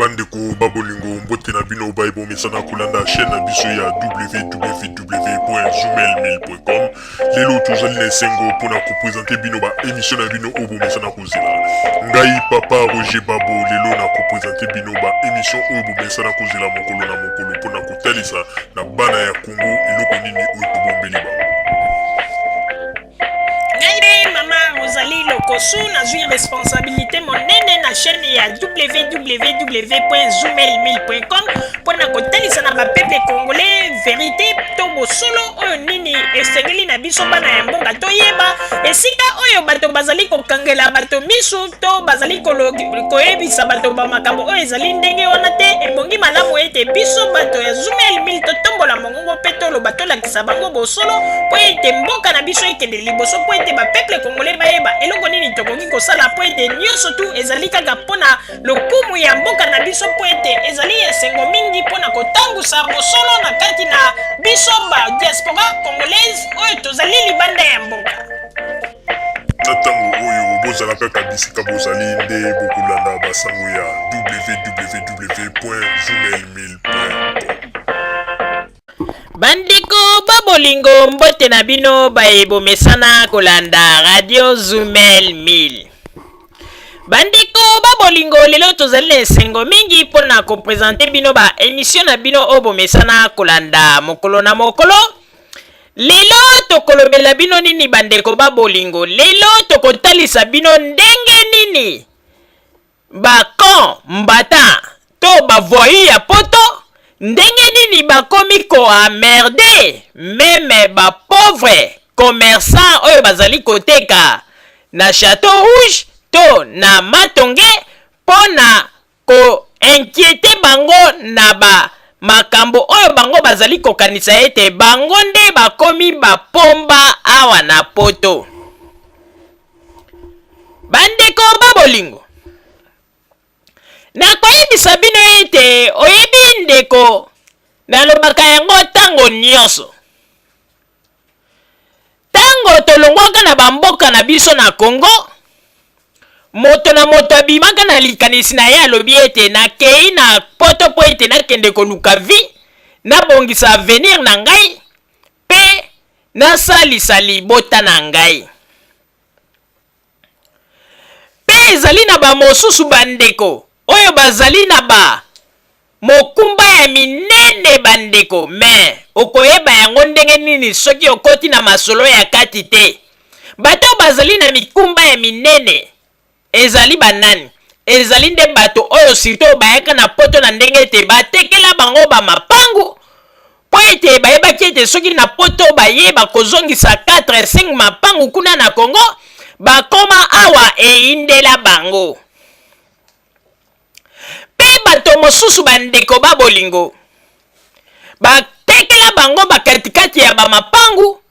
Bandeko ba bolingo, mbote na bino baye bomesana kolanda chaîne na biso ya www.zoomail1000.com. Lelo tozali na esengo mpona kopresente bino ba émission na bino oyo bomesana kozela. Ngai papa Roger Babo lelo na kopresente bino ba émission oyo bomesana kozela mokolo na mokolo mpona kotalisa na bana ya Congo eloko nini oyo tobombeli bango. Ngai nde mama Rosalie Lokosu, nazwi responsabilité monene na chaîne ya www.zoomail1000.com mpo na kotalisa na bapeuple congolais verité to bosolo oyo nini esengeli na biso bana ya mboka toyeba esika oyo bato bazali kokangela bato misu to bazali koyebisa bato ba makambo oyo ezali ndenge wana te. Ebongi malamu ete biso bato ya Zoomail 1000 totombola mongongo mpe toloba, tolakisa bango bosolo mpo ete mboka na biso ekende liboso, mpo ete bapeuple congolais bayeba eloko nini tokoki kosala, mpo ete nyonso tu ezali kaka mpo na lokumu ya mboka na biso, mpo ete ezali esengo mingi mpo na kotangusa bosolo na kati na biso ba diaspora congolaise oyo tozali libanda ya mboka. Na ntango oyo bozala kaka bisika bozali nde bokolanda basango ya www.zoomail1000.com. Bandeko ba bolingo, mbote na bino baye bomesana kolanda Radio Zumel 1000. Bandeko ba bolingo, lelo tozali na esengo mingi mpo na kopresente bino ba emission na bino oyo bomesana kolanda mokolo na mokolo. Lelo tokolobela bino nini bandeko ba bolingo? Lelo tokotalisa bino ndenge nini ba combattant to ba voyous ya poto ndenge nini bakomi ko emmerder meme ba pauvre commerçant oyo bazali koteka na Chateau Rouge to na Matonge mpo na ko inquiéter bango na ba makambo oyo bango bazali kokanisa ete bango nde bakomi bapomba awa na poto. Bandeko ba bolingo, nakoyebisa bino ete oyebi ndeko, nalobaka yango ntango nyonso. Ntango tolongwaka na bamboka na biso na Congo, moto na moto abimaka na likanisi na ye, alobi ete nakei na poto mpo ete nakende koluka vie, nabongisa avenir na ngai mpe nasalisa libota na ngai. Mpe ezali na bamosusu bandeko oyo bazali na ba mokumba ya minene bandeko, mais okoyeba yango ndenge nini soki okoti na masolo ya kati te? Bato oyo bazali na mikumba ya minene ezali banani? Ezali nde bato oyo surtout oyo bayaka na poto na ndenge ete batekela bango ba mapangu, mpo ete bayebaki ete soki na poto baye bakozongisa 4 5 mapangu kuna na Congo, bakoma awa eyindela bango. Mpe bato mosusu bandeko ba bolingo batekela bango bakatikati ya bamapangu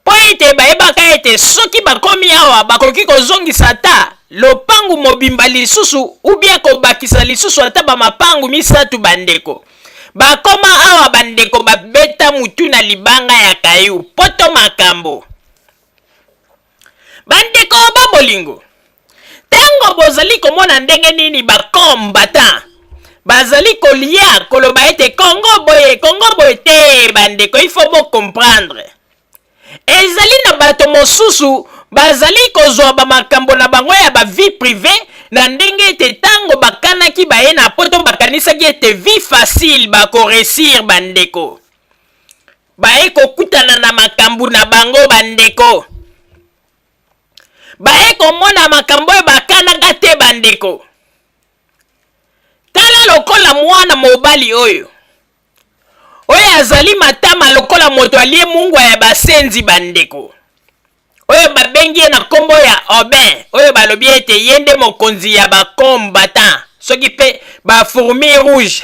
mpo ete bayebaka ete soki bakomi awa bakoki kozongisa ata lopangu mobimba lisusu ubia kobakisa lisusu ata bamapangu misato. Bandeko bakoma awa, bandeko babeta mutu na libanga ya kayu poto makambo. Bandeko ba bolingo, ntango bozali komona ndenge nini bakombatan bazali kolia koloba ete Congo boye, Congo boye te, bandeko il faut bocomprendre ezali na bato mosusu bazali kozwa bamakambo na bango ya ba vie privée na ndenge ete ntango bakanaki baye na poto bakanisaki ete vie facile bakoresir. Bandeko baye kokutana na makambo na bango, bandeko baye komona makambo oyo bakanaka te. Bandeko, tala lokola mwana mobali oyo oyo azali matama lokola moto alie mungwa ya basenzi, bandeko oyo babengi ye na nkombo ya Aubin, oyo balobi ete ye nde mokonzi ya bacombattant soki mpe bafourmi rouge.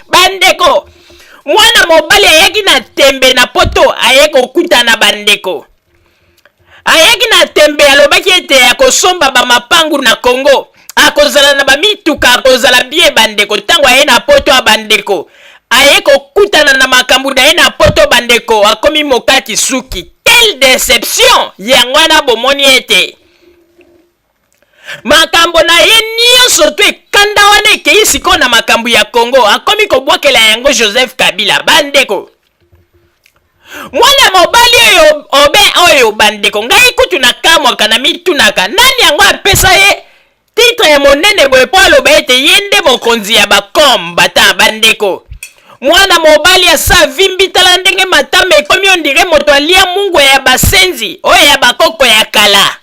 Bandeko, mwana mobali ayaki na tembe na poto, aye kokutana, bandeko, ayaki na tembe, alobaki ete akosomba bamapangu na Congo, akozala na bamituka, akozala bien. Bandeko, ntango aye na poto ya bandeko, aye kokutana na makambo na ye na poto, bandeko, akomi mokati suki. Quelle déception! Yango wana bomoni ete Makambo na ye nyonso to ekanda wana ekei sikoyo na makambo ya Congo, akomi kobwakela yango Joseph Kabila. Bandeko, mwana mobali oyo obe oyo, bandeko, ngai kutu nakamwaka, na mitunaka nani yango apesa ye titre ya monene boye mpo aloba ete ye nde mokonzi ya bakombata. Bandeko, mwana mobali asa avimbi, tala ndenge matama ekomi ondire moto alia mungwa ya basenzi oyo ya bakoko ya kala.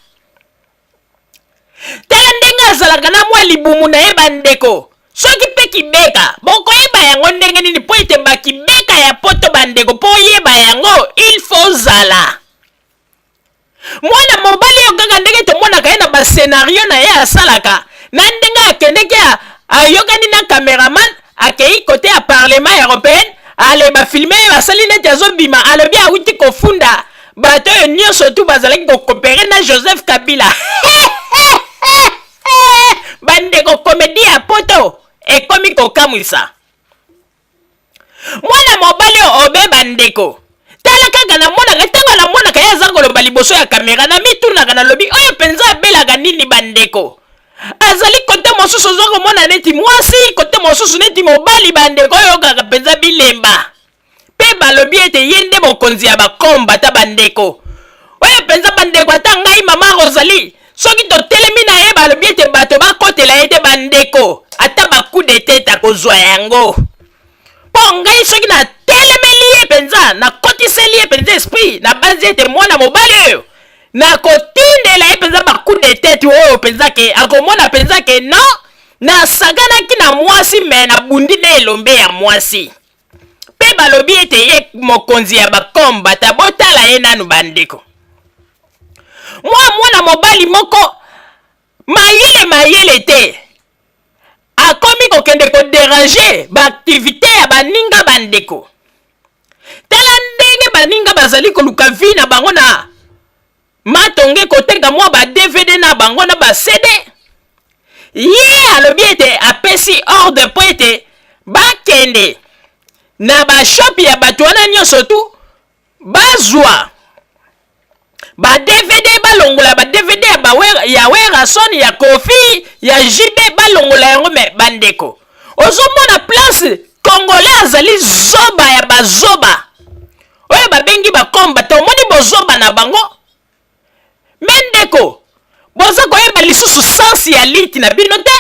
Tala ndenge azalaka na mwa libumu na ye. Bandeko, soki mpe kibeka, bokoyeba yango ndenge nini? Mpo ete bakibeka ya poto, bandeko, mpo oyeba yango, il faut zala mwana mobali oyo kaka ndenge tomonaka ye na bascénario na ye asalaka, na ndenge akendeki, ayokani na cameraman, akei côté ya Parlement européenne, ale bafilmer ye, basali neti azobima, alobi awuti kofunda bato oyo nyonso tu bazalaki kocoopérer na Joseph Kabila. Bandeko, comédie ya poto ekomi kokamwisa. Mwana mobali oyo obe, bandeko, tala kaka, namonaka ntango namonaka ye aza koloba liboso ya kamera, na mitunaka, nalobi oyo mpenza abelaka nini? Bandeko, azali côté mosusu oza komona neti mwasi, côté mosusu neti mobali. Bandeko, oyo kaka mpenza bilemba mpe balobi ete ye nde mokonzi ya bakombata. Bandeko, oyo mpenza, bandeko, ata ngai mama Rosalie, soki totelemi na ye, balobi ete bato bakotela ye te. Bandeko, ata bacoup de tête akozwa yango, mpo ngai soki natelemeli ye mpenza, nakotiseli ye mpenza esprit, nabanzi ete mwana mobali oyo nakotindela ye mpenza bacoup de tête oyo mpenza ke akomona mpenza ke non, nasakanaki na mwasi, me nabundi na elombe ya mwasi. Mpe balobi ete ye mokonzi ya bakombata. Botala ye nanu, bandeko, mwa mwana mobali moko mayele mayele te, akomi kokende kodéranger baactivité ya baninga. Bandeko, tala ndenge baninga bazali koluka vie na bango na matonge, koteka mwa ba DVD na bango na ba CD. Ye alobi ete apesi ordre mpo ete bakende na bashop ya bato wana nyonso tu, bazwa ba DVD, balongola ba DVD ya Werrason, ya Koffi, ya JB, balongola yango. Me bandeko, ozomona place Congolais azali zoba ya bazoba oyo babengi bakombata. Omoni bozoba na bango. Me ndeko, boza koyeba lisusu sens ya lutte na bino te.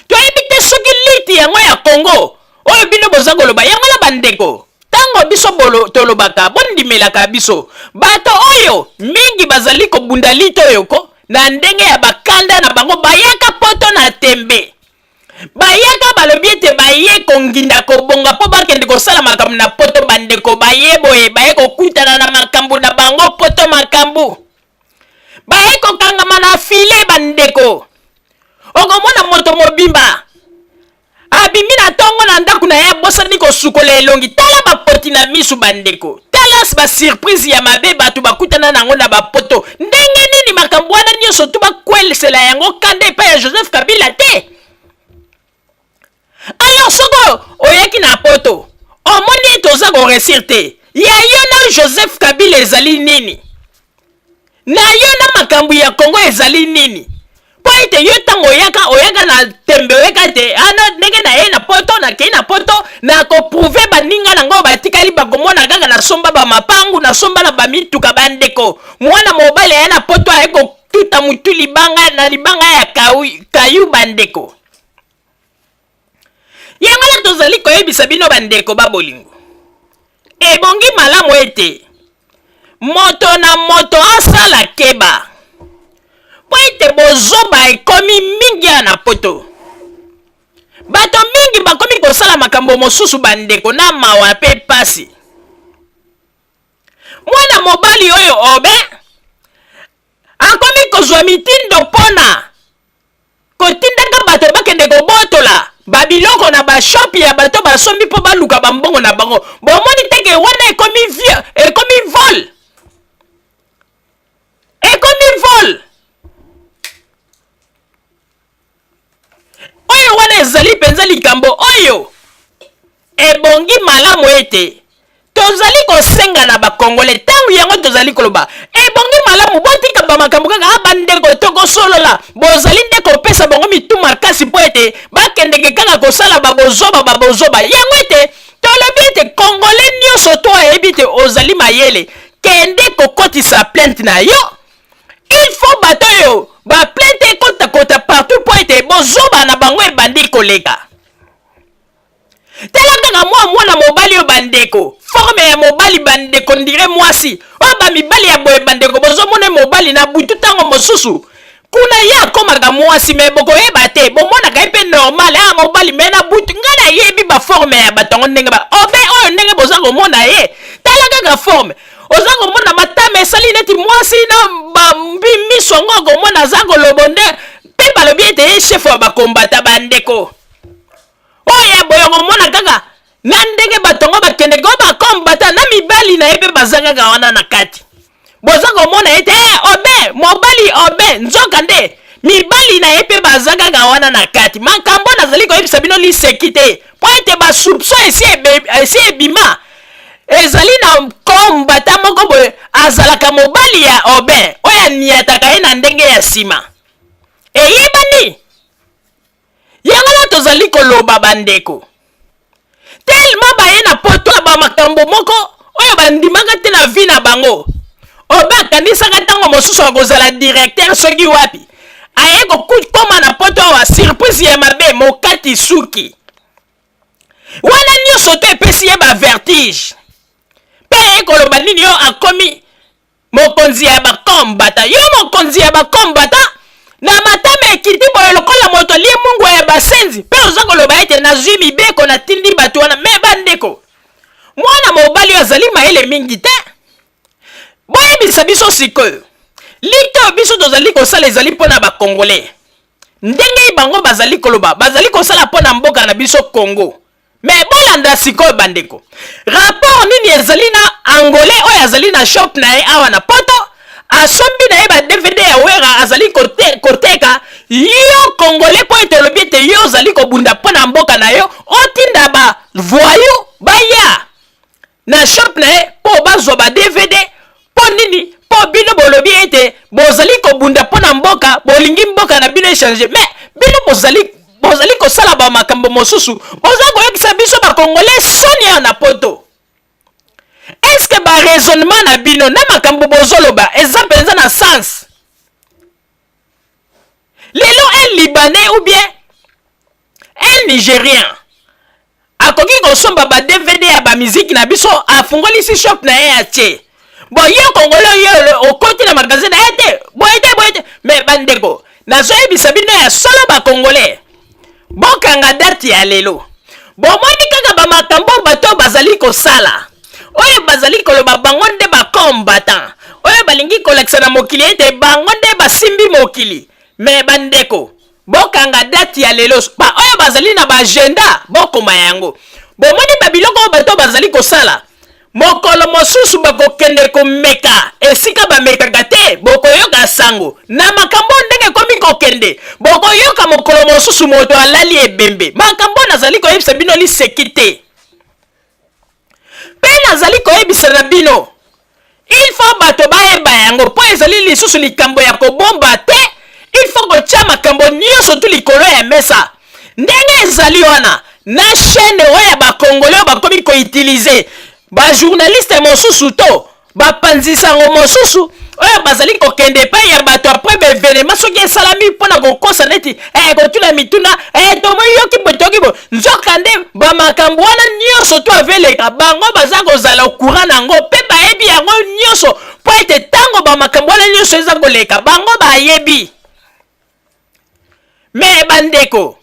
Toyebi te soki lutte yango ya Congo oyo bino boza koloba yango na. Bandeko, ntango biso bolo tolobaka, bondimelaka biso. Bato oyo mingi bazali kobunda lutte oyo ko na ndenge ya bakanda na bango, bayaka poto na tembe, bayaka, balobi ete baye konginda kobonga mpo bakende kosala makambo na poto. Bandeko, baye boye, baye kokutana na makambo na bango poto, makambo baye kokangama na file. Bandeko, okomona moto mobimba abimi na ntongo na ndako na ye, abosani kosukola elongi, tala bapoti na misu. Bandeko, tala basurprise ya mabe bato bakutana nango na bapoto. Ndenge nini makambo wana nyonso tu bakwelesela yango kanda epai ya Joseph Kabila te? Alors soko oyaki na poto, omoni ete oza koréussir te, ya yo na Joseph Kabila ezali nini? Na yo na makambo ya Kongo ezali nini? Mpo ete yo ntango oyaka, oyaka na tembe, oyaka ete ano ndenge na ye na poto, nakei na poto, nakoprouver baninga nango batikali, bakomona kaka nasomba bamapangu, nasomba na bamituka. Bandeko, mwana mobali aya na poto, aye kotuta mutu libanga na libanga ya kayu. Bandeko, yango wana tozali koyebisa bino, bandeko babolingo, ebongi malamu ete moto na moto asala keba, mpo ete bozoba ekomi mingi ya na poto. Bato mingi bakomi kosala makambo mosusu, bandeko, na mawa mpe pasi. Mwana mobali oyo obe akomi kozwa mitindo mpona kotindaka bato bakende kobotola babiloko na bashop ya bato basombi mpo baluka bambongo na bango. Bomoni teke wana ekomi vieux, ekomi vol, ekomi vol. Oyo wana ezali mpenza likambo oyo ebongi malamu ete tozali kosenga na bakongole. Ntango yango tozali koloba, ebongi malamu botika. bamakambo kaka a bandeko tokosolola. Bozali nde kopesa bango mitu makasi mpo ete bakendeke kaka kosala babozoba babozoba yango. Ete tolobi ete Congolais nyonso to ayebi ete ozali mayele, kende kokotisa plainte na yo. Il faut bato oyo baplainte ekotakota partout mpo ete bozoba na bango ebandi koleka. Tala kaka mwa mwana mobali oyo bandeko, forme ya mobali bandeko, ndire mwasi oyo. Bamibali ya boye bandeko, bozomona mobali na butu, ntango mosusu kuna ye akomaka mwasi, mais bokoyeba te, bomonaka ye mpe normal a mobali, mais na butu, ngai nayebi baforme ya bato yango ndenge ba obe oyo, ndenge boza komona ye. Tala kaka forme, oza komona matama esali neti mwasi na miso yango, okomona aza kolobo nde mpe balobi ete ye chef ya bakombata. Bandeko, oyo ya boye, okomona kaka na ndenge bato yango bakendeke oyo bakombata na mibali na ye mpe baza kaka wana na kati. Boza komona ete eh, obe mobali obe, nzoka nde mibali na ye mpe baza kaka wana na kati. Makambo nazali koyebisa bino liseki te, mpo ete basoupçon esi ebima. Ezali na kombata moko boye azalaka mobali ya Obe oyo aniataka ye na ndenge ya nsima, eyebani yango wana tozali koloba. Bandeko, tellement baye na poto ya bamakambo moko oyo bandimaka te na vie na bango. Obe akanisaka ntango mosusu akozala directeur soki wapi, aye kokoma na poto awa, surprise ya mabe, mokati suki wana nyonso to epesi ye bavertige. Mpe aye koloba nini? Yo akomi mokonzi ya bakombata. Yo mokonzi ya bakombata, na matama ekiti boye lokola moto alie mungwa ya basenzi, mpe oza koloba ete nazwi mibeko, natindi bato wana. Mais bandeko, mwana mobali oyo azali mayele mingi te. Boyebisa biso sikoyo, lite oyo biso tozali kosala ezali mpo na Bacongolais, ndenge bango bazali koloba bazali kosala mpo na mboka na biso Congo. Mais bolanda sikoyo bandeko, rapport nini ezali na Angolais oyo azali na shop na ye awa na poto, asombi na ye ba DVD ya Wera, azali koteka? Yo Congolais, mpo ete olobi ete yo ozali kobunda mpo na mboka na yo, otinda ba voyou baya na shop na ye mpo bazwa ba DVD. Mpo nini? Mpo bino bolobi ete bozali kobunda mpo na mboka, bolingi mboka na bino echanger, mais bino bozali kosala bamakambo mosusu, boza koyebisa biso Bacongolais soni awa na poto. Est-ce baraisonnement na bino na makambo bozoloba eza mpenza na sens? Lelo un Libanais ou bien un Nigérien akoki kosomba ba DVD ya bamiziki na biso, afungolisi shop na ye, atie bon. Yo Congolais, yo okoti na magasin na ye te, boye te, boye te. Mais bandeko, nazoyebisa bino ya solo, Bacongolais, bokanga date ya lelo. Bomoni kaka bamakambo bato bazali kosala, oyo bazali koloba bango nde bacombattant, oyo balingi kolakisa na mokili ete bango nde basimbi mokili. Mais bandeko, bokanga date ya lelo. Baoyo bazali na baagenda, bokoma yango. Bomoni babiloko oyo bato bazali kosala, mokolo mosusu bakokende komeka esika bamekaka te. Bokoyoka sango na makambo ndenge ekomi kokende. Bokoyoka mokolo mosusu moto alali ebembe. Makambo nazali koyebisa bino liseki te. Mpe nazali koyebisa na bino, il faut bato bayeba yango, mpo ezali lisusu likambo ya kobomba te. Il faut kotia makambo nyonso tu likolo ya mesa ndenge ezali wana. Na chaîne oyo ya Bacongolais oyo bakomi koutiliser bajournaliste mosusu to bapanzisango mosusu oyo bazali kokende epai ya bato après baévénement soki esalami, mpona kokosa neti kotuna mituna, tomoyoki boye, toyoki boye, nzoka nde bamakambo wana nyonso to aveleka, bango baza kozala courant na yango mpe bayebi yango nyonso, mpo ete ntango bamakambo wana nyonso eza koleka, bango bayebi. Mais bandeko,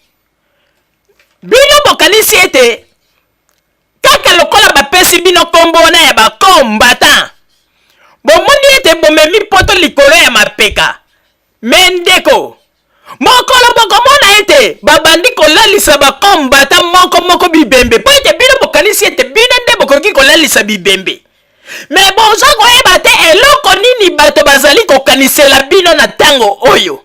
bino bokanisi ete kaka lokola bapesi bino nkombo wana ya bacombattant, bomoni ete bomemi poto likolo ya mapeka. Mais ndeko, mokolo bokomona ete babandi kolalisa bacombattant moko moko bibembe, mpo ete bino bokanisi ete bino nde bokoki kolalisa bibembe, mais boza koyeba te eloko nini bato bazali kokanisela bino na ntango oyo.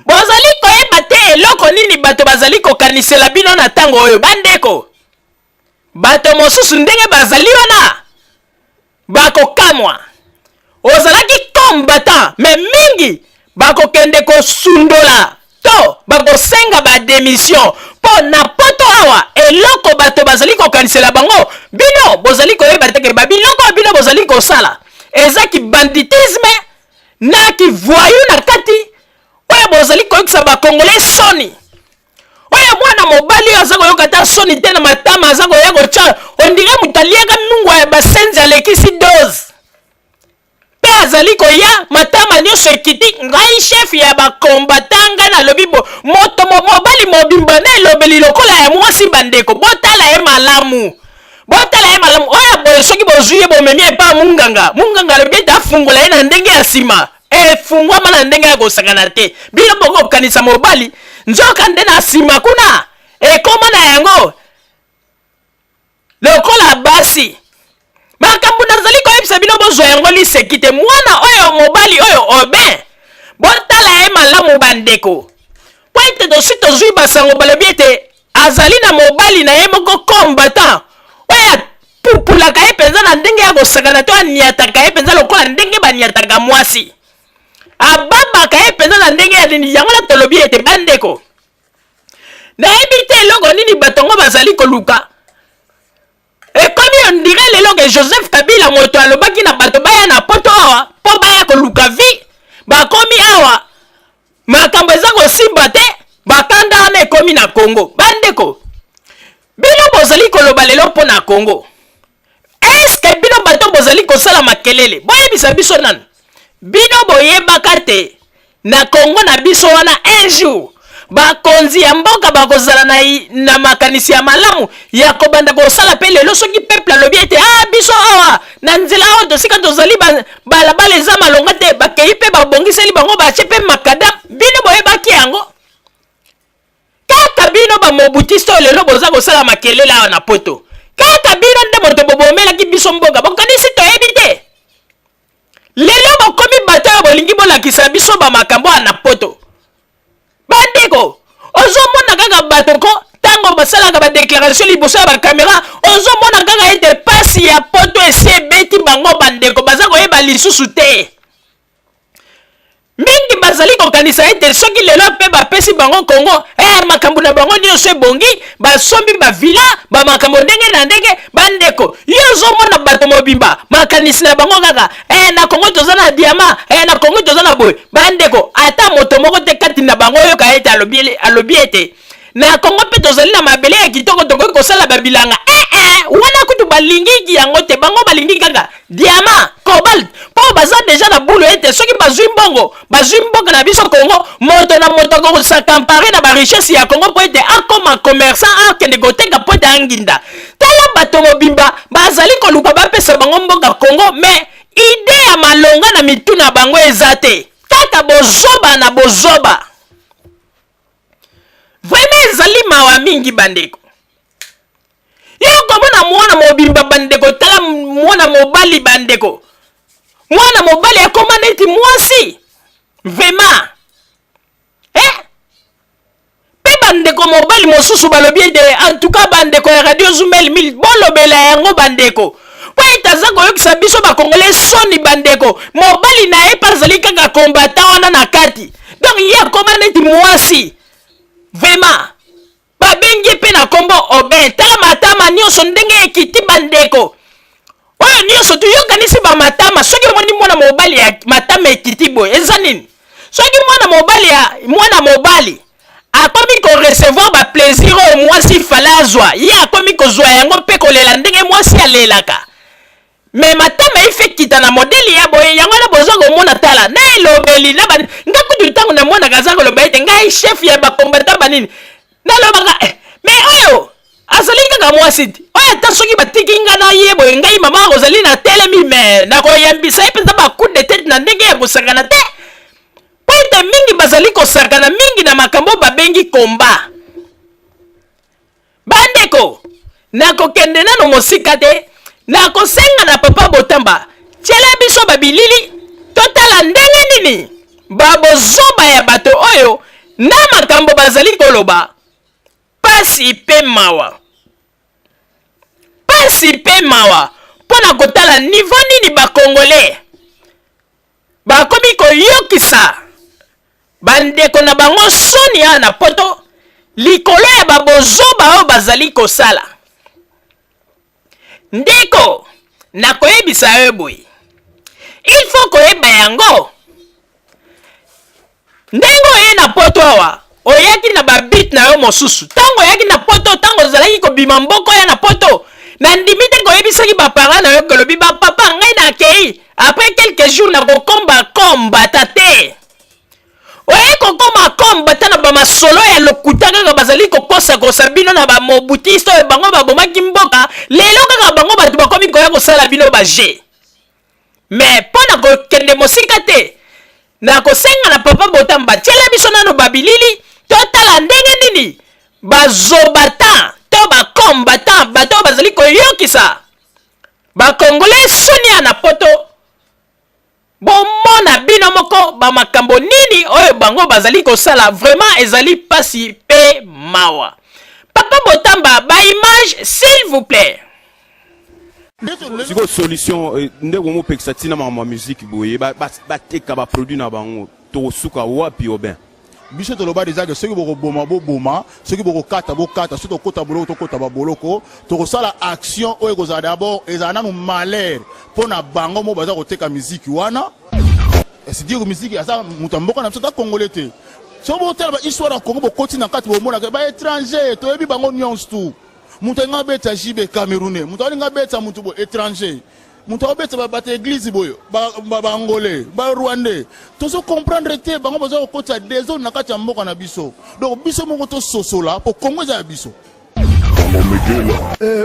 Bozali koyeba te eloko nini bato bazali kokanisela bino na ntango oyo. Bandeko, bato mosusu ndenge bazali wana bakokamwa. Ozalaki combattant mais mingi bakokende kosundola to bakosenga ba demission mpo na poto awa eloko bato bazali kokanisela bango bino bozali koyeba te ke babiloko oyo bino bozali kosala eza kibanditisme na kivoyou na kati oyo bozali koyokisa bakongole soni oyo mwana mobali oyo aza koyoka ata soni te na matama aza koya kotya ondire moto aliaka mungwa ya basenzi alekisi dose mpe azali koya matama nyonso ekiti ngai chef ya bakombata ngai nalobi bo moto mobali mobimba na elobeli lokola ya mwasi bandeko botala ye malamu botala ye malamu oyo boye soki bozwi ye bomemi epa munganga munganga alobi ete afungola ye na ndenge ya nsima efungwama na ndenge ya kosakana te bino bokokanisa mobali nzoka nde na nsima kuna ekoma na yango lokola basi makambo nazali koyebisa bino bozwa yango liseki te mwana oyo mobali oyo obin botala ye malamu bandeko mpo ete tosi tozwi basango balobi ete azali na mobali na ye moko combattant oyo apupulaka ye mpenza na ndenge ya kosakana to aniataka ye mpenza lokola ndenge baniataka mwasi ababaka ye mpenza na ndenge ya nini yango na tolobi ete bandeko nayebi te eloko nini bato yango bazali koluka ekomi ondire lelo ke joseph kabila moto alobaki na bato baya na poto awa mpo baya koluka vie bakomi awa makambo eza kosimba te bakanda wana ekomi na congo bandeko bino bozali koloba lelo mpo na congo eske bino bato bozali kosala makelele boyebisa biso nanu bino boyebaka te na kongo na biso wana un jour bakonzi ya mboka bakozala na, na makanisi ya malamu ya kobanda kosala mpe lelo soki peuple alobi ete ah biso awa na nzela oyo tosika tozali balabala eza malonga te bakei mpe babongiseli bango batie mpe makadam bino boyebaki yango kaka bino bamobutiste oyo lelo boza kosala makelele awa na poto kaka bino nde moto bobomelaki biso mboka bokanisi toyebi te lelo bokomi bato oyo bolingi bolakisa biso bamakambo awa na poto bandeko ozomona kaka bato ko ntango basalaka badeklaration liboso ya bakamera ozomona kaka ete mpasi ya poto esi ebeti bango bandeko baza koyeba lisusu te Mingi bazali kokanisa ete soki lelo mpe bapesi bango Congo, eh, makambo na bango nyonso ebongi, basombi ba villa, ba makambo ndenge na ndenge. Bandeko, yo ozomona bato mobimba makanisi na bango kaka eh, na Congo toza na diama, eh, na Congo toza na boye. Bandeko, ata moto moko te kati na bango oyoka ete alobi, alobi ete na Congo mpe tozali na mabele ya kitoko tokoki kosala babilanga. Eh, eh, wana kutu balingi yango te, bango balingi kaka diama cobalt mpo baza deja na bulu ete soki bazwi mbongo bazwi mboka na biso Congo moto na moto akosakampare na barichesse ya Congo mpo ete akoma commerçant akende koteka mpo ete anginda. Tala bato mobimba bazali koluka bapesa bango mboka Congo mais ide ya malonga na mitu na bango eza te, kaka bozoba na bozoba. Vraiment ezali mawa mingi bandeko. Yo komona mwana mobimba bandeko, tala mwana mobali bandeko, mwana mobali akoma neti mwasi vraiment eh? Mpe bandeko mobali mosusu balobi ete en tout cas bandeko ya radio Zumel 1000 bolobela yango bandeko mpo ete aza koyokisa biso bakongole soni bandeko mobali na ye mpe azali kaka combattant wana na kati donc ye akoma neti mwasi vraiment babengi ye mpe na nkombo Aubin. Tala matama nyonso ndenge ekiti bandeko oyo nyonso toyokanisi bamatama. Soki omoni mwana mobali ya matama ekiti boye eza nini? Soki mwana mobali ya mwana mobali akomi korecevoir baplaisir oyo mwasi fale azwa, ye akomi kozwa yango mpe kolela ndenge mwasi alelaka. Me matama ife kita na modele ya boye yango wana boza komona tala na elobeli na ba nga kutu ntango namonaka aza koloba ete ngai chef ya bakombata banini nalobaka eh, me oyo azali kaka mwasi te oyo ata soki batiki nga na ye boye ngai mama akozali na telemi me nakoyambisa ye mpenza ba coup de tete na ndenge ya kosakana te mpo ete mingi bazali kosakana mingi na makambo babengi komba Bandeko, nakokende nano mosika te, nakosenga na Papa Botamba tiela biso ba bilili totala ndenge nini ba bozoba ya bato oyo na makambo bazali koloba. Pasi pe mawa, pasi pe mawa mpo na kotala niveau nini ba Congolais. Bakomi koyokisa bandeko na bango soni awa na poto likolo ya babozoba oyo bazali kosala. Ndeko, nakoyebisa yo boye, il faut koyeba yango ndenge oye na poto awa oyaki na babit na yo mosusu. Ntango oyaki na poto, ntango ozalaki kobima mboko ya na poto, nandimi te koyebisaki baparent na yo kolobi bapapa ngai nakei après quelques jours nakokomba kombata te. Oye kokoma kombata na bamasolo ya lokuta kaka bazali kokosakosa bino na bamobutiste oyo bango babomaki mboka. Lelo kaka bango bato bakomi koya kosala bino baje. Me mpo na kokende mosika te, nakosenga na papa Botamba tiela biso nano babilili totala ndenge nini bazobatan to bakombatan bato oyo bazali koyokisa bakongole soni ya na poto. Bomona bino moko bamakambo nini oyo bango bazali kosala, vraiment ezali pasi pe mawa. Papa Botamba, ba image s'il vous plaît. Sikoyo solution eh, nde komopekisa ntina makambo ya musique boye bateka baproduit na bango, tokosuka wapi? Obin biso toloba deja ke soki bokoboma boboma, soki bokokata bokata, soki tokota boloko tokota baboloko. Tokosala action oyo ekozala d'abord ezala nanu malheur mpo na bango mo baza koteka miziki wana. C'est-à-dire miziki aza moto ya mboka na biso, aza congolais te. Soki botala ba histoire ya Congo, bokoti na kati, bomonaka ba étranger, toyebi bango nyonso tu. Moto alinga abeta JB, camerounais, moto alinga abeta moto boye, étranger, moto akobeta bato ya église boye, baangolais, barwandais. Tozo comprendre te, bango baza kokotisa désordre na kati ya mboka na biso. Donc biso moko tososola po Congo eza ya biso.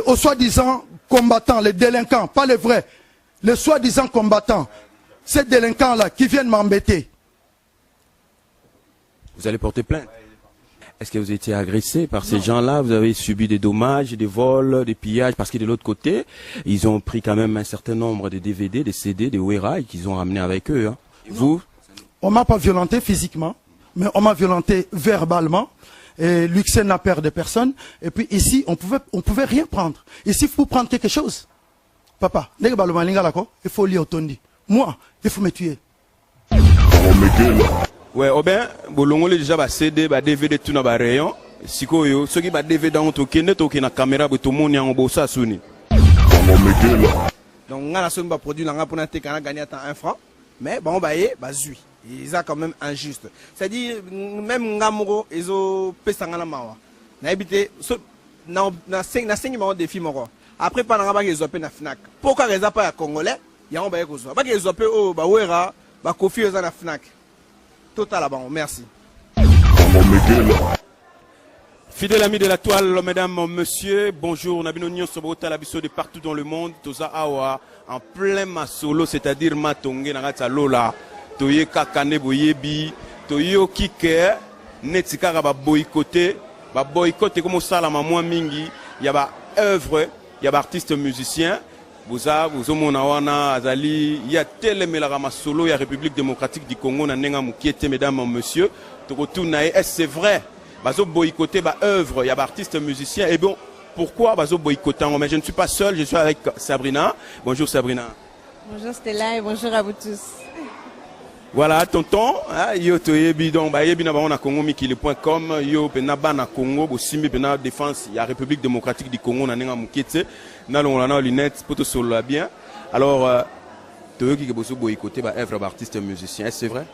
Aux soi-disant combattants, les délinquants, pas les vrais, les soi-disant combattants, ces délinquants-là qui viennent m'embêter. Vous allez porter plainte? Est-ce que vous étiez agressé par ces gens-là? Vous avez subi des dommages, des vols, des pillages? Parce que de l'autre côté, ils ont pris quand même un certain nombre de DVD, des CD, des Wera, et qu'ils ont ramené avec eux. Hein. Vous? On m'a pas violenté physiquement, mais on m'a violenté verbalement. Et Luxen n'a peur de personne. Et puis ici, on pouvait rien prendre. Ici, il faut prendre quelque chose. Papa, il faut lire Tondi. Moi, il faut me tuer. Ouais, Obin, bolongoli déjà ba CD, ba DVD tout na ba rayon. Sikoyo, soki ba DVD yango tokende tokende na caméra boye tomoni yango bosa suni. Donc nga nasombi baproduit na nga mpona teka na gagner ata un franc, mais bango baye bazwi. Eza quand même injuste, c'est-à-dire même nga moko ezopesa nga na mawa. Nayebi te, nasengi bango défi moko après mpa na nga baki ezwa mpe na Fnac, mpo kaka eza pa ya congolais yango baye kozwa, baki ezwa mpe oyo bawera bakofi oyo eza na Fnac. Totala bango. Merci. Fidèle ami de la toile, mesdames, messieurs, bonjour. Nabino nyonso botala biso de partout dans le monde. Toza awa en plein masolo, c'est-à-dire matonge na kati ya lola. Toye kaka nde boyebi, toyoki ke neti kaka ba boycotter, ba boycott ekomosalama mwa mingi ya ba œuvre ya ba artiste musicien. Boza bozomona wana azali ya telemelaka masolo ya République démocratique du Congo na ndenge ya mokie te. Mesdames, messieurs, tokotuna ye: est-ce c'est vrai bazo boycotter ba œuvre ya ba artiste musicien? Et bon, pourquoi bazo boycotter yango? Mais je ne suis pas seul, je suis avec Sabrina. Bonjour Sabrina. Bonjour Stella et bonjour à vous tous. Voilà tonton, hein, yo toyebi donc bayebi na bango na congomikili.com, yo pena bana Congo bosimbi pena défense ya République démocratique du Congo na ndenge ya mokie te. Nalongola na lunette po tosolola bien. Alors toyoki ke bozo boycotter ba œuvre ya ba artiste musicien, est-ce c'est vrai?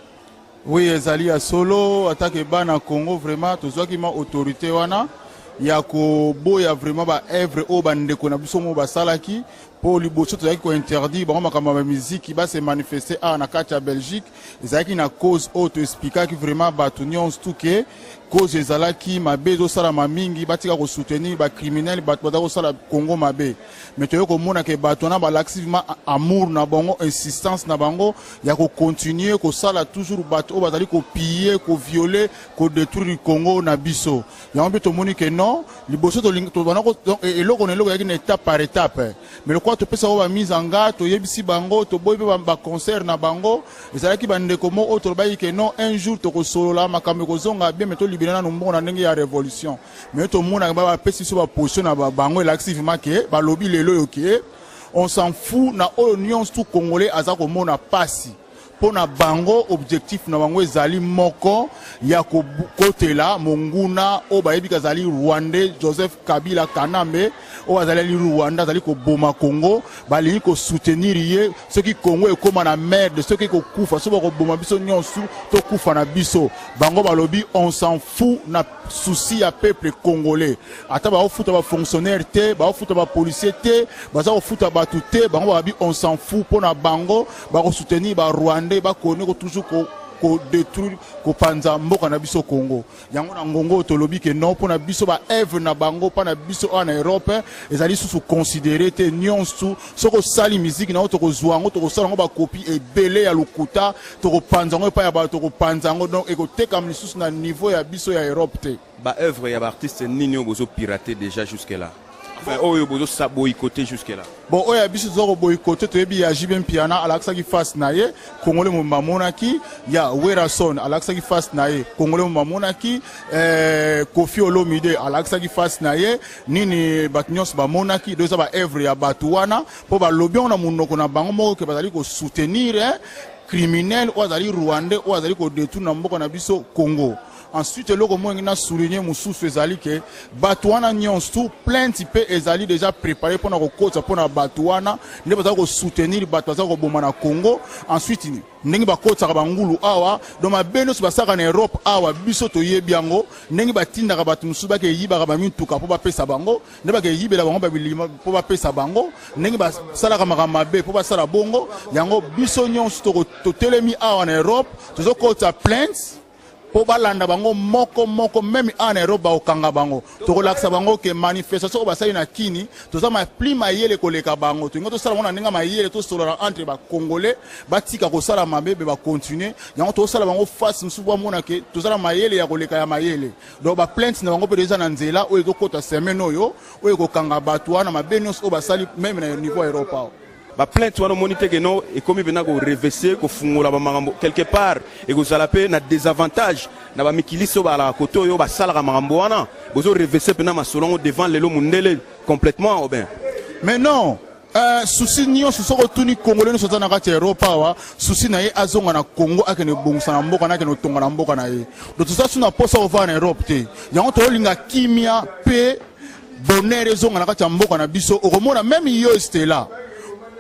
Oui, ezali ya solo. Atake bana Congo, vraiment tozwaki ma autorité wana ya koboya vraiment ba œuvre oyo bandeko na biso mo basalaki, mpo liboso tozalaki kointerdire bango makambo ya bamiziki base manifeste awa na kati ya Belgique. Ezalaki na cause oyo toexplikaki vraiment bato nyonso tu ke cause ezalaki mabe ezosalama mingi, batika kosoutenir bacriminel, bato baza kosala Congo mabe. Mais toyei komona ke bato wana balakisi vraiment amour na bango, insistance na bango ya kocontinue kosala toujours bato oyo bazali kopiller, kovioler, kodétruire Congo na biso. Yango mpe tomoni ke non, liboso eloko na eloko eyaki na étape par étape, mais lokola topesa bango bamise en garde, toyebisi bango, toboyi mpe baconcert na bango. Ezalaki bandeko moko oyo tolobaki ke non, un jour tokosolola, makambo ekozonga bien, mais tolibela nanu mbongo na ndenge ya révolution. Mais tomonaka bapesi biso baposition na bango, elakisi vraiment ke balobi lelo oyo ke on s'en fout na oyo nyonso tu congolais aza komona pasi. Mpo na bango, objectif na bango ezali moko ya kokotela monguna oyo bayebi ke azali Rwandais Joseph Kabila Kanambe oyo azali Rwanda, azali koboma Congo. Balingi ko soutenir ye soki Congo ekoma na merde, soki ekokufa, soki bakoboma biso nyonso, tokufa na biso. Bango balobi on s'en fout na souci ya peuple congolais. Ata baofuta ba fonctionnaire te, baofuta ba policier te, baza kofuta bato te, bango balobi on s'en fout. Mpo na bango bakosoutenir ba Rwandais, bakoni ko toujours ko kodétruire, kopanza mboka na biso Congo. Yango na ngongo oyo tolobi ke non, mpo na biso ba œuvre na bango, mpo na biso awa na Europe ezali susu considéré te. Nyonso soki osali musique na yo, tokozwa yango, tokosala yango bakopi ebele ya lokuta, tokopanza yango epai ya bato, tokopanza yango, donc ekotekama lisusu na niveau ya biso ya Europe te. Baœuvre ya baartiste nini oyo bozopirate déjà jusque là, enfin oyo bozosa boycotter jusque là? Bon, oyo ya biso toza koboycotter, toyebi ya JB Mpiana, alakisaki face na ye, Congolais mobimba amonaki. Ya Werrason, alakisaki face na ye, Congolais mobimba amonaki. Koffi Olomide alakisaki face na ye, nini, bato nyonso bamonaki. Do eza baœuvre ya bato wana, mpo balobi yango na monoko na bango moko ke bazali kosoutenir criminel oyo azali Rwandais, oyo azali kodétruire na mboka na biso Congo. Ensuite, eloko moko na souligner mosusu ezali ke bato wana nyonso, plainte mpe ezali déjà préparé mpona kokota mpona bato wana nde bazali kosoutenir bato baza koboma na Congo. Ensuite, ndenge bakotisaka bangulu awa, donc mabe nyonso basalaka na Europe awa, biso toyebi yango, ndenge batindaka bato mosusu bakeyibaka bamituka mpo bapesa bango, nde bakeyibela bango babilima mpo bapesa bango, ndenge basalaka makambo mabe mpo basala bongo. Yango biso nyonso totelemi awa na Europe, tozokotisa plainte mpo balanda bango moko moko. Même awa na Europe bakokanga bango, tokolakisa bango ke manifestation oyo basali na Kini, toza plus mayele koleka bango. Tolingi tosala bango na ndenge mayele, tosolola entre Bacongolais, batika kosala mabe, be bacontinue yango. Tozosala bango face mosusu, bamona ke toza na mayele ya koleka ya mayele. Donc baplainte na bango mpe eza na nzela oyo ezokɔta semaine oyo, oyo ekokanga bato wana, mabe nyonso oyo basali même na niveau ya Europe awa. Baplainte wana, omoni te ke no ekomi mpenza korenverser, kofungola bamakambo quelque part, ekozala mpe na désavantage na bamikilisi oyo balaka kote oyo basalaka makambo wana? Bozorenverser mpenza masolo yango devant lelo mundele complètement ou bien? Mais non, souci nyonso, soki otuni Congolais nyonso aza na kati ya Europe awa, souci na ye azonga na Congo, akende kobongisa na mboka na, akende kotonga na mboka na ye. Donc toza su na mposa kovanda na Europe te. Yango tozolinga kimia mpe bonheur ezonga na kati ya mboka na biso. Okomona même yo Stela,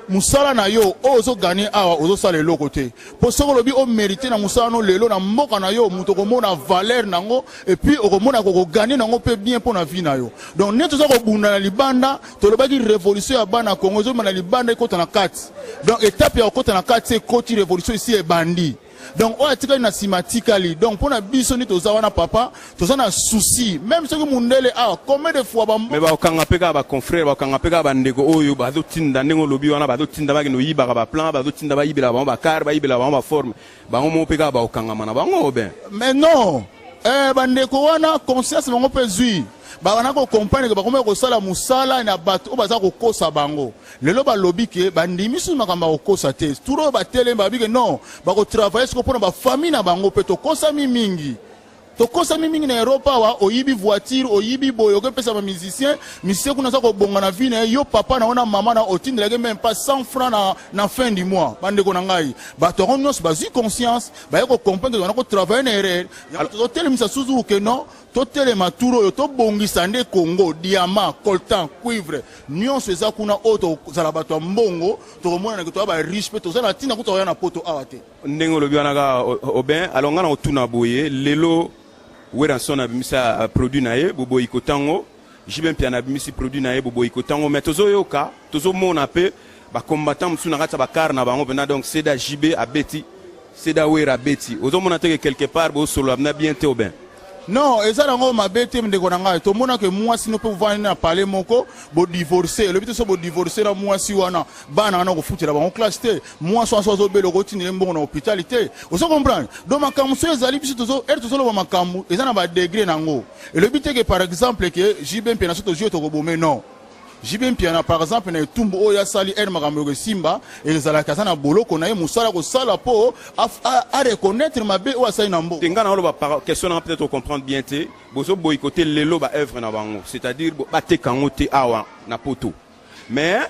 mosala na yo oyo ozogagner awa, ozosala eloko te, mpo soki olobi omérite na mosala no lelo na mboka na yo, moto okomona valeur nango, et puis okomona kokogagner nango mpe bien mpo na vie na yo. Donc nde toza kobunda na libanda. Tolobaki révolution ya bana Congo ezobima na libanda, ekota na kati. Donc étape ya kokota na kati ekoti, révolution esi ebandi. Donc oyo atikali na nsima atikali. Donc mpo na biso nde toza wana, papa, toza na souci même soki mundele awa combien de fois. Mais bakokanga mpe kaka baconfrère, bakokanga mpe kaka bandeko oyo bazotinda, ndenge olobi wana, bazotinda bakende oyibaka baplan, bazotinda bayibela bango bacar, bayibela bango baforme, bango moko mpe kaka bakokangama na bango ben. Mais non, bandeko wana conscience bango mpe zwi, bana kocomprendre ke bakomi kosala mosala na bato oyo baza kokosa bango. Lelo balobi ke bandimi susu makambo ya kokosa te. Tour oyo batelemi, balobi ke non, bakotravailler siko mpona bafamille na bango. Mpe tokosami mingi, tokosami mingi na Europe awa. Oyibi voiture, oyibi boye, okopesa bamusicien, musicien kuna aza kobonga na vie na ye. Yo papa na yo na mama na otindelaki même pas 100 francs na fin du mois. Bandeko na ngai, bato yango nyonso bazwi conscience, baye kocomprendre wana kotravailler na erreur. Yango tozotelemisa susu ke non, totelema tour oyo, tobongisa nde Congo. Diamant, coltan, cuivre, nyonso eza kuna. Oyo tozala bato ya mbongo, tokomonana ke toya bariche, mpe toza na ntina kuta koya na Poto awa te. Ndenge olobi wana kaka obin. Alors ngai na kotuna boye: lelo Werrason abimisa produit na ye, boboyi kotango. JB Mpiana abimisi produit na ye, boboyi kotango. Mais tozoyoka, tozomona mpe bacombattant mosusu na kati ya bacar na bango mpena. Donc seda JB abeti, seda Wera abeti, ozomona te ke quelque part bosolola na bien te obin? Non, eza nango mabe te, ndeko na ngai. Tomonaka mwasi no mpe bovandi na pale moko, bodivorce, elobi te so bodivorce na mwasi wana, bana wana kofutela bango classe te, mwasi wana so azobela, okotindela mbongo na hôpital te. Ozo comprendre? Donc makambo so ezali, biso tozo ere, tozoloba makambo eza na badegré nango. Elobi te ke par exemple ke JB mpe na so tozwi oyo tokobome. Non, JB Mpiana par exemple, na etumbu oyo asali ere, makambo ekosimba, ezalaki aza na boloko na ye, mosala kosala mpo areconnaître mabe oyo asali na mboka. Te, ngai na oloba par question nanga, peut-être comprendre bien te. Bozoboycotter lelo baœuvre na bango, c'est-à-dire bateka yango te awa na Poto. Mais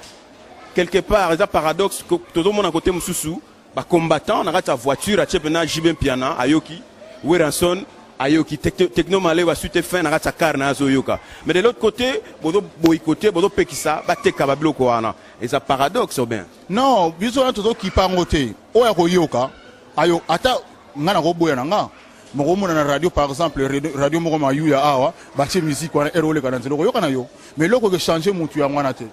quelque part eza paradoxe, tozomona kote mosusu. Ba combattants na kati ya voiture atie pena JB Mpiana ayoki Werrason ayoki Techno Malewa suite fin na kati ya car na azo yoka. Mais de l'autre côté bozo boycotter bozo pekisa bateka ba biloko wana. Eza paradoxe ou bien? Non, biso wana tozo kipa yango te. Oyo akoyoka ayo ata nga nakoboya na nga mokomona na radio par exemple radio moko mayuya awa batie musique wana ere oleka na nzela okoyoka na yo, mais eloko ekechange mutu yango wana te.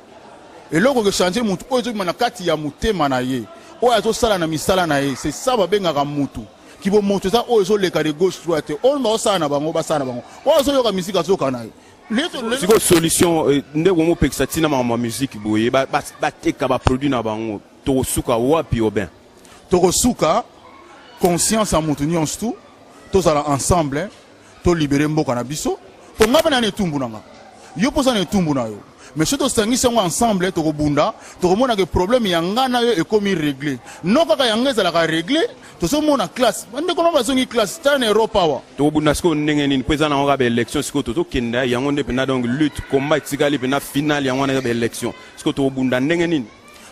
Eloko ekechange mutu oyo ezobima na kati ya motema na ye, oyo azosala na misala na ye, c'est ça babengaka mutu. Kibomoto eza oyo ezoleka de gauche droite te. Oyo baosala na bango basala na bango, oyo azoyoka musique azoyoka na ye. Sikoyo solution nde bomopekisa ntina makambo ya musique boye, bateka baproduit na bango, tokosuka wapi Aubin? Tokosuka conscience ya mutu nyonso tu, tozala ensemble, tolibere mboka na biso. Po nga mpe na na etumbu na nga, yo mpo oza na etumbu na yo, mais soki tosangisi yango ensemble, tokobunda, tokomona ke problème ya nga na yo ekomi réglé. No kaka yango ezalaka réglé, tozomona classe, bandeko na bazongi classe tala na Europe awa. Tokobunda sikoyo ndenge nini? Mpo eza nango kaka baélection sikoyo tozokenda yango nde mpena, donc lutte combat etikali mpena final yango wana eza baélection. Sikoyo tokobunda ndenge nini?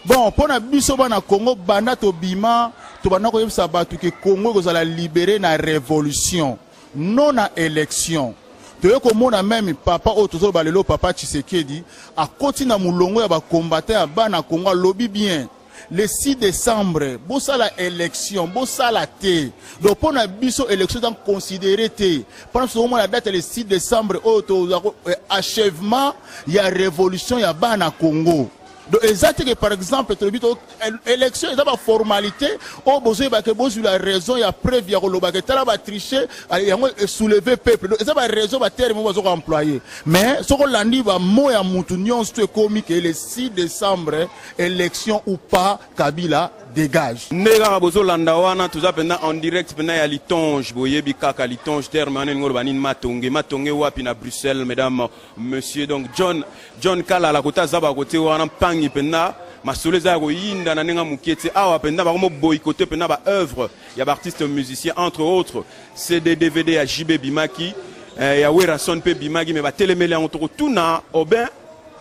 Bon, mpo na biso bana Congo, banda tobima tobanda koyebisa bato ke Congo ekozala libéré na révolution, non na élection. Toye komona meme papa oyo tozoloba lelo, papa Tshisekedi, akoti na molongo ya bacombattant ya bana Congo, alobi bien le 6 décembre bosala élection, bosala te. Donc mpo na biso élection eza considéré te. Mpo na biso tokomona date le 6 décembre oyo tozala achèvement ya révolution ya bana Congo. Donc eza te ke par exemple tolobi to élection eza baformalité oyo bozoyeba ke bozwi la raison ya preuve ya koloba ke tala batriche, yango esoulever peuple. Donc eza baraison, baterme oyo baza koemployer, mais soki olandi bamo ya mutu nyonso to ekomi ke le 6 décembre, élection ou pas, Kabila dégage. Nde kaka bozolanda wana, toza mpenza en direct mpenza ya Litonge. Boyebi kaka Litonge, terme wana elingi oloba nini? Matonge. Matonge wapi? Na Bruxelles, mesdames, monsieur. Donc John John Kalala kota aza bakote wana mpangi mpenza, masolo eza ya koyinda na ndenge mokie te. Awa mpenza bakomo boycotter mpenza baœuvre ya baartiste musicien, entre autres CD, DVD ya JB bimaki, ya Werrason mpe bimaki, me batelemeli yango. Tokotuna Aubin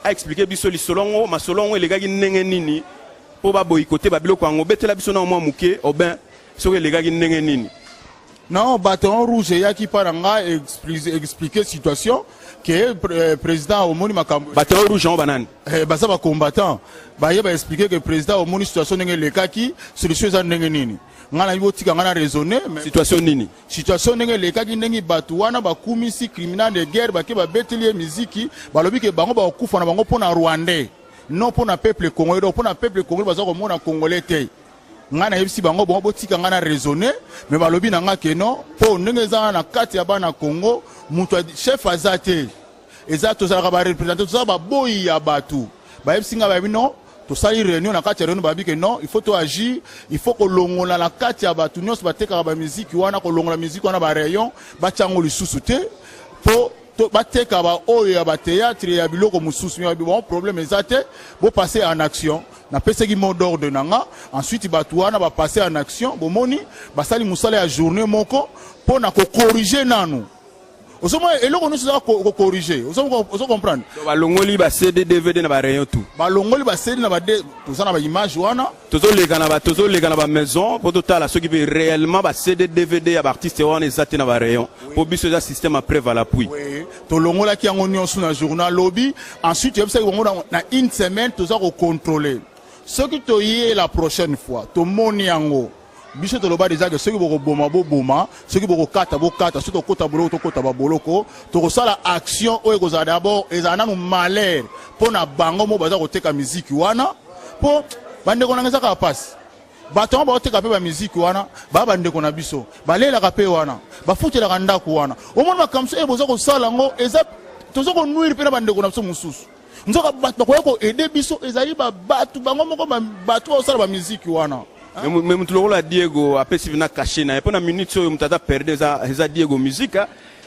aexpliquer biso lisolo yango, masolo yango elekaki ndenge nini mpo baboycotter babiloko yango. Betela biso na mwa moke, Aubin, soki elekaki ndenge nini. Non, bâton rouge eyaki mpa na nga expliquer situation ke président omoni makambo. Bâton rouge yango banani? Baza bacombattant, baye baexpliquer ke président omoni situation ndenge elekaki, solution eza ndenge nini. Ngai nayebi, botika ngai na raisonner. Situation nini? Situation ndenge elekaki, ndenge bato wana bakumisi criminel de guerre, bake babeteli ye miziki, balobi ke bango bakokufa na bango mpo na Rwandais, non mpo na peuple congolais. Donc mpo na peuple congolais baza komona Congolais te. Ngai nayebisi bango, bongo botika ngai na raisonner, mais balobi na ngai ke non, mpo ndenge eza na kati ya bana Congo, moto chef aza te, eza tozalaka bareprésente, tozala baboyi ya bato. Bayebisi ngai, bayebi non, tosali réunion, na kati ya réunion bayebi ke non, il faut toagir, il faut kolongola na kati ya bato nyonso batekaka bamiziki wana, kolongola miziki wana barayon, batia yango lisusu te, mpo bateka baoyo ya bathéâtre, ya biloko mosusu. Bon, problème eza te, bopasser en action. Napesaki mot d'ordre na nga. Ensuite bato wana bapasse en action. Bomoni basali mosala ya journée moko mpo na kocorriger nanu. Ozomona eloko nyonso eza kocorriger, ozo comprendre? Balongoli ba CD, DVD na barayon tout. Balongoli ba CD na bade, toza na baimage wana. Tozoleka na bamaison mpo totala soki mpe réellement ba CD, DVD ya baartiste wana eza te na barayon, mpo biso eza système à preuve à l'appui. Oui, tolongolaki yango nyonso na journal lobi. Ensuite toyebisaki bango na une semaine toza kocontrôler. Soki toye la prochaine fois, tomoni yango, biso toloba déjà ke soki bokoboma, boboma, soki bokokata, bokata, soki tokota boloko, tokota baboloko. Tokosala action oyo ekozala d'abord ezala nanu malheur mpo na bango mo baza koteka miziki wana, mpo bandeko nanga eza kaka mpasi. Bato yango baoteka mpe bamiziki wana, baa bandeko na biso, balelaka mpe wana, bafutelaka ndako wana. Omoni makambo so e boza kosala yango, eza toza konuire mpe na bandeko na biso mosusu. Nzoka bato bakoya koaider biso ezali bato bango moko, bato baosala bamiziki wana. Mais motu lokola Diego apesi na cachet na ye mpo na minute oyo moto aza perde eza Diego Musique.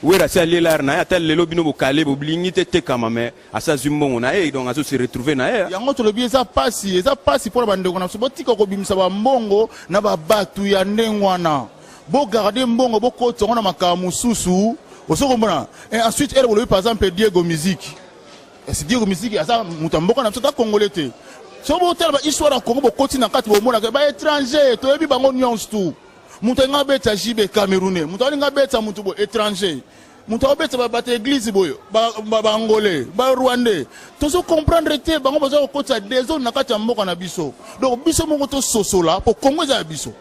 Wera asi alielare na ye, ata lelo bino bokale bolingi te tekama, mais asi azwi mbongo na ye, donc azo se retrouver na ye. Yango tolobi eza pasi, eza pasi mpona bandeko na biso. Botika kobimisa bambongo na babato ya ndenge wana, bogarder mbongo, bokota yango na makambo mosusu, ozo komona. Et ensuite ere bolobi par exemple Diego Musique, esi Diego Musique aza moto ya mboka na biso, ata Congolais te. Soki botala ba histoire ya Congo, bokoti na kati, bomonaka ba étranger, toyebi bango nyonso tu. Moto alingi abeta JB, Camerounais. Moto alingi abeta moto boye, étranger. Moto akobeta bato église boye, Baangolais, Barwandais. Tozo comprendre te, bango baza kokotisa désordre na kati ya mboka na biso. Donc biso moko tososola, po Congo eza ya biso.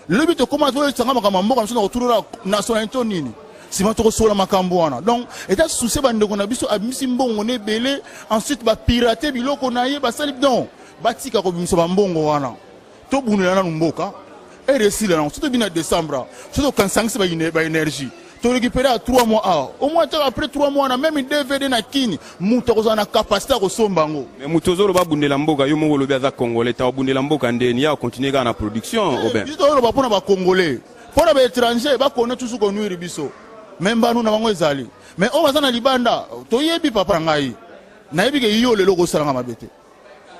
Lobi tokóma toyesanga makambo ya mboka na biso na kotulola nationalité nini, nsima tokosola makambo wana. Donc eza souci bandeko na biso. Abimisi mbongo na ebele, ensuite bapirate biloko na ye, basali. Donc batika kobimisa bambongo wana, tobundela nanu mboka ere esila nango. Soki tobina décembre, soki tokanisangisi baénergie, torécupéré ya 3 mois awa, au moins ata après 3 mois na même DVD na kini, moto akozala na capacité ya kosomba yango. Mais moto ozoloba abundela mboka, yo moko olobi aza Congolais ta, obundela mboka ndeni ya akontinue kaka na production oben? Biso tozoloba mpona Bacongolais. Mpona baétranger, bakone toujours konuire biso, me mbanu na bango ezali. Mais oyo baza na libanda, toyebi. Papa na ngai, nayebi ke yo lelo okosalanga mabe te,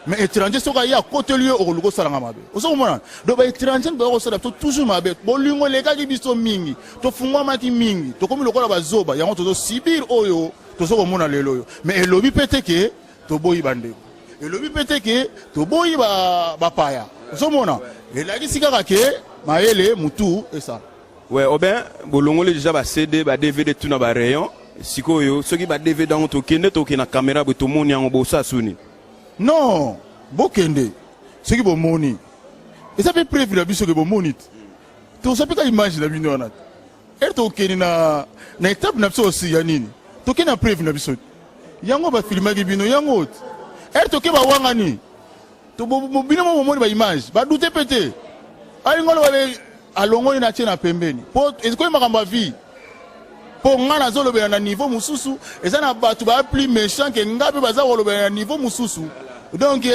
mais étranger soki aye akoteli yo, okoluka osalanga mabe. Ozo komona? Donc baétranger baza kosala biso toujours mabe. Bolingo elekaki biso mingi, tofungwamaki mingi, tokomi lokola bazoba. Yango tozosubir oyo tozo komona lelo oyo. Mais elobi mpe te ke toboyi bandeko, elobi mpe te ke toboyi bapaya. Ozomona, elakisi kaka ke mayele mutu esala. Ouais, oben bolongoli déjà ba CD, ba DVD tout na ba rayon. Sikoyo soki ba DVD yango, tokende, tokende na caméra boye, tomoni yango, bosala suni? Non, bokende. Soki bomoni, eza mpe preuve na biso ke bomoni te. Tozwa mpe ka image na bino wana te. Ere tokende na étape na biso osi ya nini, tokende na preuve na biso te. Yango bafilmaki bino yango te. Ere toke, bawangani bino mo, bomoni baimage, badute mpe te. Alingi oloba alongoli na tie na pembeni, mpo ekoyi makambo ya vie. Mpo nga nazolobela na niveau mosusu, eza na bato baya plus méchant ke nga mpe baza kolobela na niveau mosusu. Donc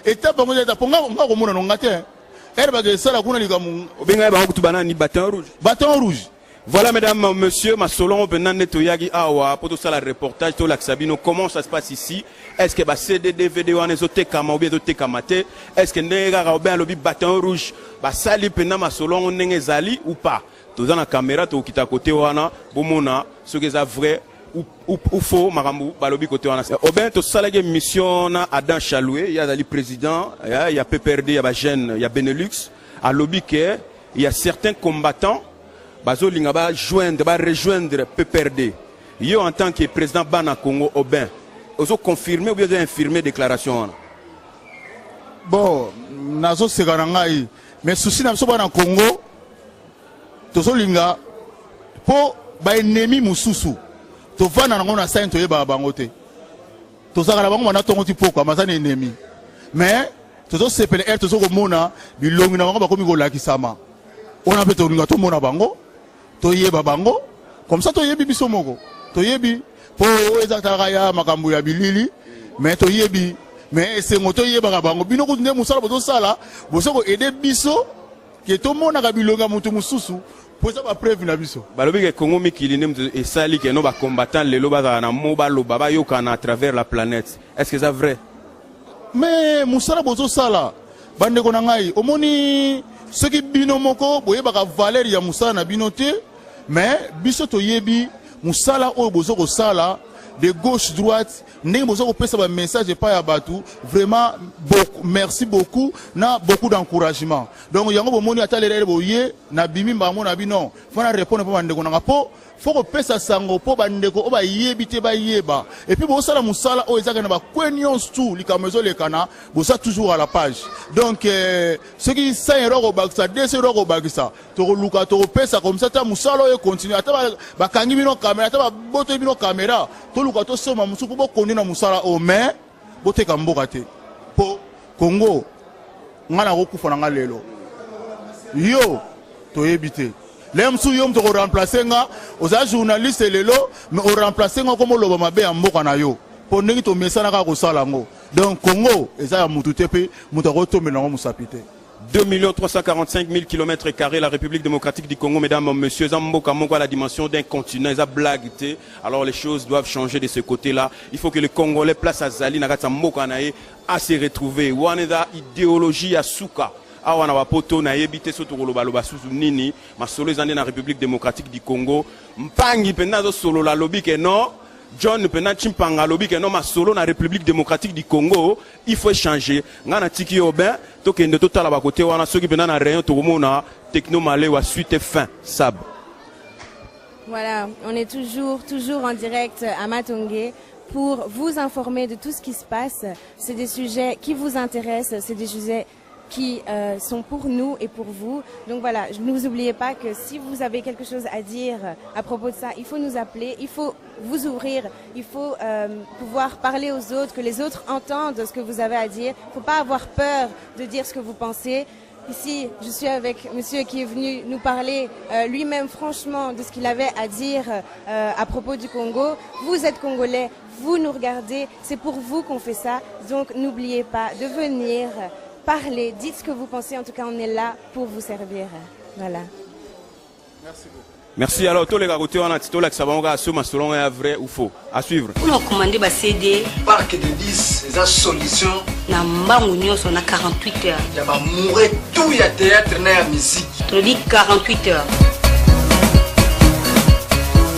étape yango eza mpo nga komona no nga te. Ere bake esala kuna likambo. Obengai bango kutu banani? Bâton rouge? Bâton rouge. Voilà, mesdames, messieurs, masolo mpenza nde toyaki awa po tosala reportage, tolakisa bino comment ça se passe ici. Est-ce que ba CD, DVD wana ezotekama ou bien ezotekama te? Est-ce que ndenge kaka oben alobi, bâton rouge basali mpenza masolo yango ndenge ezali ou pas? Toza na caméra, tokokita kote wana, bomona soki eza vrai ou faux makambo balobi kote wana. Oben tosalaki émission na Adam Chaloué, ye azali président ya PPRD ya bajeune ya Benelux. Alobi ke il y a certains combattants bazolinga bajoindre, barejoindre PPRD. Yo en tant que président bana Congo, Aubin, ozoconfirme ou bien ozo-infirme déclaration wana? Bon, nazoseka na ngai, mais souci na biso bana Congo, tozolinga mpo baennemi mosusu tovanda nango na sani, toyebaka bango te, tozalaka na bango banda ntongo ti pokwa, maza na ennemi. Mais tozosepela ere tozokomona bilongi na bango bakomi kolakisama wana. Mpe tolinga tomona bango, toyeba bango, comme ça toyebi biso moko, toyebi mpo oyo eza kaka ya makambo ya bilili. Mais toyebi, mais esengo toyebaka bango. Bino kutu nde mosala bozosala, bozo koaider biso ke tomonaka bilongi ya motu mosusu, mpo eza bapreuve na biso. Balobi ke Congo mikili nde moto esali ke no bacombattant lelo bazala na mo baloba, bayokana à travers la planète. Est ce que eza vrai? Mais mosala bozosala, bandeko na ngai, omoni, soki bino moko boyebaka valeur ya mosala na bino te, mais biso toyebi mosala oyo bozo kosala de gauche droite, ndenge boza kopesa bamessage epai ya bato. Vraiment beaucoup, merci beaucoup na beaucoup d'encouragement. Donc yango bomoni, ata lelo boye nabimi bango na bino, faut na répondre mpo bandeko nanga, mpo faut kopesa sango mpo bandeko oyo bayebi te bayeba. Et puis bosala mosala oyo ezaka na bakwe nyonso tu, likambo ezolekana, boza toujours à la page. Donc soki 100 euro kobakisa, 200 euro kobakisa, tokoluka tokopesa comme ça ata mosala oyo econtinue. Ata bakangi bino caméra, ata babotoli bino caméra, toluka tosomba mosusu mpo bokonde na mosala oyo. Mais boteka mboka te, mpo Congo, ngai nakokufa na ngai lelo, yo toyebi te. Lelo mosusu yo moto koremplace nga. Oza journaliste lelo, mais oremplace nga, okoma oloba mabe ya mboka na yo, mpo ndenge tomesana kaka kosala yango. Donc Congo eza ya mutu te, mpe moto akotombela yango mosapi te. 2 345 000 km carrés, la République démocratique du Congo, mesdames, messieurs, mboka moko à la dimension d'un continent, eza blague te. Alors les choses doivent changer de ce côté-là. Il faut que les Congolais place azali na kati ya mboka na ye à se retrouver. Wana eza idéologie ya suka. Awa na bapoto nayebi te so tokolobaloba susu nini. Masolo eza nde na République démocratique du Congo. Mpangi mpenza azosolola, alobi ke non. John mpena Tshimpanga alobi ke no masolo na République démocratique du Congo il faut changer. Nga natiki yo ben tokende totala bakote wana soki mpena na rayon tokomona Techno Malewa suite et fin sab. Voilà, on est toujours, toujours en direct à Matonge pour vous informer de tout ce qui se passe. C'est des sujets qui vous intéressent, c'est des sujets qui sont pour nous et pour vous. Donc voilà, ne vous oubliez pas que si vous avez quelque chose à dire à propos de ça, il faut nous appeler, il faut vous ouvrir, il faut pouvoir parler aux autres, que les autres entendent ce que vous avez à dire. Il ne faut pas avoir peur de dire ce que vous pensez. Ici, je suis avec monsieur qui est venu nous parler lui-même franchement de ce qu'il avait à dire à propos du Congo. Vous êtes Congolais, vous nous regardez, c'est pour vous qu'on fait ça. Donc n'oubliez pas de venir parler, dites ce que vous pensez. En tout cas, on est là pour vous servir. Voilà. Merci beaucoup. Merci. Alors, tous les gars, on a tolakisa bango kaka so masolo ya vrai ou faux. À suivre. Mpona kokomande ba CD. Parc de 10 eza solution. Na mbangu nyonso na 48 heures. Ya ba moure tout ya théâtre na ya musique. Tolobi 48 heures.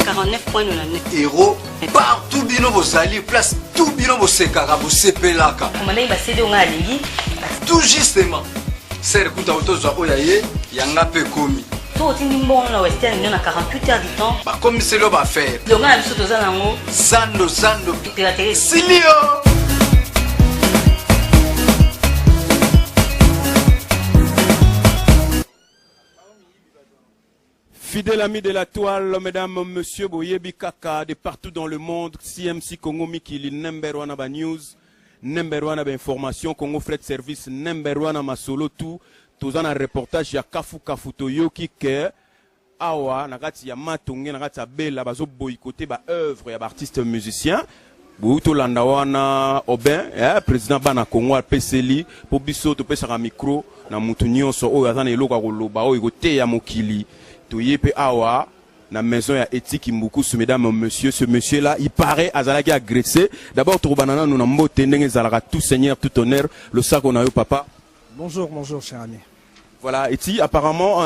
49.99. Héros partout bino bozali place tout bino bosekaka bosepelaka. Komandaki ba CD oyo ngai alingi. Tout justement. Sœur kuta otozwa oyo ya ye yanga mpe ekomi. To otindi mbongo na Western Union na 48 heures du temps. Bakomiseli yo ba affaire. Longa na biso toza nango. Zando zando. Piraterie. Sili yo. Fidèle ami de la toile, mesdames, messieurs, boyebi kaka de partout dans le monde, CMC Congo Mikili, number one ba news, number one ba information, Congo Fret Service, number one masolo tout, toza na reportage ya kafu kafu toyoki ke awa na kati ya Matonge na kati ya Bela bazo boycotter ba œuvre ya ba artiste musicien. Boye tolanda wana Aubin, président bana Congo apeseli po biso topesaka micro na mutu nyonso oyo aza na eloko ya koloba oyo ekoteya mokili. Toye pe awa na maison ya Etiki Mbukusu, mesdames, messieurs, ce monsieur là, il paraît azalaki agressé. D'abord tokobana nanu na mbote ndenge ezalaka, tout seigneur tout honneur, losako na yo papa. Bonjour, bonjour cher ami. Voilà, Eti, apparemment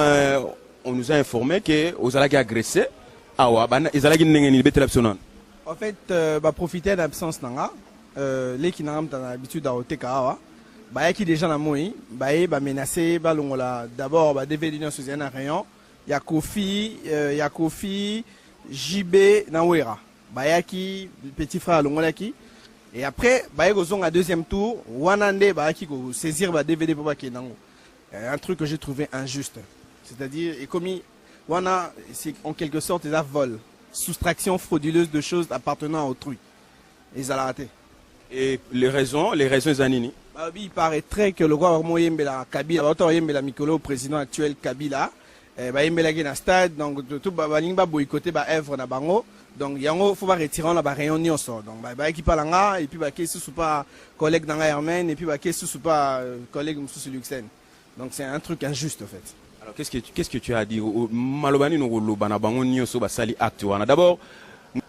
on nous a informé que ozalaki agressé. Awa bana ezalaki ndenge nini, betela biso nanu. En fait, bah, profiter d'absence nanga, leki nanga mta na habitude à oteka awa. Bayaki déjà na moi, baye ba menacer ba longola d'abord ba DVD nyonso ezali na rayon ya Kofi, ya Kofi JB na Wera. Bayaki petit frère alongolaki et après baye kozonga deuxième tour wana nde bayaki ko saisir ba DVD po bakende nango. Un truc que j'ai trouvé injuste. C'est-à-dire et comme wana c'est en quelque sorte eza vol, soustraction frauduleuse de choses appartenant à autrui. Ezalaka te. Et les raisons eza nini? Bah, il paraîtrait que le roi Moyembela Kabila, ba Moyembela Mikolo, président actuel Kabila, ba yembelaki na stade, donc tout ba balingi ba boycotter ba œuvre na bango. Donc yango faut ba retirer na ba rayon nyonso. Donc ba ba équipe langa et puis ba ke susu pa collègue nanga Hermène et puis ba ke susu pa collègue mususu Luxen. Donc c'est un truc injuste en fait. Alors qu'est-ce que tu as dit? Maloba nini okoloba na bango nyonso basali acte wana? D'abord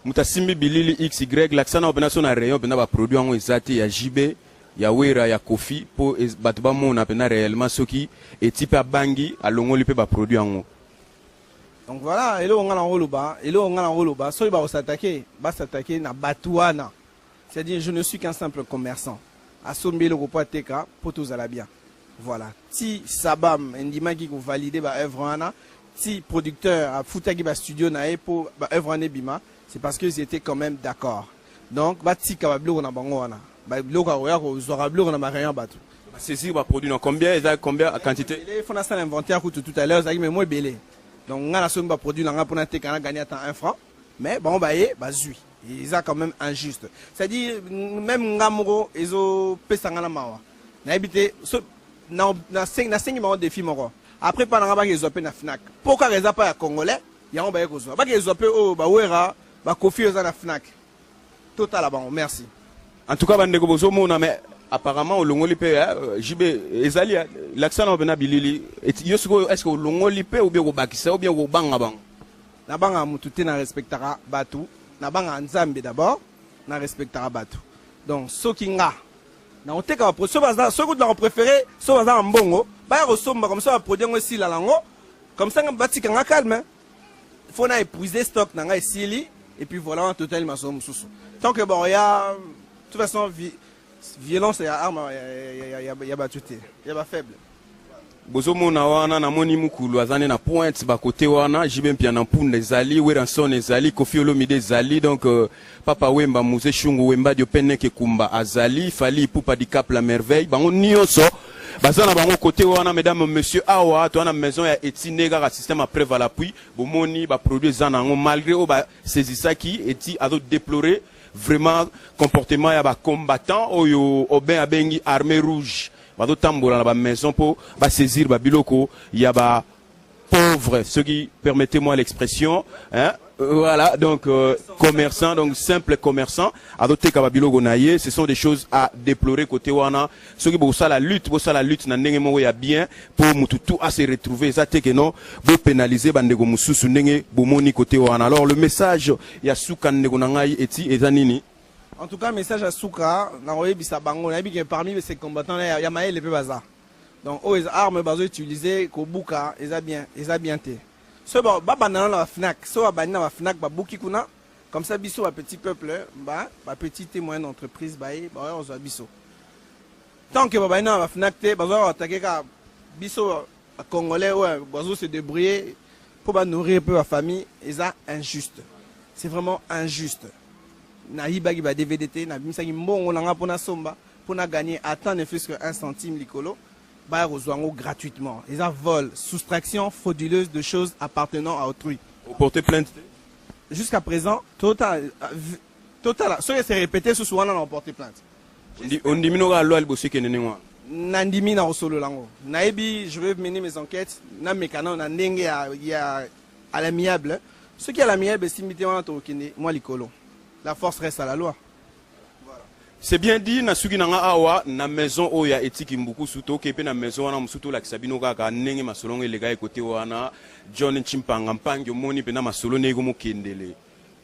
mutu asimbi bilili XY lakisa na opena so na rayon pena ba produit yango eza te ya JB ya Wera ya Kofi po bato bamona pena réellement soki eti pe abangi alongoli pe ba produit yango. Donc voilà, eloko nga na koloba, eloko nga na koloba, soki ba s'attaquer, ba s'attaquer na bato wana. C'est-à-dire je ne suis qu'un simple commerçant. Asombi eloko po ateka po tozala bien. Voilà. Ti Sabam ndimaki ko valider ba œuvre wana, ti producteur afutaki ba studio na ye po ba œuvre wana ebima, c'est parce qu'ils étaient quand même d'accord. Donc batika ba biloko na bango wana. Ba biloko ya koya kozwaka biloko na ba rayon bato. Ba saisir ba produit na combien, eza combien à quantité? Il faut nasala inventaire kutu tout à l'heure, ezalaki mais moi ebele. Donc nga nasombi ba produit na nga mpona teka na gagner ata 1 franc, mais bango baye bazwi. Eza quand même injuste. C'est-à-dire même nga moko ezopesa nga na mawa. Nayebi te so na nasengi bango défi moko. Après pa na nga bakezwa mpe na Fnac. Po kaka eza pa ya Congolais, yango baye kozwa. Bakezwa mpe oyo ba Wera, ba Kofi oyo eza na Fnac. Totala bango, merci. En tout cas bandeko bozomona, mais apparemment olongoli mpe, JB ezali l'accent na pena bilili. Et yo sikoyo est-ce que olongoli mpe ou bien kobakisa ou bien kobanga bango? Nabangaka mutu te, na respectaka bato. Nabangaka Nzambe d'abord, na respectaka bato. Donc soki nga na koteka ba produit, soki baza, soki kutu na kopréféré, soki baza na mbongo baya kosomba comme ça ba produit yango esila nango, comme ça nga batika nga calme. Faut na épuiser stock na nga esili. Et puis voilà, wana totali masolo mosusu. Tant que baoya, de toute façon, vi, violence ya arme ya bato te, ya bafaible. Bozomona wana, namoni mukulu aza nde na pointe bakote wana. JB Mpiana Mpunda ezali, Werrason ezali, Koffi Olomide ezali, donc Papa Wemba, Muse Shungu Wemba, Diopeneke Kumba azali, Fally Ipupa Dicap la Merveille, bango nyonso baza na bango kote wana. Mesdames, monsieur, awa toza na maison ya Eti nde kaka système à preuve à l'appui. Bomoni baproduit eza na yango, malgré oyo basaisissaki. Eti azodéplorer vraiment comportement ya bacombattant oyo Aubin abengi armée rouge, bazotambola na bamaison mpo basaisir babiloko ya ba pauvre, ceux qui, permettez-moi l'expression, hein, voilà, donc commerçant, donc simple commerçant azoteka babiloko na ye. Ce sont des choses à déplorer côté wana. Soki bosala lutte, bosala lutte na ndenge moko ya bien mpo mutu tout a se retrouver. Eza te ke non, bopénaliser bandeko mosusu ndenge bomoni côté wana. Alors, le message ya suka, ndeko na ngai Eti, eza nini? En tout cas, message ya suka nakoyebisa bango, nayebi ke parmi ces combattants ya mayele mpe baza. Donc oyo eza arme bazoutiliser kobuka, eza bien, eza bien te. So babanda nano na baFNAC, so babandi na baFNAC, babuki kuna, comme ça biso bapetit peuple, bapetit te moyenne entreprise baye baya kozwa biso. Tant que babandi na baFNAC te, bazoka koattaquer kaka biso bacongolais oyo bazo se débrouiller mpo banourrir mpe bafamille. Eza injuste, c'est vraiment injuste. Nayibaki ba DVD te, nabimisaki mbongo na nga mpo nasomba, mpo na gagner ata ne fût-ce que un centime likolo. Baya kozwa yango gratuitement, eza vol, soustraction frauduleuse de choses appartenant à autrui. Oporter plainte te? Jusqu'à présent, total totala soki ese répété susu wana, na oporter plainte. Ondimi noka loi liboso ekende ndenge wana? Nandimi na kosolola yango. Nayebi, je vais mener mes enquêtes, nameka nano na ndenge ya à l'amiable. Soki à l'amiable esimbi te, wana tokokende mwa likolo. La force reste à la loi. C'est bien dit. Na suki na nga awa na maison oyo ya Etiki Mbukusu, toke mpe na maison wana mosusu, tolakisa bino kaka ndenge masolo ngo eleka ekote wana. John Chimpanga Mpangi, omoni mpena masolo ndenge komokendele,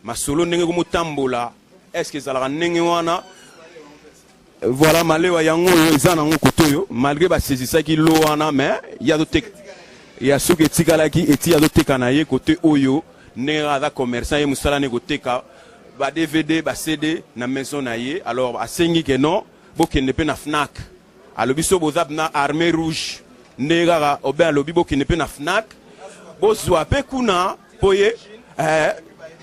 masolo ndenge komotambola, est ce que ezalaka ndenge wana? Voilà, malewa yango oyo eza nango kote oyo, malgré basaisissaki lo wana, mais ye azoteka ya soki etikalaki. Eti azoteka na ye kote oyo ndenge kaka aza commerçant, ye mosala ne koteka ba DVD, ba CD na maison na ye. Alors asengi ke non, bokende mpe na FNAC. Alobi so boza na armée rouge ndenge kaka obe alobi, bokende mpe na FNAC, bozwa mpe kuna mpo ye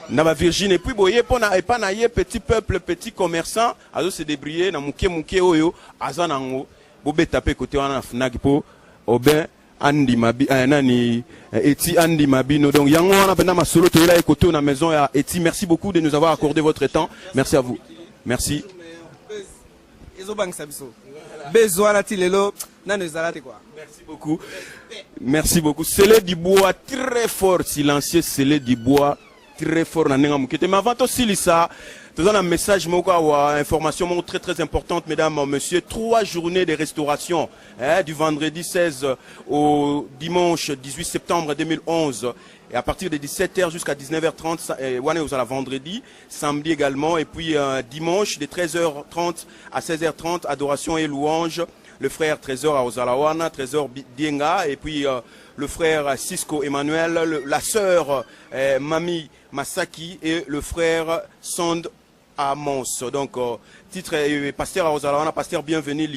na bavirgine. Et puis boye mpo na epa na ye, petit peuple, petit commerçant azo se débrouiller na moke moke oyo aza nango, bobeta mpe kote wana na FNAC mpo Aubin andima bi, nani Eti andima bino. Donc yango wana mpenza masolo toyela ye kote na maison ya Eti. Merci beaucoup de nous avoir accordé votre temps. Merci à vous, merci. Ezobangisa biso bezo wana ti lelo nano ezala te quoi. Merci beaucoup, merci beaucoup. Sele du bois très fort, silencieux, Sele du bois très fort na ndenge ya moke te. Mais avant tosilisa, toza na message moko awa, information moko très très importante. Mesdames, messieurs, 3 journées de restauration, hein, du vendredi 16 au dimanche 18 septembre 2011 et à partir de 17h jusqu'à 19h30, wana ozala vendredi, samedi également et puis dimanche de 13h30 à 16h30, adoration et louange. Le frère Trésor aozala wana, Trésor Dienga, et puis le frère Cisco Emmanuel, la sœur Mami Masaki et le frère Sand Amos. Donc, titre, pasteur aozala wana, pasteur Bienvenu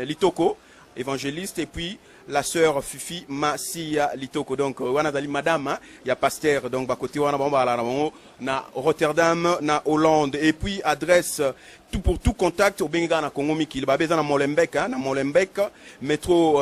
Litoko, évangéliste, et puis la sœur Fifi Masia Litoko. Donc, wana azali madame, hein, ya pasteur. Donc, bakote wana, bango bazala na bango na Rotterdam, na Hollande. Et puis, adresse, tout pour tout contact, obengi kaka na Congo Mikili. Babe eza na Molenbeek, hein, na Molenbeek, métro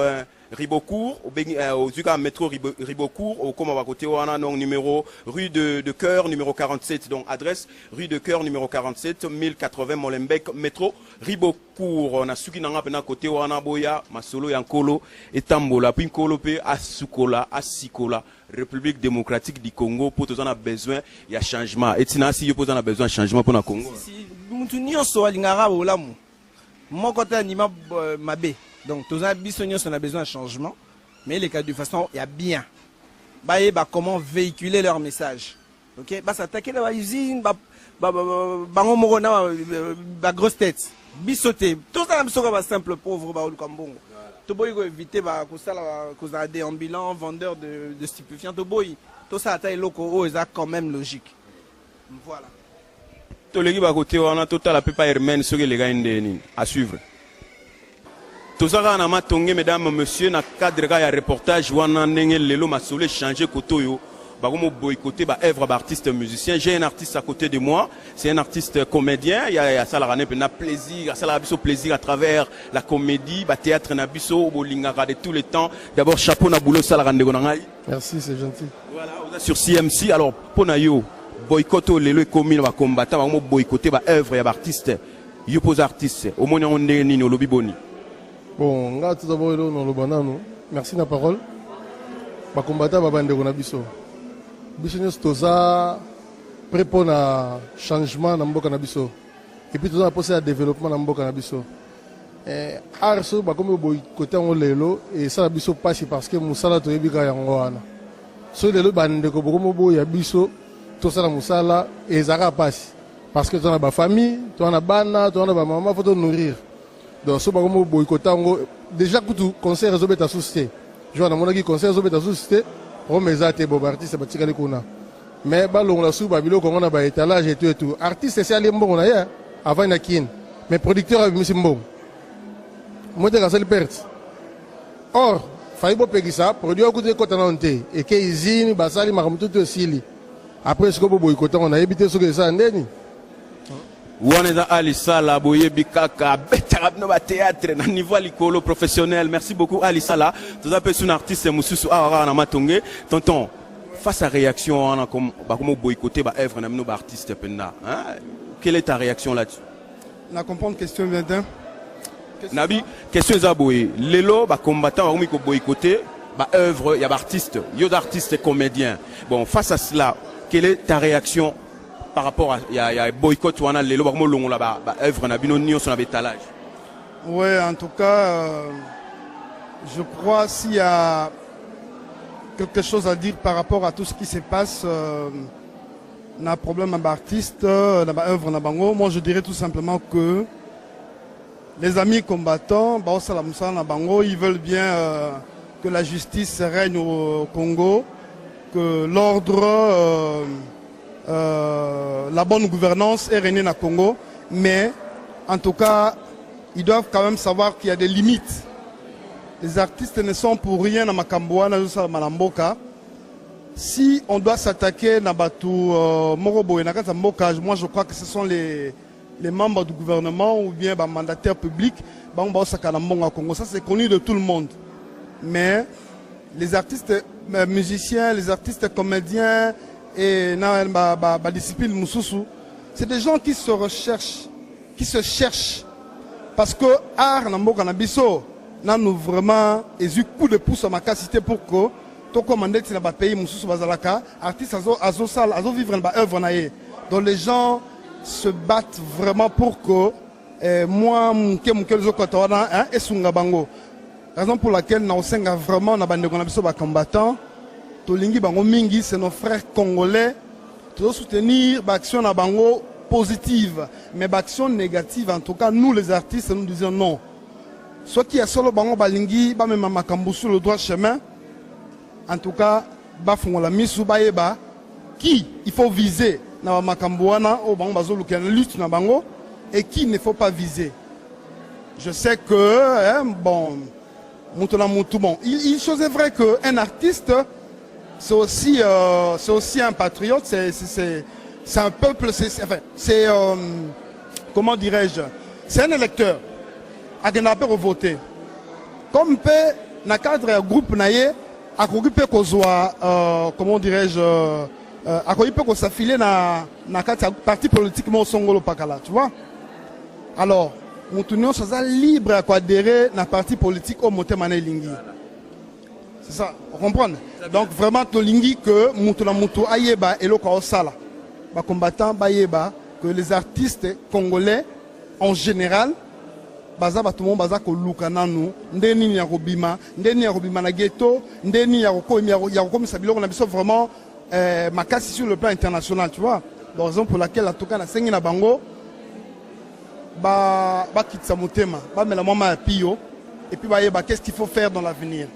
Ribocourt, obengi, ozwi kaka métro Ribocourt, okóma bakote wana. Donc numéro rue de Cœur numéro 47. Donc adresse, rue de Cœur numéro 47, 1080 Molenbeek, métro Ribocourt. Na suki nanga mpena kote wana, boya masolo ya nkolo etambola, puis nkolo mpe asukola, asikola République démocratique du Congo, mpo toza na besoin ya changement. Etina asi yo mpo oza na besoin ya changement mpo na Congo. Si mutu nyonso alingaka bolamu, moko te andima mabe. Donc toza biso nyonso na besoin ya changement, mais eleka de façon ya bien, bayeba comment véhiculer leur message. Ok, bas'attaquer na bausine bango moko na bagrosse tête. Biso te, tozala biso kaka basimple pauvre baoluka mbongo. Toboyi koéviter kosala kozala déambulant vendeur de stupéfiant. Toboyi tosala ata eloko oyo eza quand même logique. Voilà. Toleki bakote wana, totala mpe pa Hermaine soki elekaki nde nini. À suivre. Toza kaka na Matonge, mesdames, monsieur, na cadre kaka ya reportage wana, ndenge lelo masolo échange kote oyo bakomo boycotter baœuvre baartiste musicien. J'ai un artiste à côté de moi, c'est un artiste comédien ya asalaka ne mpenza plaisir, asalaka biso plaisir à travers la comédie, bathéâtre na biso bolingaka de tous les temps. D'abord, chapeau na boulot osalaka, ndeko na ngai. Merci, c'est gentil. Voilà, oza sur CMC. Alors, mpo na yo, boycott oyo lelo ekomi na bacombattant, bango boycotter baœuvre ya baartiste, yo mpo oza artiste, omoni yango ndenge nini? Olobi boni? Bon, nga tout d'abord eloko naloba nanu, merci na parole. Bacombattant ba bandeko na biso, biso nyonso toza prêt mpo na changement na mboka na biso et puis toza na mposa ya développement na mboka na biso. Art soki bakomi boycotter yango lelo, esala biso mpasi parce que mosala toyebi kaka yango wana. Soki lelo bandeko bokomi boya biso tosala mosala, ezalaka mpasi parce que toza na bafamille, toza na bana, toza na bamama, faut tonourrir. Donc so bakomi boycotter yango, déjà kutu concert ezobeta susu te. Jour namonaki concert ezobeta susu te, problème eza te. Bo baartiste batikali kuna, mais balongola su babiloko yango na baétalage etu etu. Artiste esi alie mbongo na ye avant na kine, mais producteur abimisi mbongo mo te, asali perte. Or fai bopekisa produit oyo kutu ekɔta nano te, eke usine, basali makambo tutu esili, après sikoyo boboycotter yango. Nayebi te soki esala ndeni. Wana eza Ali Sala, boyebi kaka abetaka bino bathéâtre na niveau ya likolo, professionnel. Merci beaucoup, Ali Sala. Toza mpe suna artiste mosusu awa kaka na Matonge. Tonton, face à réaction wana, bakomi boycotter baœuvre na bino baartiste mpenza, quelle est ta réaction là-dessus? Na comprendre question bien te. Nabi question eza boye: lelo bacombattant bakomi koboycotter baœuvre ya baartiste, yo oza artiste comédien. Bon, face à cela, quelle est ta réaction par rapport à ya boycott wana, lelo bakomi olongola baœuvre na bino nyonso na baétalage? Ouais, en tout cas, je crois s'il y a quelque chose à dire par rapport à tout ce qui se passe, na problème à artiste, na ba œuvre na bango, moi je dirais tout simplement que les amis combattants, baosala mosala na bango, ils veulent bien que la justice règne au Congo, que l'ordre, la bonne gouvernance est régnée au Congo, mais en tout cas, ils doivent quand même savoir qu'il y a des limites. Les artistes ne sont pour rien dans makambo wana na mboka. Si on doit s'attaquer na batu moko boye na kati ya mboka, moi je crois que ce sont les membres du gouvernement ou bien ba mandataires publics, bango baosaka na mbongo ya Congo. Ça, c'est connu de tout le monde. Mais les artistes musiciens, les artistes comédiens et na ba discipline mosusu, c'est des gens qui se recherchent, qui se cherchent, parce que art na mboka na biso nanu vraiment ezwi coup de pouce ya makasi te pour que tokóma ndeti na bapays mosusu bazalaka, artiste azosala, azovivre na baœuvre na ye. Donc les gens se battent vraiment pour que mwa moke moke ezokɔta wana, hein, esunga bango. Raison pour laquelle naosenga vraiment na bandeko na biso bacombattant, tolingi bango mingi, c'est nos frères congolais, tozosoutenir baaction na bango positive, mais baaction négative, en tout cas nous les artistes, nous disons non. Soki ya solo bango balingi bamema makambo sur le droit chemin, en tout cas bafungola misu, bayeba qui il faut viser na bamakambo wana oyo bango bazolukela na lutte na bango et qui ne faut pas viser. Je sais que, hein, bon, moto na motu, bon, il chose est vrai que un artiste, c'est aussi un patriote, c'est un peuple, c'est enfin, c'est comment dirais-je, c'est un électeur, akendaka mpe kovote comme mpe na cadre ya groupe na ye, akoki mpe kozwa comment dirais-je, akoki mpe kos'affilier na kati ya parti politique moko songolo pakala, tu vois. Alors motu nyonso aza libre ya koadhérer na parti politique oyo motema na elingi. C'est ça, comprendre. Donc vraiment tolingi que motu na motu ayeba eloko aosala. Bacombattant bayeba que les artistes congolais en général baza bato moko baza koluka nanu nde nini ya kobima, nde nini ya kobima na ghetto, nde nini ya kokomisa biloko na biso vraiment makasi sur le plan international, tu vois. Donc raison pour laquelle, en tout cas, nasengi na bango bakitisa motema, bamela mwa mai ya pio et puis bayeba qu'est-ce qu'il faut faire dans l'avenir.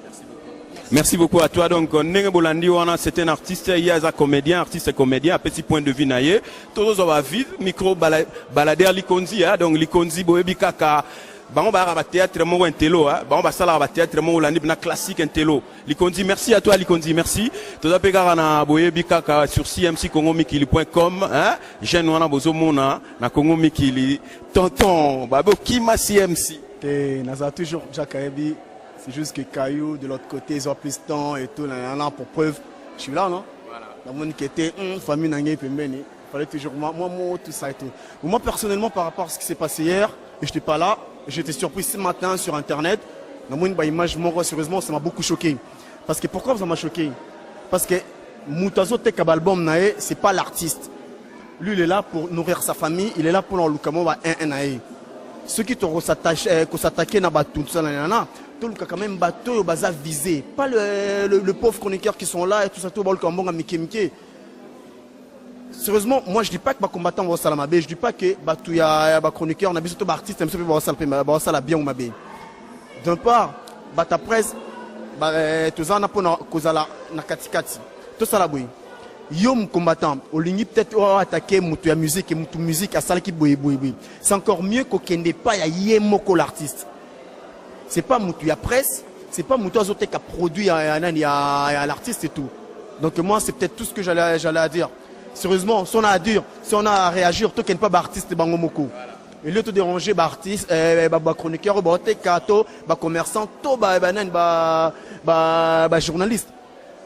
Merci beaucoup à toi. Donc, ndenge bolandi wana, c'est un artiste, il y a un comédien, artiste comédien, petit point de vue na ye. Tozo ba vivre, micro balader likonzi, hein. Donc, likonzi boyebi kaka. Bango ba ba théâtre moko intello, hein. Bango ba sala ba théâtre moko landi na classique intello. Likonzi, merci à toi Likonzi, merci. Toza pe kaka na boyebi kaka sur cmccongomikili.com, hein. Jeune wana bozomona na Congo Mikili. Tonton, babo kima CMC. Te naza toujours Jacques Ayebi, c'est juste que Caillou de l'autre côté ils ont plus de temps et tout nanana pour preuve je suis là non voilà. Namoni que te famille na ngai pembeni fallait toujours moi moi moi tout ça et tout. Moi personnellement par rapport à ce qui s'est passé hier, et j'étais pas là, j'étais surpris ce matin sur internet namoni ba image moko, sérieusement ça m'a beaucoup choqué. Parce que pourquoi ça m'a choqué? Parce que moto azoteka ba album na ye, c'est pas l'artiste. Lui il est là pour nourrir sa famille, il est là pour luka mo ba 1 1 na ye. Soki tokos'attaquer na bato tout ça nanana, toluka quand même bato oyo baza visé, pas le pauvre chroniqueur qui sont là et tout ça, tout baluka mbongo mike mike. Sérieusement, moi je dis pas que ba combattant basala mabe, je dis pas que bato ya ba chroniqueur na biso to ba artiste na biso mpe basala mpe basala bien ou mabe. D'un part, bato presse toza wana mpona kozala na katikati. Tosala boye, yo combattant olingi peut-être oyo attaquer moto ya musique, moto musique asalaki boye boye boye, c'est encore mieux kokende pa ya ye moko l'artiste. C'est pas moto ya presse, c'est pas moto azoteka produit ya nani ya l'artiste et tout. Donc moi c'est peut-être tout ce que j'allais à dire. Sérieusement, si on a à dire, si on a à réagir, tokende pa ba artiste bango moko. Et lieu de déranger ba artiste, ba chroniqueur, ba oteka to ba commerçant to ba nani ba journaliste.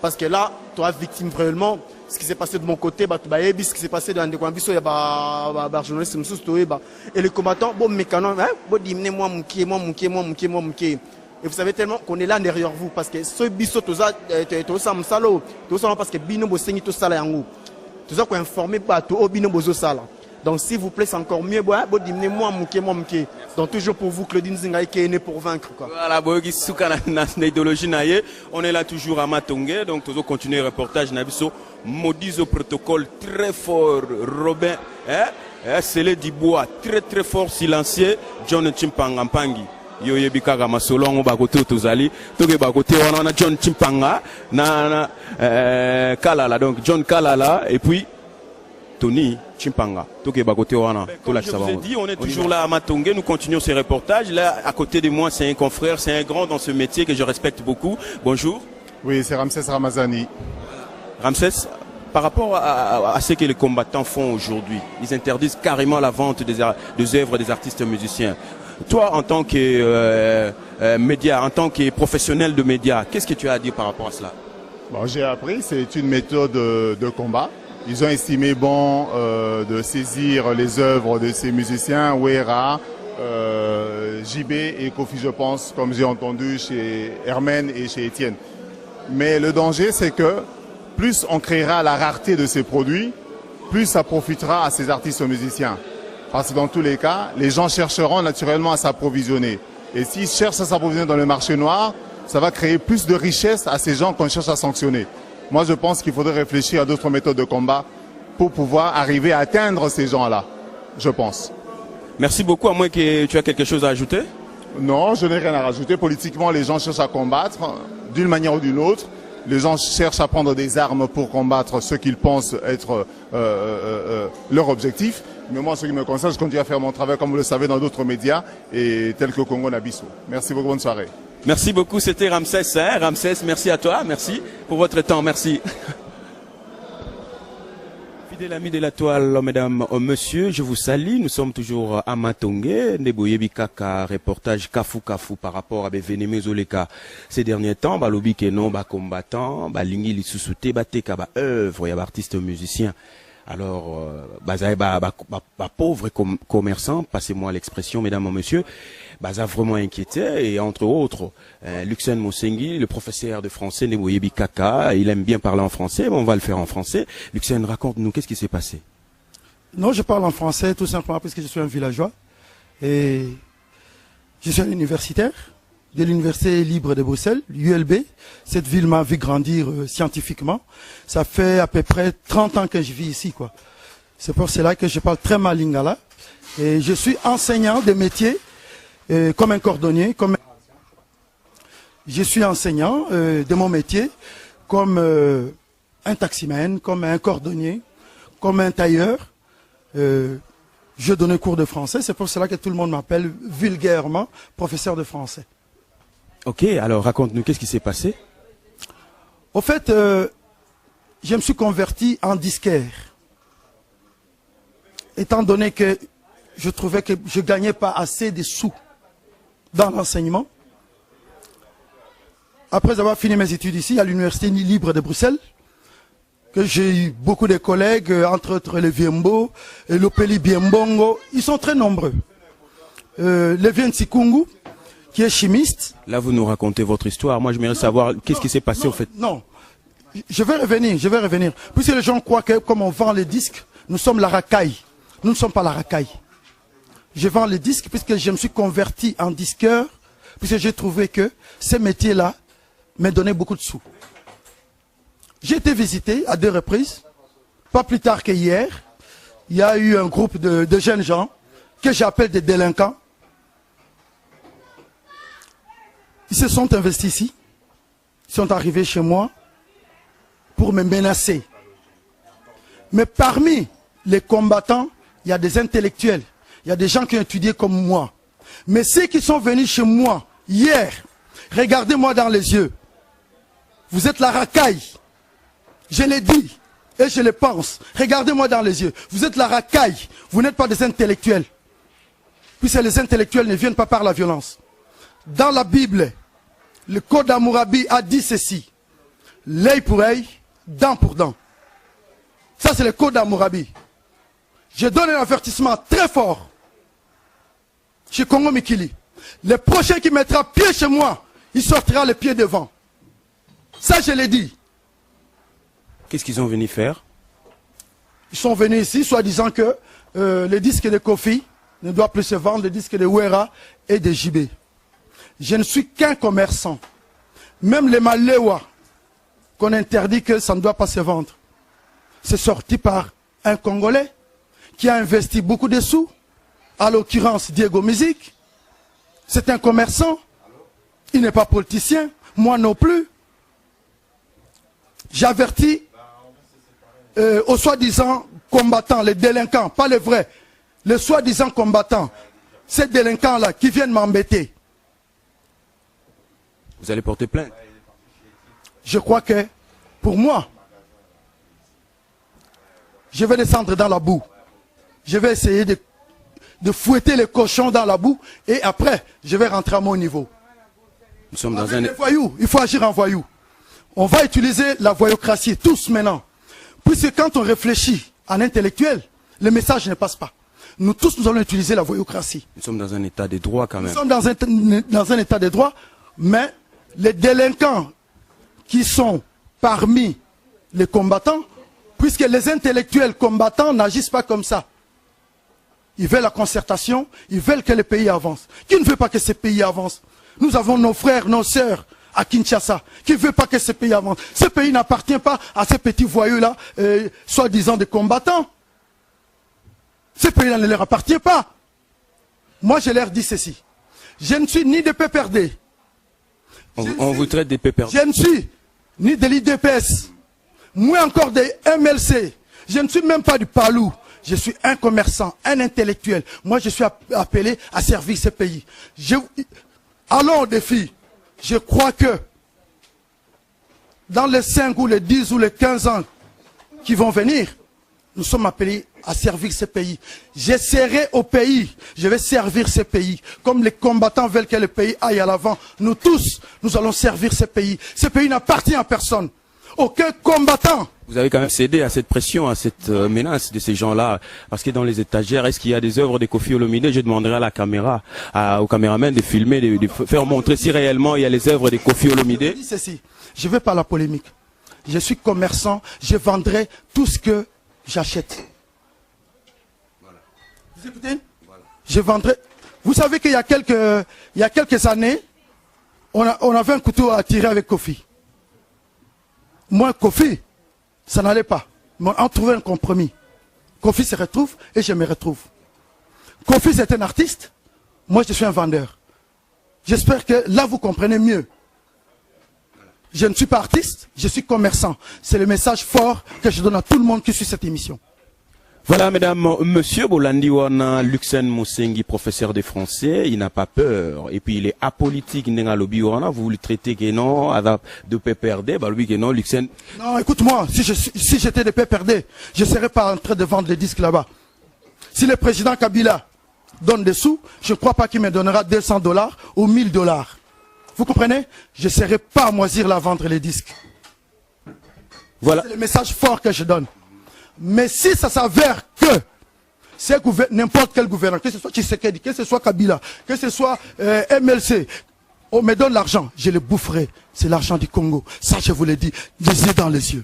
Parce que là, toi victime réellement, ce qui s'est passé de mon côté, bah, bah, ce qui s'est passé dans des coins, il y a ba journaliste mosusu toyeba. Et les combattants, bon mécano, hein, bon diminuer moi mukie, moi mukie, moi mukie, moi mukie. Et vous savez tellement qu'on est là derrière vous parce que ce biso toza toza mosalo, toza parce que bino bosengi tosala yango. Toza ko informer bato o bino bozo sala. Donc s'il vous plaît, c'est encore mieux, bon, bon diminuer moi mukie, moi mukie. Donc toujours pour vous, Claudine Zingaï qui est né pour vaincre, quoi. Voilà, boyoki suka na idéologie na ye. On est là toujours à Matonge, donc toujours continuer reportage na biso. Modizo protocole très fort, Robin, hein, hein, Célé Dubois, très très fort, silencieux, John Chimpanga Mpangi. Yo yebi kaka masolo yango bakote oyo tozali toke bakote wana wana John Chimpanga na Kalala, donc John Kalala et puis Tony Chimpanga. Toke bakote wana tolakisa Je vous ai bango. dit, on est toujours là à Matonge, nous continuons ces reportages. Là, à côté de moi, c'est un confrère, c'est un grand dans ce métier que je respecte beaucoup. Bonjour. Oui, c'est Ramsès Ramazani. Ramsès, par rapport à ce que les combattants font aujourd'hui, ils interdisent carrément la vente des œuvres des artistes musiciens. Toi, en tant que média, en tant que professionnel de médias, qu'est-ce que tu as à dire par rapport à cela? Bon, j'ai appris, c'est une méthode de combat. Ils ont estimé bon de saisir les œuvres de ces musiciens, Wera, JB et Kofi, je pense, comme j'ai entendu chez Hermène et chez Étienne. Mais le danger, c'est que plus on créera la rareté de ces produits, plus ça profitera à ces artistes musiciens. Parce que dans tous les cas, les gens chercheront naturellement à s'approvisionner. Et s'ils cherchent à s'approvisionner dans le marché noir, ça va créer plus de richesse à ces gens qu'on cherche à sanctionner. Moi, je pense qu'il faudrait réfléchir à d'autres méthodes de combat pour pouvoir arriver à atteindre ces gens-là, je pense. Merci beaucoup, à moins que tu aies quelque chose à ajouter. Non, je n'ai rien à rajouter. Politiquement, les gens cherchent à combattre d'une manière ou d'une autre. Les gens cherchent à prendre des armes pour combattre ce qu'ils pensent être leur objectif. Mais moi, ce qui me concerne, je continue à faire mon travail, comme vous le savez, dans d'autres médias, et tels que Congo Nabiso. Merci beaucoup, bonne soirée. Merci beaucoup, c'était Ramsès. Hein? Ramsès, merci à toi, merci pour votre temps, merci. Fidèle ami de la toile, mesdames, messieurs, je vous salue. Nous sommes toujours à Matonge, nde boyebi kaka, reportage Kafu Kafu par rapport à événements ezoleka. Ces derniers temps, balobi ke non, ba combattant, ba lingi lisusu te, ba teka, ba œuvre, ya ba artiste musicien. Alors, baza, ba pauvres commerçants, passez-moi l'expression, mesdames et messieurs, baza vraiment inquiété, et entre autres, Luxen Mosengi, le professeur de français, nde boyebi kaka, il aime bien parler en français, mais on va le faire en français. Luxen, raconte-nous, qu'est-ce qui s'est passé? Non, je parle en français tout simplement parce que je suis un villageois et je suis un universitaire de l'Université libre de Bruxelles, l'ULB. Cette ville m'a vu grandir scientifiquement. Ça fait à peu près 30 ans que je vis ici. C'est pour cela que je parle très mal lingala. Et je suis enseignant de métier, comme un cordonnier, comme Je suis enseignant euh, de mon métier, comme euh, un taximan, comme un cordonnier, comme un tailleur. Euh, je donnais cours de français, c'est pour cela que tout le monde m'appelle vulgairement professeur de français. Ok, alors raconte-nous, qu'est-ce qui s'est passé Au fait, euh, je me suis converti en disquaire. Étant donné que je trouvais que je gagnais pas assez de sous dans l'enseignement. Après avoir fini mes études ici à l'Université libre de Bruxelles, que j'ai eu beaucoup de collègues, euh, entre autres les Viembo, et Lopeli Biembongo, ils sont très nombreux. Euh, le Vien Tsikungu, qui est chimiste. Là, vous nous racontez votre histoire. Moi, j'aimerais savoir qu'est-ce qui s'est passé au fait. Non, je vais revenir, je vais revenir. Puisque les gens croient que comme on vend les disques, nous sommes la racaille. Nous ne sommes pas la racaille. Je vends les disques puisque je me suis converti en disqueur, puisque j'ai trouvé que ces métiers-là me donnaient beaucoup de sous. J'ai été visité à deux reprises, pas plus tard que hier. Il y a eu un groupe de, de jeunes gens que j'appelle des délinquants. Ils se sont investis ici. Ils sont arrivés chez moi pour me menacer. Mais parmi les combattants, il y a des intellectuels. Il y a des gens qui ont étudié comme moi. Mais ceux qui sont venus chez moi hier, regardez-moi dans les yeux. Vous êtes la racaille. Je l'ai dit et je le pense. Regardez-moi dans les yeux. Vous êtes la racaille. Vous n'êtes pas des intellectuels. Puisque les intellectuels ne viennent pas par la violence. Dans la Bible, le Code d'Amourabi a dit ceci. L'œil pour œil, dent pour dent. Ça, c'est le Code d'Amourabi. Je donne un avertissement très fort chez Congo Mikili. Le prochain qui mettra pied chez moi, il sortira les pieds devant. Ça, je l'ai dit. Qu'est-ce qu'ils ont venu faire Ils sont venus ici, soi-disant que euh, les disques de Kofi ne doivent plus se vendre, les disques de Wera et de JB. Je ne suis qu'un commerçant. Même les Maléwa, qu'on interdit que ça ne doit pas se vendre, c'est sorti par un Congolais qui a investi beaucoup de sous, à l'occurrence Diego Music. C'est un commerçant. Il n'est pas politicien, moi non plus. J'avertis euh, aux soi-disant combattants, les délinquants, pas les vrais, les soi-disant combattants, ces délinquants-là qui viennent m'embêter. Vous allez porter plainte Je crois que, pour moi, je vais descendre dans la boue. Je vais essayer de, de fouetter les cochons dans la boue et après, je vais rentrer à mon niveau. Nous sommes dans un... Les voyous, il faut agir en voyou. On va utiliser la voyocratie, tous maintenant. Puisque quand on réfléchit en intellectuel, le message ne passe pas. Nous tous, nous allons utiliser la voyocratie. Nous sommes dans un état de droit quand même. Nous sommes dans un, dans un état de droit, mais les délinquants qui sont parmi les combattants, puisque les intellectuels combattants n'agissent pas comme ça. Ils veulent la concertation, ils veulent que le pays avance. Qui ne veut pas que ce pays avance Nous avons nos frères, nos sœurs à Kinshasa, qui ne veut pas que ce pays avance. Ce pays n'appartient pas à ces petits voyous-là, euh, soi-disant des combattants. Ce pays-là ne leur appartient pas. Moi, je leur dis ceci. Je ne suis ni de PPRD. On, on vous traite des PPRD. Je ne suis ni de l'IDPS, moins encore des MLC. Je ne suis même pas du Palou. Je suis un commerçant, un intellectuel. Moi, je suis appelé à servir ce pays. Je, allons au défi. Je crois que dans les 5 ou les 10 ou les 15 ans qui vont venir, nous sommes appelés à servir ce pays. Je serai au pays. Je vais servir ce pays. Comme les combattants veulent que le pays aille à l'avant, nous tous, nous allons servir ce pays. Ce pays n'appartient à personne. Aucun combattant. Vous avez quand même cédé à cette pression, à cette euh, menace de ces gens-là. Parce que dans les étagères, est-ce qu'il y a des œuvres de Kofi Olomide Je demanderai à la caméra, à, au caméraman de filmer, de, de faire montrer si réellement il y a les œuvres de Kofi Olomide. Je dis ceci. Je ne veux pas la polémique. Je suis commerçant, je vendrai tout ce que j'achète. Voilà. Vous écoutez voilà. Je vendrai. Vous savez qu'il y a quelques, il y a quelques années, on, a, on avait un couteau à tirer avec Kofi. Moi, Kofi, ça n'allait pas. Mais on trouvait un compromis. Kofi se retrouve et je me retrouve. Kofi, c'est un artiste. Moi, je suis un vendeur. J'espère que là, vous comprenez mieux. Je ne suis pas artiste, je suis commerçant. C'est le message fort que je donne à tout le monde qui suit cette émission. Voilà, mesdames, monsieur Bolandi wana, Luxen Mosengi, professeur de français, il n'a pas peur. Et puis, il est apolitique, ndenge alobi wana, vous le traitez que non, aza de PPRD, bah, lui que non, Luxen. Non, écoute-moi, si je si j'étais de PPRD, je ne serais pas en train de vendre des disques là-bas. Si le président Kabila donne des sous, je ne crois pas qu'il me donnera 200 dollars ou 1000 dollars. Vous comprenez Je ne serai pas à moisir là vendre les disques. Voilà. C'est le message fort que je donne. Mais si ça s'avère que c'est n'importe quel gouvernement, que ce soit Tshisekedi, que ce soit Kabila, que ce soit euh, MLC, on me donne l'argent, je le boufferai. C'est l'argent du Congo. Ça, je vous le dis, les yeux dans les yeux.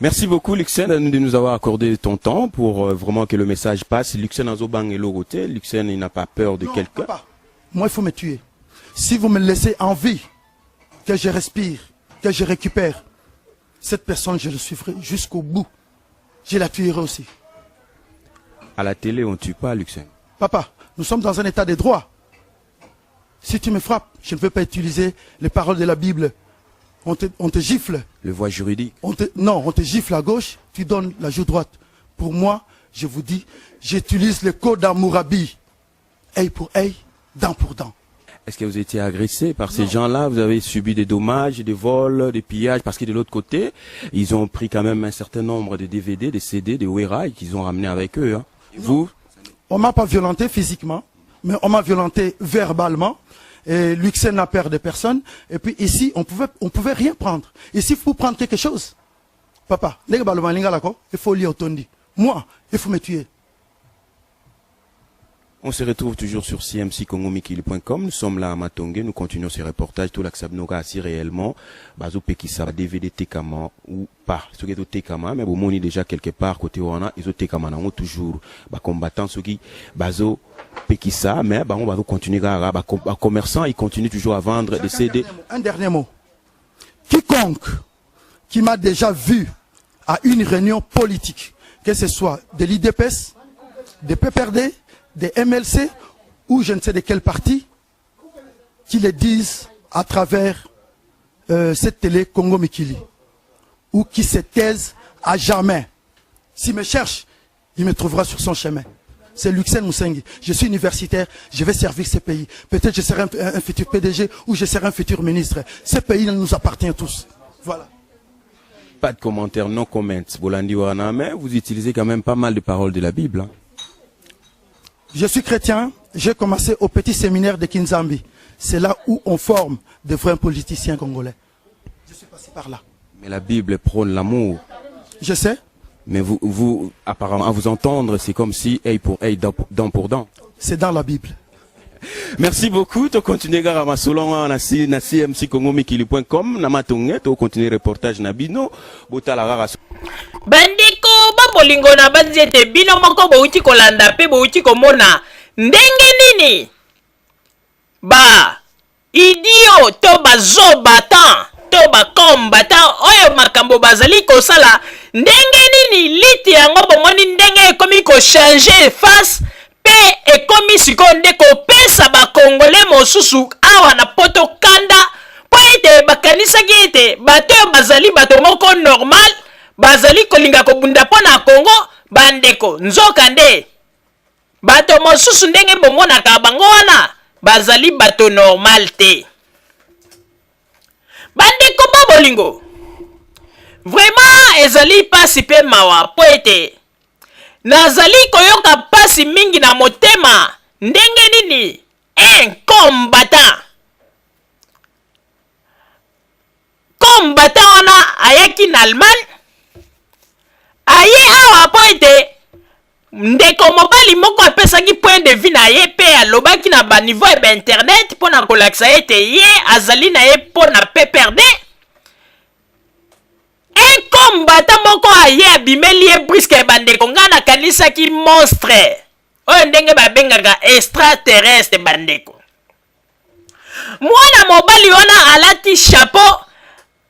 Merci beaucoup, Luxen, de nous avoir accordé ton temps pour euh, vraiment que le message passe. Luxen azobanga eloko te, Luxen, il n'a pas peur de quelqu'un. Moi, il faut me tuer. Si vous me laissez en vie, que je respire, que je récupère, cette personne, je le suivrai jusqu'au bout. Je la tuerai aussi. À la télé, on ne tue pas, Luxen. Papa, nous sommes dans un état de droit. Si tu me frappes, je ne veux pas utiliser les paroles de la Bible. On te, on te gifle. Le voie juridique. On te, non, on te gifle à gauche, tu donnes la joue droite. Pour moi, je vous dis, j'utilise le code d'Amourabi. Œil pour œil, dent pour dent. Est-ce que vous étiez agressé par ces gens-là Vous avez subi des dommages, des vols, des pillages Parce que de l'autre côté, ils ont pris quand même un certain nombre de DVD, des CD, des Wera qu'ils ont ramené avec eux. Hein. Vous On m'a pas violenté physiquement, mais on m'a violenté verbalement. Et Luxen n'a peur de personne. Et puis ici, on pouvait, on pouvait rien prendre. Ici, il faut prendre quelque chose. Papa, il faut lire otondi. Moi, il faut me tuer. On se retrouve toujours sur cmccongomikili.com. Nous sommes là à Matonge. Nous continuons ce reportage. Tout l'axabnoga assis réellement. Bazo pekisa DVD tekama ou pas. Ce qui est tekama, mais bon, on est déjà quelque part côté wana, ils ont tekama nango toujours. Ba combattant ceux qui bazo pekisa, mais bah, on va continuer à ba, ba commerçant, ils continuent toujours à vendre des CD. Un dernier mot. Quiconque qui m'a déjà vu à une réunion politique, que ce soit de l'UDPS, des PPRD, des MLC ou je ne sais de quel parti, qui le disent à travers euh, cette télé Congo Mikili, ou qui se taisent à jamais. S'il me cherche, il me trouvera sur son chemin. C'est Luxen Moussengi. Je suis universitaire, je vais servir ce pays. Peut-être je serai un, un, futur PDG ou je serai un futur ministre. Ce pays nous appartient tous. Voilà. Pas de commentaires, no comments. Bolandi wana, mais vous utilisez quand même pas mal de paroles de la Bible. Hein. Je suis chrétien, j'ai commencé au petit séminaire de Kinzambi. C'est là où on forme de vrais politiciens congolais. Je suis passé par là. Mais la Bible prône l'amour. Je sais. Mais vous, vous, apparemment, à vous entendre, c'est comme si œil pour œil, dent pour dent. C'est dans la Bible. Merci beaucoup. To continuer kaka masolo na si na cmccongomikili.com na matonge to continuer reportage na bino botala kaka. Bandeko ba bolingo na banzi ete bino moko bowuti kolanda mpe bowuti komona ndenge nini ba idio to bazobatant to bacombatant oyo makambo bazali kosala ndenge nini liti yango bomoni ndenge ekomi kochange face mpe ekomi sikoyo nde kopesa bakongole mosusu awa na poto kanda mpo ete bakanisaki ete bato oyo bazali bato moko normal bazali kolinga kobunda mpo na Congo bandeko nzoka nde bato mosusu ndenge bomonaka bango wana bazali bato normal te bandeko ba bolingo vraiment ezali mpasi mpe mawa mpo ete Nazali koyoka mpasi mingi na motema. Ndenge nini un combattant combattant wana ayaki na Allemagne, aye awa mpo ete ndeko mobali moko apesaki point de vue na ye mpe alobaki na ba niveau ya ba internet mpo na kolakisa ete ye azali na ye mpo na PPRD. Un combattant moko aye abimeli ye brusque bandeko ngai nakanisaki monstre oyo ndenge babengaka extraterrestre bandeko mwana mobali wana alati chapeau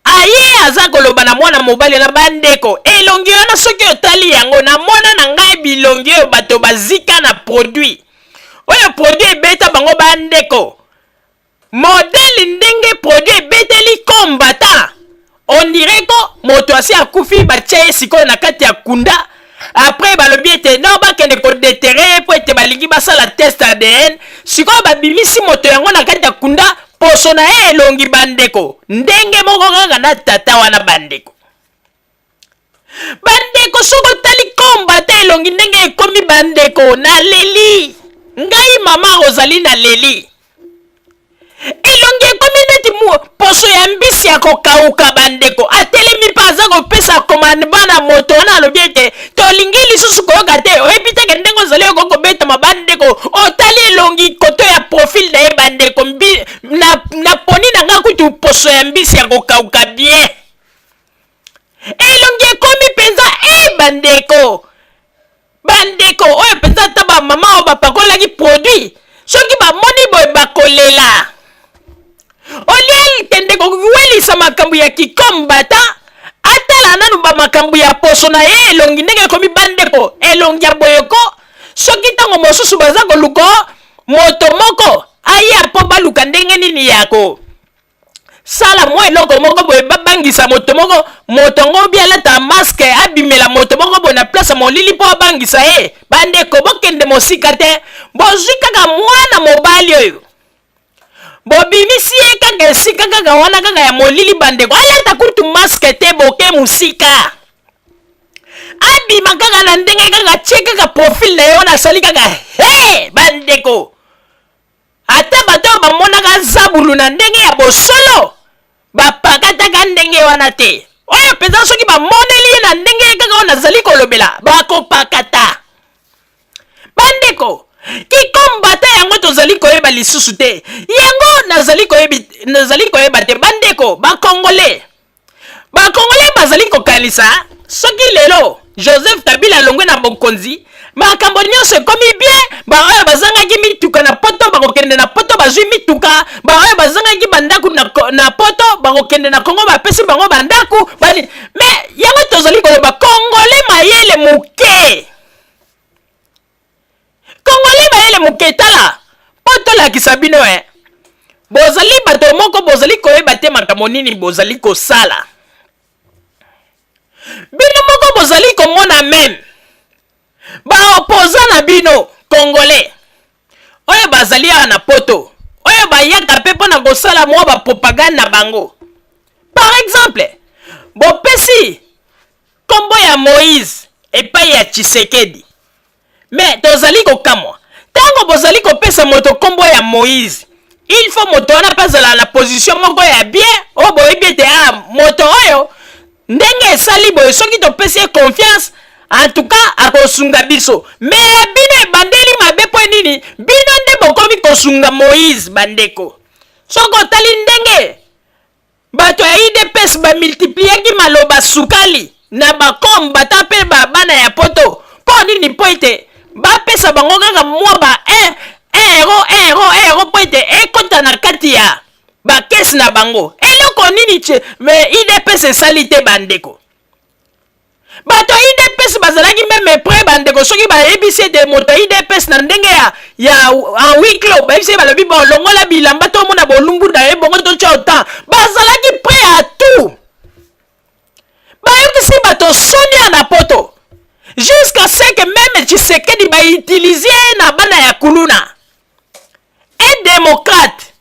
aye aza koloba na mwana mobali wana bandeko elongi wana soki otali yango na mwana na ngai bilongi oyo bato bazika na produit oyo produit ebeta bango bandeko. Modèle ndenge produit ebeteli combattant, on dirait ko moto asi akufi, batia ye sikoyo na kati ya kunda. Après balobi ete non, bakende kodetere ye mpo ete balingi basala test ADN. Sikoyo babimisi moto yango na kati ya kunda, poso na ye elongi bandeko ndenge moko kaka na tata wana. Bandeko, bandeko, soki otali combattant elongi ndenge ekomi, bandeko, naleli ngai mama Rosalie, naleli. Elongi ekomi neti poso ya mbisi ya kokauka. Bandeko, atelemi mpe aza kopesa commandement na moto wana, alobi ete tolingi lisusu koyoka te, oyebi teke ndenge ozali okoki kobetama. Bandeko, otali elongi koto ya profil na ye, bandeko, mbi, na, na poni na nga kutu poso ya mbisi ya kokauka bien. Elongi ekomi mpenza e bandeko, bandeko oyo mpenza ata bamama oyo bapakolaki produit soki bamoni boye bakolela. Olie kende kowelisa makambo ya kikombata, atala nanu bamakambo ya poso na ye, elongi ndenge ekomi. Bandeko, elongi ya boyeko, soki ntango mosusu baza koluka moto moko aya mpo baluka ndenge nini ya ko sala mwa eloko moko boye, babangisa moto moko, moto yango obi alata masque, abimela moto moko boye na place ya molili mpo abangisa ye. Bandeko, bokende mosika te, bozwi kaka mwana mobali oyo, bobimisi ye kaka esika kaka wana kaka ya molili. Bandeko, alata kutu masque te, boke mosika, abima kaka na ndenge kaka tie kaka profil na ye wana, asali kaka he. Bandeko, ata bato oyo bamonaka zabulu na ndenge ya bosolo bapakataka ndenge wana te. Oyo mpenza soki bamoneli ye na ndenge ye kaka oyo nazali kolobela, bakopakata. Bandeko, kikombata yango tozali koyeba lisusu te, yango nazali koyebi, nazali koyeba te. Bandeko bakongole, bakongole bazali kokanisa soki lelo Joseph Kabila alongwe na bokonzi, makambo nyonso ekomi bien. Baoyo bazangaki mituka na poto bakokende na poto bazwi mituka, baoyo bazangaki bandako na, na poto bakokende na Kongo bapesi bango bandako bani. Mais yango tozali koloba, kongole mayele moke, kongole mayele moke. Tala, mpo tolakisa bino e bozali bato moko bozali koyeba te makambo nini bozali kosala. Bino moko bozali komona même baopposants na bino congolais oyo bazali awa na poto, oyo bayaka mpe mpo na kosala mwa bapropagande na bango. Par exemple, bopesi nkombo ya Moïse epai ya Tshisekedi. Mais tozali kokamwa, ntango bozali kopesa moto nkombo ya Moïse, il faut moto wana mpe azala na position moko ya bien oyo boyebi ete ah, moto oyo ndenge esali boye, soki topesi ye confiance, en tout cas akosunga biso. Mais bino ebandeli mabe. Mpo nini bino nde bokomi kosunga Moïse? Bandeko, soki otali ndenge bato ya UDPS bamultipliaki maloba sukali na bakombata mpe bana ya poto, mpo nini? Mpo ete bapesa bango kaka mwa ba 1 euro, 1 euro, 1 euro, mpo ete ekɔta na kati ya bakese na bango. Eloko nini mais UDPS esali te? Bandeko, bato ya UDPS bazalaki même prêt. Bandeko, soki bayebisi ete moto ya UDPS na ndenge ya en huis clos, bayebisi ye, balobi bon, longola bilamba tomona bolumbu na ye, bongo totya autant, bazalaki prêt à tout. Bayokisi bato soni ya na poto jusqu'à ce que même Tshisekedi bautilize ye na bana ya kuluna. Un démocrate,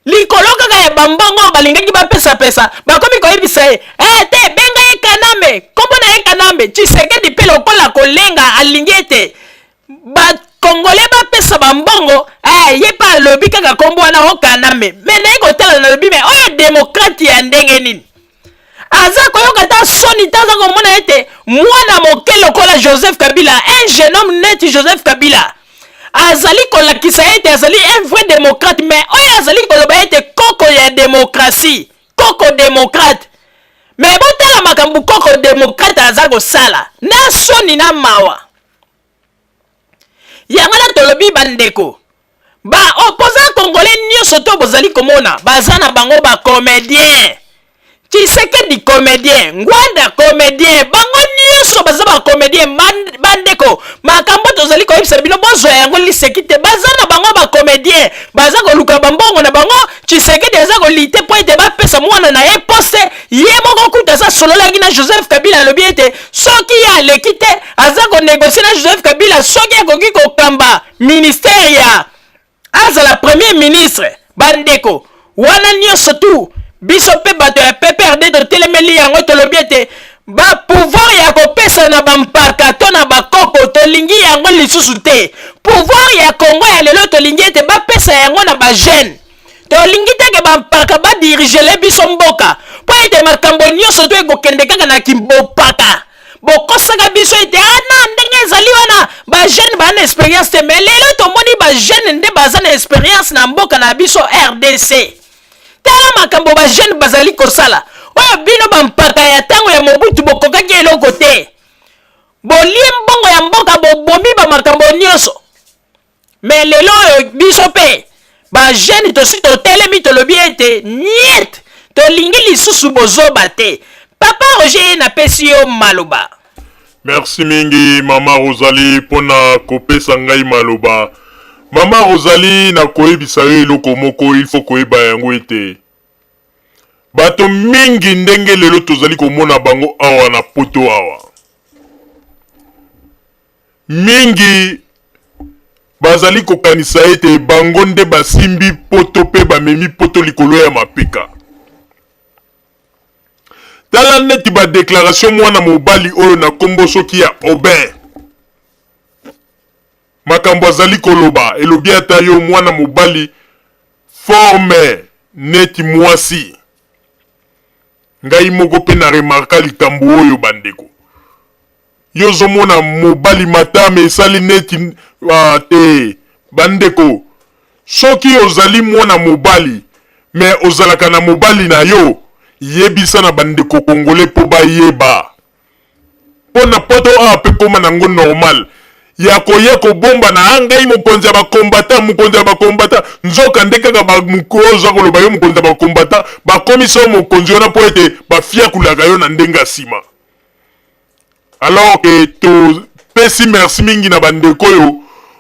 likolo kaka ya bambongo oyo balingaki bapesapesa, bakomi koyebisa ye eh, te, benga ye Kanambe, nkombo na ye Kanambe. Tshisekedi mpe lokola kolenga alingi ete bakongole bapesa bambongo eh, ye mpe alobi kaka nkombo wana o Kanambe. Mais naye kotala, nalobi mais oyo démocrate ya ndenge nini? Aza koyoka ta soni te, aza komona ete mwana moke lokola Joseph Kabila, un jeune homme neti Joseph Kabila, azali kolakisa ete azali un vrai démocrate. Mais oyo azali koloba ete koko ya démocratie, koko démocrate, mais botala makambo koko démocrate aza kosala, na soni na mawa. Yango na tolobi, bandeko, baopposants congolais nyonso to bozali komona baza na bango bacomédien. Tshisekedi comédien, Ngwanda comédien, bango nyonso baza bacomédien. Bandeko, makambo tozali tozali koyebisa bino bozwa yango liseki te. Baza na bango ba comedien, baza koluka bambongo na bango. Tshisekedi aza kolite mpo ete bapesa mwana na ye poste. Ye moko kutu aza sololaki na Joseph Kabila, alobi ete soki ye aleki te, aza konegocie na Joseph Kabila soki akoki kokamba ministère ya azala premier ministre. Bandeko wana nyonso tu biso mpe bato ya PPRD totelemeli yango, tolobi ete ba pouvoir ya kopesa na bampaka to na bakoko tolingi yango lisusu te. Pouvoir ya Congo ya lelo tolingi ete bapesa yango na ba jeune. Tolingi te ke bampaka badirigele biso mboka, mpo ete makambo nyonso to ekokende kaka na kimbopaka. Bokosaka biso ete ah na ndenge ezali wana ba jeune ba na experience te, mais lelo tomoni ba jeune nde baza na experience na mboka na biso RDC. Tala makambo ba jeune bazali kosala oyo bino bampaka ya ntango ya Mobutu bokokaki eloko te. Bolie mbongo ya mboka, bobomi ba makambo nyonso. Mais lelo oyo biso mpe ba jeune tosi totelemi, tolobi ete niet, tolingi lisusu bozoba te. Papa Roger ye napesi yo maloba. Merci mingi mama Rosalie pona kopesa ngai maloba. Mama Rosalie, nakoyebisa yo eloko moko, il faut koyeba yango ete bato mingi ndenge lelo tozali komona bango awa na poto awa, mingi bazali kokanisa ete bango nde basimbi poto mpe bamemi poto likolo ya mapeka. Tala neti ba declaration mwana mobali oyo na kombo soki ya Aubin, makambo azali koloba elobi ata yo mwana mobali forme neti mwasi. Ngai moko mpe na remarka likambo oyo bandeko. Yo ozomona mobali matama esali neti ah, te bandeko. Soki ozali mwana mobali mais ozalaka na mobali na yo, yebisa na bandeko congolais po bayeba. Po na poto awa pe koma nango normal ya koya kobomba na ah, ngai mokonzi ya ba combattant, mokonzi ya ba combattant, nzoka nde kaka ba mokolo oza koloba yo mokonzi ya ba combattant, bakomisa yo mokonzi wana po ete bafiakulaka yo na ndenge ya sima. Alors que topesi merci mingi na bandeko oyo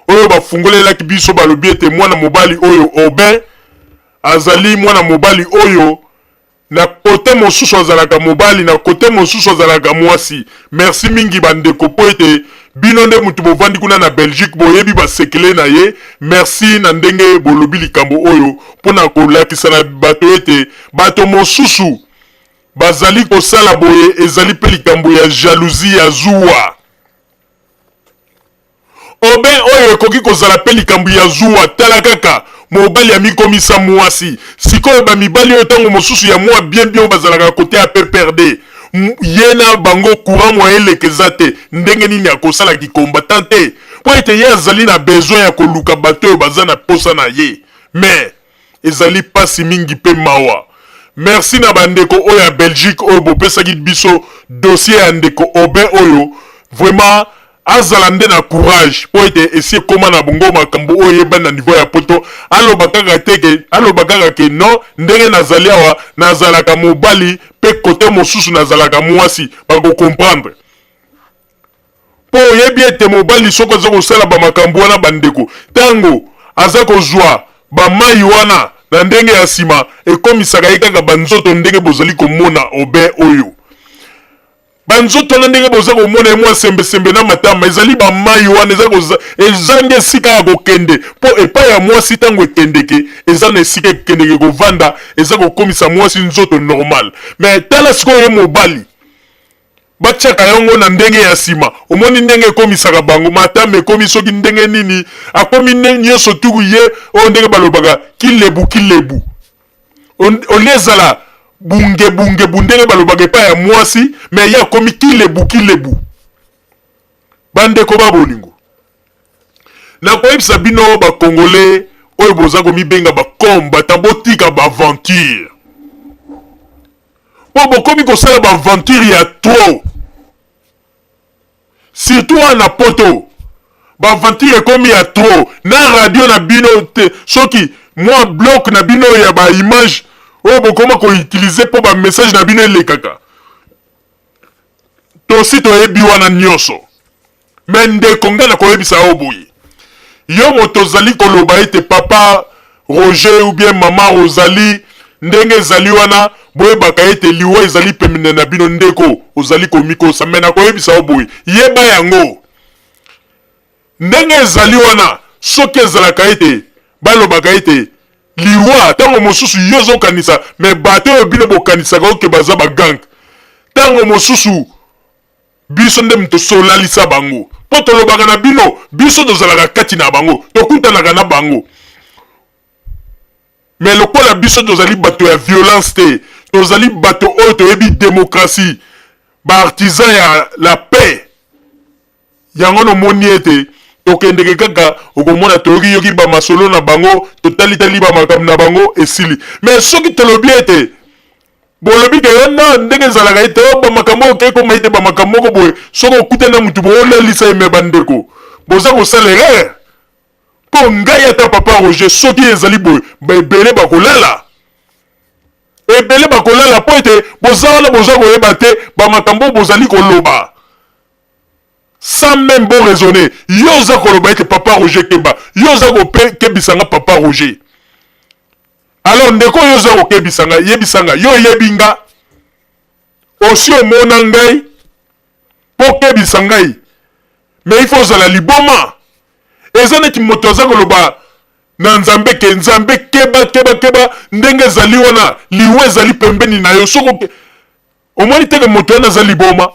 oyo bafungolelaki biso, balobi ete mwana mobali oyo Aubin azali mwana mobali oyo na kote mosusu azalaka mobali, na kote mosusu azalaka mwasi. Merci mingi bandeko mpo ete bino nde motu bovandi kuna na Belgique, boyebi basekele na ye. Merci na ndenge bolobi likambo oyo mpo na kolakisa na bato ete bato mosusu bazali kosala boye ezali mpe likambo ya jalousie, ya zuwa. Obe oyo ekoki kozala mpe likambo ya zuwa. Tala kaka mobali amikomisa mwasi. Sikoyo ba mibali oyo tango mosusu ya mua bien bien oyo bazalaka kote ya PPRD, ye na bango courant moyen eleka eza te, ndenge nini akosala ki combattant te? Mpo ete ye azali na besoin ya koluka bato oyo baza na posa na ye. Mais Ezali pasi mingi pe mawa. Merci na ba ndeko oyo ya Belgique oyo bopesaki biso dossier ya ndeko Aubin oyo vraiment azala nde na courage po ete esi ekoma na bongo makambo oyo eyebani na niveau ya poto aloba kaka te ke aloba kaka ke non ndenge nazali awa nazalaka mobali pe cote mosusu nazalaka muasi bako comprendre. Mpo oyebi ete mobali soki aza kosala ba makambo wana bandeko, tango aza kozua ba mayi wana na ndenge ya sima ekomisaka ye kaka ba nzoto ndenge bozali komona Aubin oyo. Ba nzoto wana ndenge boza komona ye mua sembe sembe na matama ezali ba mayi wana eza koza ezangi esika ya kokende mpo epai ya muasi tango ekendeke eza na esika ekendeke kovanda eza kokomisa muasi nzoto normal mais tala sikoyo ye mobali Batiaka yango na ndenge ya sima. Omoni ndenge ekomisaka bango matama ekomi soki ndenge nini akomi nde nionso tuku ye oyo ndenge balobaka kilebu kilebu olie ezala bunge bunge bu ndenge balobaka epai ya mwasi mais ye akomi kilebu kilebu. Bandeko ba bolingo nakoyebisa bino ba congolais oyo boza komibenga ba combattant botika ba aventure. Po bokomi kosala ba aventure ya trop surtout wana na poto ba aventure ekomi ya trop na radio na bino te soki mwa bloc na bino ya ba image oyo bokoma ko utiliser po ba message na bino elekaka tosi toyebi wana nionso. Mais ndeko ngai nakoyebisa yo boye, yo moto ozali koloba ete papa Roger ou bien mama Rosalie ndenge ezali wana, boyebaka ete liwa ezali pembeni na bino. Ndeko ozali komikosa, mais nakoyebisa yo boye, yeba yango ndenge ezali wana. Soki ezalaka ete balobaka ete liwa ntango mosusu yo ozokanisa, mais bato oyo bino bokanisaka oke baza bagang, ntango mosusu Biso nde moto tosolalisa bango, mpo tolobaka na bino, biso tozalaka kati na bango, tokutanaka na bango. Mais lokola biso tozali bato ya violence te, tozali bato oyo toyebi demokratie, ba artisans ya la paix, yango nomoni ete tokendeke kaka, okomona toyoki yoki ba masolo na bango, totalitali ba makambo na bango, esili. Mais soki tolobi ete bolobi ke yo na ndenge ezalaka ete o bamakambo oyo okei koma ete bamakambo moko boye, soki okutani na motu boye olalisa ye, me bandeko boza kosala erreur. Mpo ngai ata papa Roger, soki ezali boye, baebele bakolala, ebele bakolala, mpo ete boza wana boza koyeba te bamakambo oyo bozali koloba sans même bo raisonner. Yo oza koloba ete papa Roger keba, yo oza kokebisa nga papa Roger. Alors ndeko oyo oza kokebisa nga, yebisa nga, yo oyebi nga? Osi omona ngai mpo okebisa ngai? Mais il faut ozala liboma. Eza neti moto aza koloba na Nzambe ke Nzambe keba keba keba, ndenge ezali wana liwa ezali pembeni na yo. Soki omoni te ke moto wana aza liboma.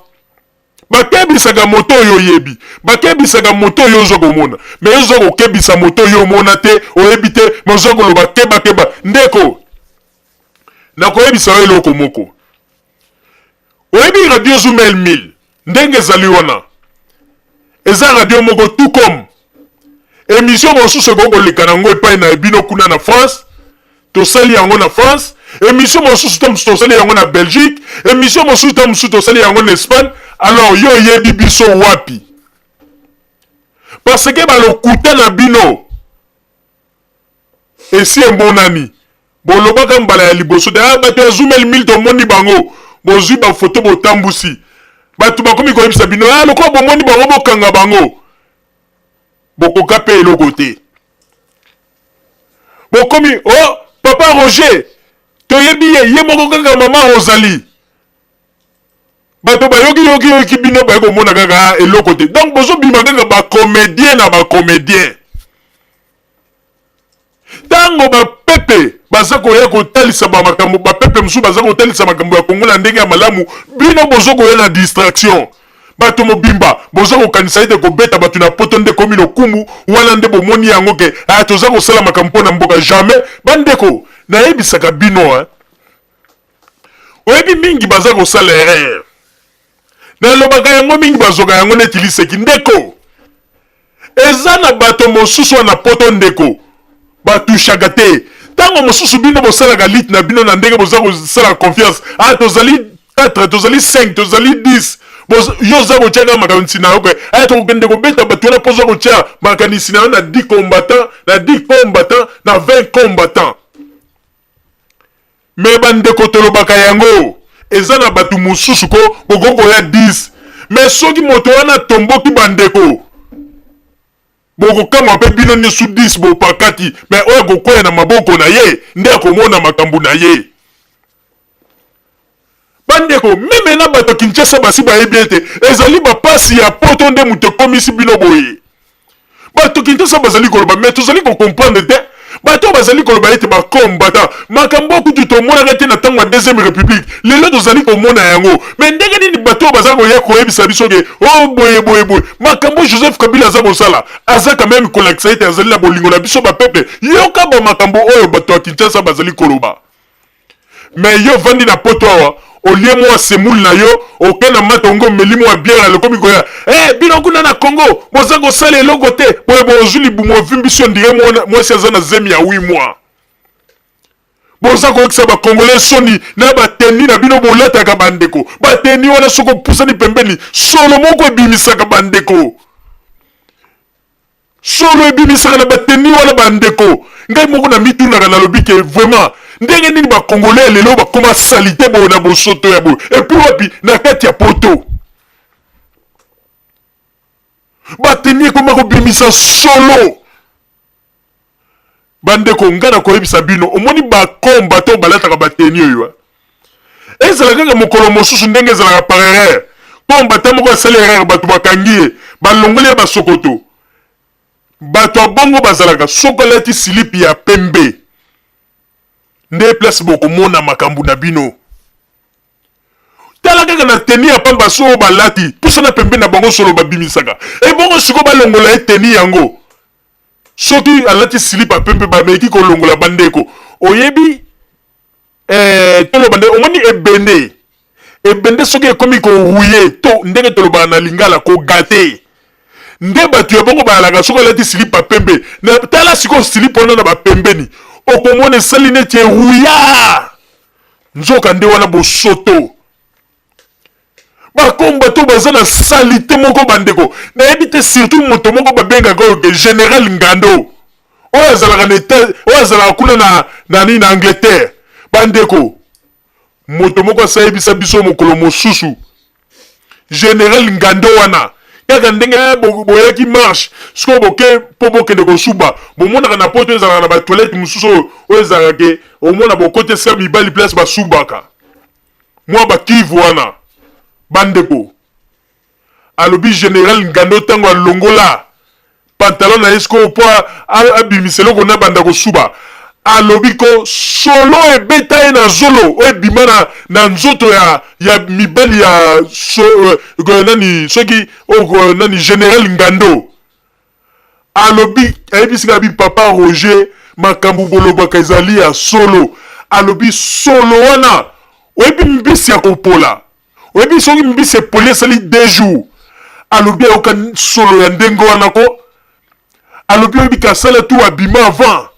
Bakebisaka moto oyo oyebi, bakebisaka moto oyo oza komona, mais oza kokebisa moto oyo omona te, oyebi te, mais oza koloba keba keba. Ndeko, nakoyebisa yo eloko moko. Oyebi radio Zumel 1000 ndenge ezali wana, eza radio moko tout comme emission mosusu ekoki koleka na yango epai na bino kuna na France. Tosali yango na France, emission mosusu ta mosusu tosali yango na Belgique, emission mosusu ta mosusu tosali yango na Espagne. Alors yo oyebi biso wapi? Parce que balokuta na bino esi emonani. Bolobaka mbala ya liboso te, ah, bato ya Zumel 1000 tomoni bango, bozwi bafoto botambusi, bato bakomi koyebisa bino, ah, lokola bomoni bango bokanga bango. Bokoka pe eloko te. Bokomi oh papa Roger toyebi ye ye moko kaka mama Rosalie. Bato bayoki yoki yoki bino baye komona kaka ah, eloko te. Donc bozobima kaka ba comédien na ba comédien. Tango ba pepe baza koya kotalisa ba makambo, ba pepe mosusu baza kotalisa makambo ya Congo na ndenge ya malamu, bino bozo koya na distraction. Bato mobimba boza kokanisa ete kobeta bato na poto nde ekomi lokumu, wana nde bomoni yango ke ah, toza kosala makambo mpo na mboka. Jamais bandeko, nayebisaka bino hein. Oyebi mingi baza kosala erreur. Nalobaka yango mingi bazwaka yango neti liseki. Ndeko, eza na bato mosusu wana poto ndeko batushaka te. Ntango mosusu bino bosalaka lite na bino na ndenge boza kosala confiance. Ah, tozali 4, tozali 5, tozali 10. Yo oza kotia kaka makanisi na yo ke ah, tokokende kobeta bato wana mpo oza kotia makanisi na yo na 10 combattants, na 10 combattants, na 20 combattants. Mais ba ndeko tolobaka yango eza na batu mosusu ko bokoki koya 10 mais soki moto wana atomboki ba ndeko bokokamwa pe bino niosu 10 bopakati mais oyo akokweya na maboko na ye nde akomona makambo na ye. Ba ndeko meme na bato ya Kinshasa basi bayebi ete ezali ba pasi ya poto nde moto ekomisi bino boye. Bato Kinshasa bazali koloba mais tozali ko comprendre te. Bato oyo bazali koloba ete ba combattants, makambo oyo kutu tomonaka te na tango ya deuxième republique, lelo tozali komona yango. Mais ndenge nini bato oyo baza koya koyebisa biso ke oh boye boye boye, makambo oyo Joseph Kabila aza kosala, aza quand meme kolakisa ete azali na bolingo na biso ba peuple. Yoka ba makambo oyo bato ya Kinshasa bazali koloba. Mais yo ovandi na poto awa olie mua semoule na yo oke na matonge omeli mua bière alokomi koya eh bino kuna na Congo boza kosala eloko te boye boye ozwi libumu ovimbisi on dirait mwasi aza na zemi ya 8 mois. Boza koyokisa ba congolais soni na ba tenue na bino bolataka ba ndeko. Ba tenue wana soki opusani pembeni solo moko ebimisaka ba ndeko. Solo ebimisaka na ba tenue wana ba ndeko. Ngai moko na mitunaka nalobi ke vraiment ndenge nini ba congolais ya lelo bakoma salite boye na bosoto ya boye et puis wapi na kati ya poto. Bateni ekoma kobimisa solo. Bandeko, ngai nakoyebisa bino, omoni ba combattant balataka bateni oyo, ezala kaka mokolo mosusu ndenge ezalaka par erreur, combattant moko asali erreur, bato bakangi ye, balongoli ye basokoto. Bato ya bongo bazalaka, soki alati silipi ya pembe nde place bokomona makambo na bino. Tala kaka na teni ya pamba so oyo balati, pusana pembeni na bango, solo babimisaka. Ebongo sikoyo balongola ye teni yango, soki alati silipa pembe, bameki kolongola. Bandeko, oyebi toloba nde omoni ebende, ebende soki ekomi korouiller, to ndenge tolobaka na lingala kogâter, nde bato ya bongo bayalaka. Soki alati silipa pembe na, tala sikoyo silipa wana na bapembeni, okomona esali neti erouiller, nzoka nde wana bosoto. Bacombattants baza na saleté moko, bandeko, nayebi te. Surtout moto moko babengaka oyo ke général Ngando, oyo azalaka na état, oyo azalaka kuna na nini, na Angleterre. Bandeko, moto moko asayebisa biso mokolo mosusu, général Ngando wana, kaka ndenge boyaki marche, sikoyo boke mpo bokende kosuba. Bomonaka na poto ezalaka na batoilette mosusu oyo, oyo ezalaka ke omona bokoti esika mibali place basubaka, mwa bakivu wana. Bandeko, alobi général Ngando, ntango alongola pantalon na ye sikoyo mpo abimisa eloko na banda kosuba, alobi ko solo ebeta ye na zolo oyo ebima na nzoto ya mibali ya so, nani, soki oh, nani, général Ngando. Alobi, ayebisi nga bi: "Papa Roger, makambo bolobaka ezali ya solo." Alobi solo wana, oyebi mbisi ya kopola, oyebi soki mbisi epoli esali 2 jours, alobi ayoka solo ya ndenge wana ko. Alobi oyebi ke asala tu abima avant,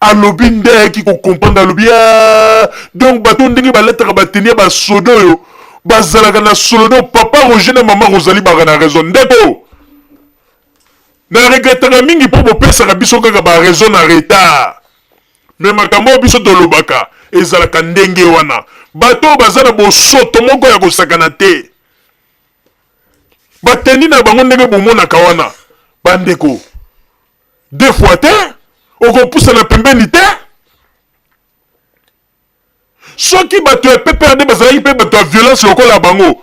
alobi nde ayaki kocomprendre. Alobi ah, donc bato ndenge balataka bateni ya basoda oyo bazalaka na solo. Donc papa Roger na mama Rosalie baka na raison. Ndeko, na regrettaka mingi mpo bopesaka biso kaka baraison na retard, mais makambo oyo biso tolobaka ezalaka ndenge wana. Bato oyo baza na bosoto moko ya kosakana te. Batendi na bango ndenge bomonaka wana, bandeko, deux fois te okopusana pembeni te. Soki bato ya PPRD bazalaki mpe bato ya violence lokola bango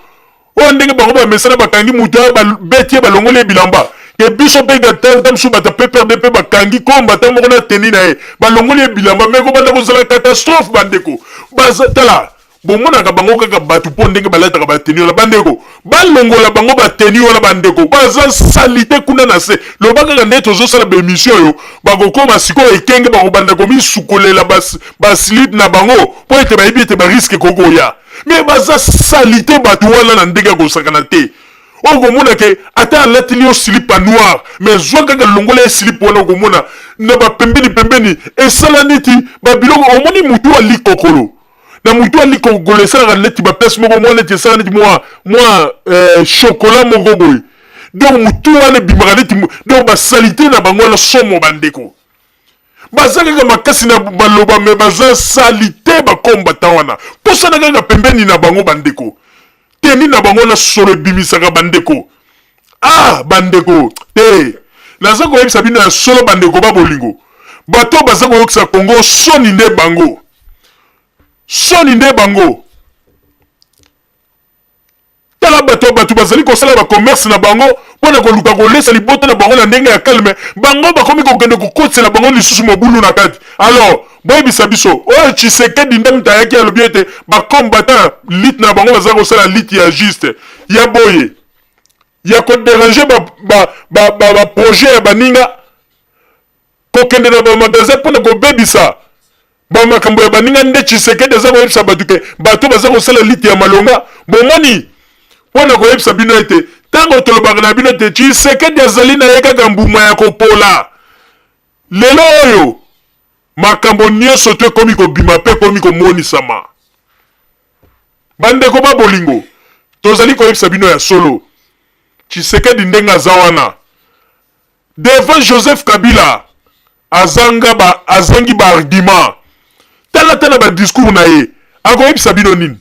oyo, ndenge bango bamesana, bakangi moto oyo, babeti ye, balongoli ye bilamba, ke biso mpe ta mosusu bato ya PPRD mpe bakangi combattant moko na teni na ye, balongoli ye bilamba, mais kobanda kozala catastrophe. Bandeko, baza, tala, bomonaka bango kaka bato mpo ndenge balataka bateni wana. Bandeko, balongola bango bateni wana. Bandeko, baza saleté kuna na se. Loba kaka nde tozosala baémission oyo, bakokóma sikoyo ekenge, bakobanda komisukolela baslip na bango mpo ete bayebi ete barisque kokoya. Mais baza saleté bato wana na ndenge ya kosakana te. Oyo komona ke ata alateli yo slip ya noir, mais zwa kaka longola ye slip wana, okomona na bapembeni pembeni esala neti babiloko. Omoni mutu alikokolo na mutu alikokolo, esalaka neti baplace moko mwa neti esala neti mwa chocolat moko boye. Donc mutu wana ebimaka neti, donc basaleté na bango wana somo. Bandeko, baza kaka makasi na baloba, mais baza saleté. Bacombattants wana, posana kaka pembeni na bango, bandeko, teni na bango na solo ebimisaka. Bandeko, ah, bandeko, te, naza koyebisa bino ya solo, bandeko ba bolingo, bato baza koyokisa Kongo soni nde bango, soni nde bango. Tala bato, bato bazali kosala bacommerce na bango mpo na koluka kolesa libota na bango na ndenge ya calme, bango bakomi kokende kokotisela bango lisusu mobulu na kati. Alors boyebisa biso, oyo Tshisekedi nde moto ayaki alobi ete bacombattant lutte na bango baza kosala lutte ya juste, ya boye ya kodéranger baprojet ba, ba, ba, ba ya baninga, kokende na bamagasin mpona kobebisa bamakambo ya baninga. Nde Tshisekedi aza koyebisa bato ke bato baza kosala lutte ya malonga. Bomoni, mpona koyebisa bino ete ntango tolobaka na bino ete Tshisekedi azali na ye kaka mbuma ya kopola, lelo oyo makambo nyonso to ekomi kobima mpe ekomi komonisama. Bandeko ba bolingo, tozali koyebisa bino ya solo, Tshisekedi ndenge aza wana devant Joseph Kabila, azanga ba azangi baargument. Tala, tala badiscours na ye, akoyebisa bino nini?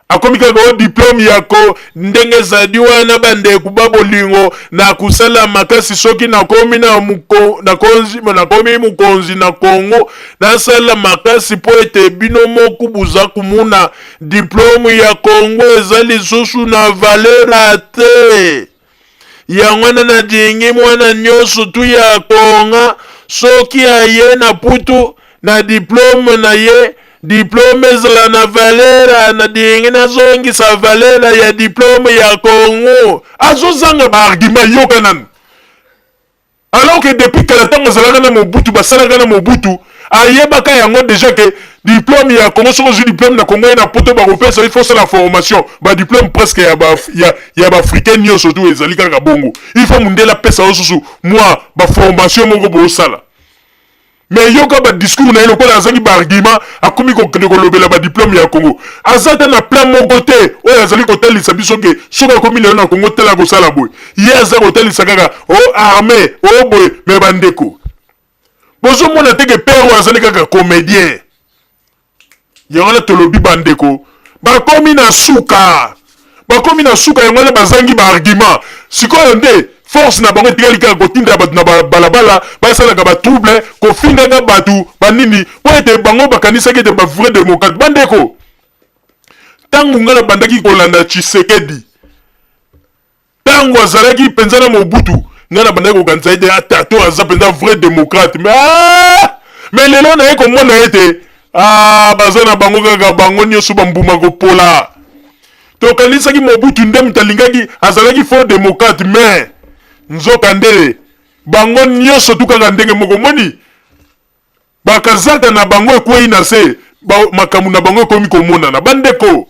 Akomi kaka o diplome ya ko ndenge ezali wana bandeko ba bolingo na kosala makasi soki nakomi na muko, nakonzi, nakomi mokonzi na Congo nasala makasi mpo ete bino moko boza komona diplome ya Congo eza lisusu na valeur te. Yango wana nalingi mwana nyonso tu ya Konga soki aye na putu na diplome na ye, diplome ezala na valeur, nalingi nazongisa valeur ya diplome ya Congo. Azozanga ba argument, yoka nanu. Alors que depuis kala tango azalaka na Mobutu basalaka na Mobutu ayebaka yango déjà que diplôme ya Congo soki ozwi diplôme na Congo ye na poto bakopesa il faut osala formation ba diplôme presque ya ba ya, ya ba africain nyonso tout ezali kaka bongo il faut mundele apesa yo susu mwa ba formation moko bosala Mais yoka ba discours na ye lokola azangi ba argument akomi kokende kolobela ba diplome ya Congo. Aza ata na plan moko te oyo azali kotalisa biso ke soki akomi lelo na Congo tala akosala boye. Ye aza kotalisa kaka o oh, armee o oh, boye mais bandeko bozomona te ke père oyo azali kaka comédien. Yango wana tolobi bandeko bakomi na suka, bakomi na suka, yango wana bazangi ba argument. Sikoyo nde force na bango etikali kaka kotinda bato na balabala basalaka ba trouble, kofingaka bato banini, mpo ete bango bakanisaki ete ba vrai démocrate. Bandeko, ntango ngai nabandaki kolanda Tshisekedi Tango azalaki mpenza na Mobutu, ngai nabandaki kokanisa ete ah, tata oyo aza mpenza vrai democrate. Mais, ah, mais lelo naye komona ete ah, baza na bango kaka bango nyonso bambuma kopola. Tokanisaki Mobutu nde moto alingaki, azalaki faux democrate, mais nzoka nde bango nyonso tu kaka ndenge moko. Moni bakazaka na bango ekwei na se, ba, makambo na bango ekomi komonana. Bandeko,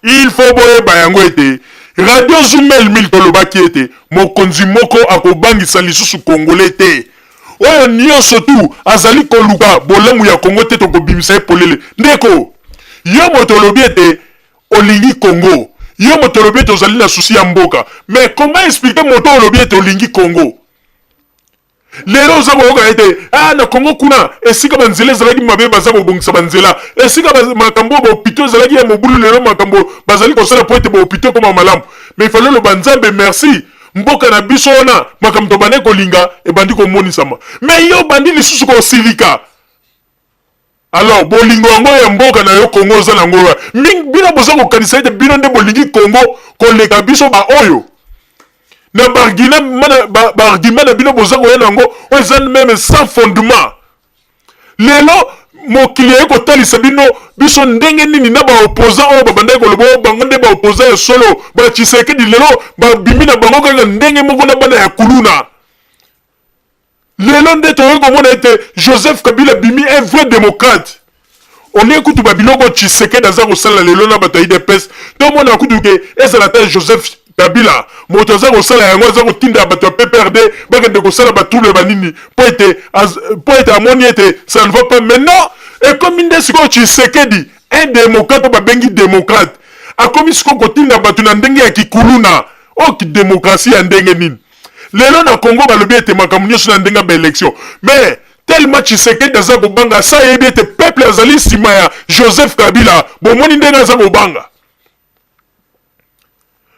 Il faut boyeba yango ete Radio Zumel 1000 tolobaki ete mokonzi moko akobangisa lisusu Congolais te. Oyo nionso tu azali koluka bolamu ya Congo te tokobimisa ye polele. Ndeko, yo moto olobi ete olingi Congo, yo moto olobi ete ozali na souci ya mboka, mais comment expliquer moto olobi ete olingi Congo? Lelo oza koyoka ete ah, na Congo kuna esika banzela ezalaki mabe baza kobongisa banzela, esika makambo oyo bahopito ezalaki ya mobulu, lelo makambo bazali kosala mpo ete bahopito ekoma malamu. Mais il fallait oloba Nzambe merci, mboka na biso wana makambo tobandaki kolinga ebandi komonisama. Mais yo obandi lisusu kosilika. Alors bolingo yango ya mboka na yo Congo oza nango wapi? Mingi bino boza kokanisa ete bino nde bolingi Congo koleka biso ba oyo na ba argument ba argument na bino boza koya nango oyo eza meme sans fondement. Lelo mokili aye kotalisa bino biso ndenge nini na ba opposant oyo babandaki koloba oyo bango nde ba opposant ya solo ba Tshisekedi lelo babimi na bango kaka ndenge moko na bana ya kuluna. Lelo nde tokoki komona ete Joseph Kabila abimi un vrai democrate. Olie kutu ba biloko Tshisekedi aza kosala lelo na bato ya UDPS, tomona kutu ke ezala ata Joseph Kabila moto aza kosala yango, aza kotinda bato ya PPRD bakende kosala ba trouble ba nini mpo ete mpo ete amoni ete ça ne va pas. Mais non, ekomi nde sikoyo Tshisekedi un democrate oyo babengi democrate akomi sikoyo kotinda bato na ndenge ya kikuluna. Oyo kidemocratie ya ndenge nini? Lelo na Congo balobi ete makambo nyonso na ndenge ya ba election mais tellement Tshisekedi aza kobanga asa ayebi ete peuple azali nsima ya Joseph Kabila bomoni ndenge aza kobanga.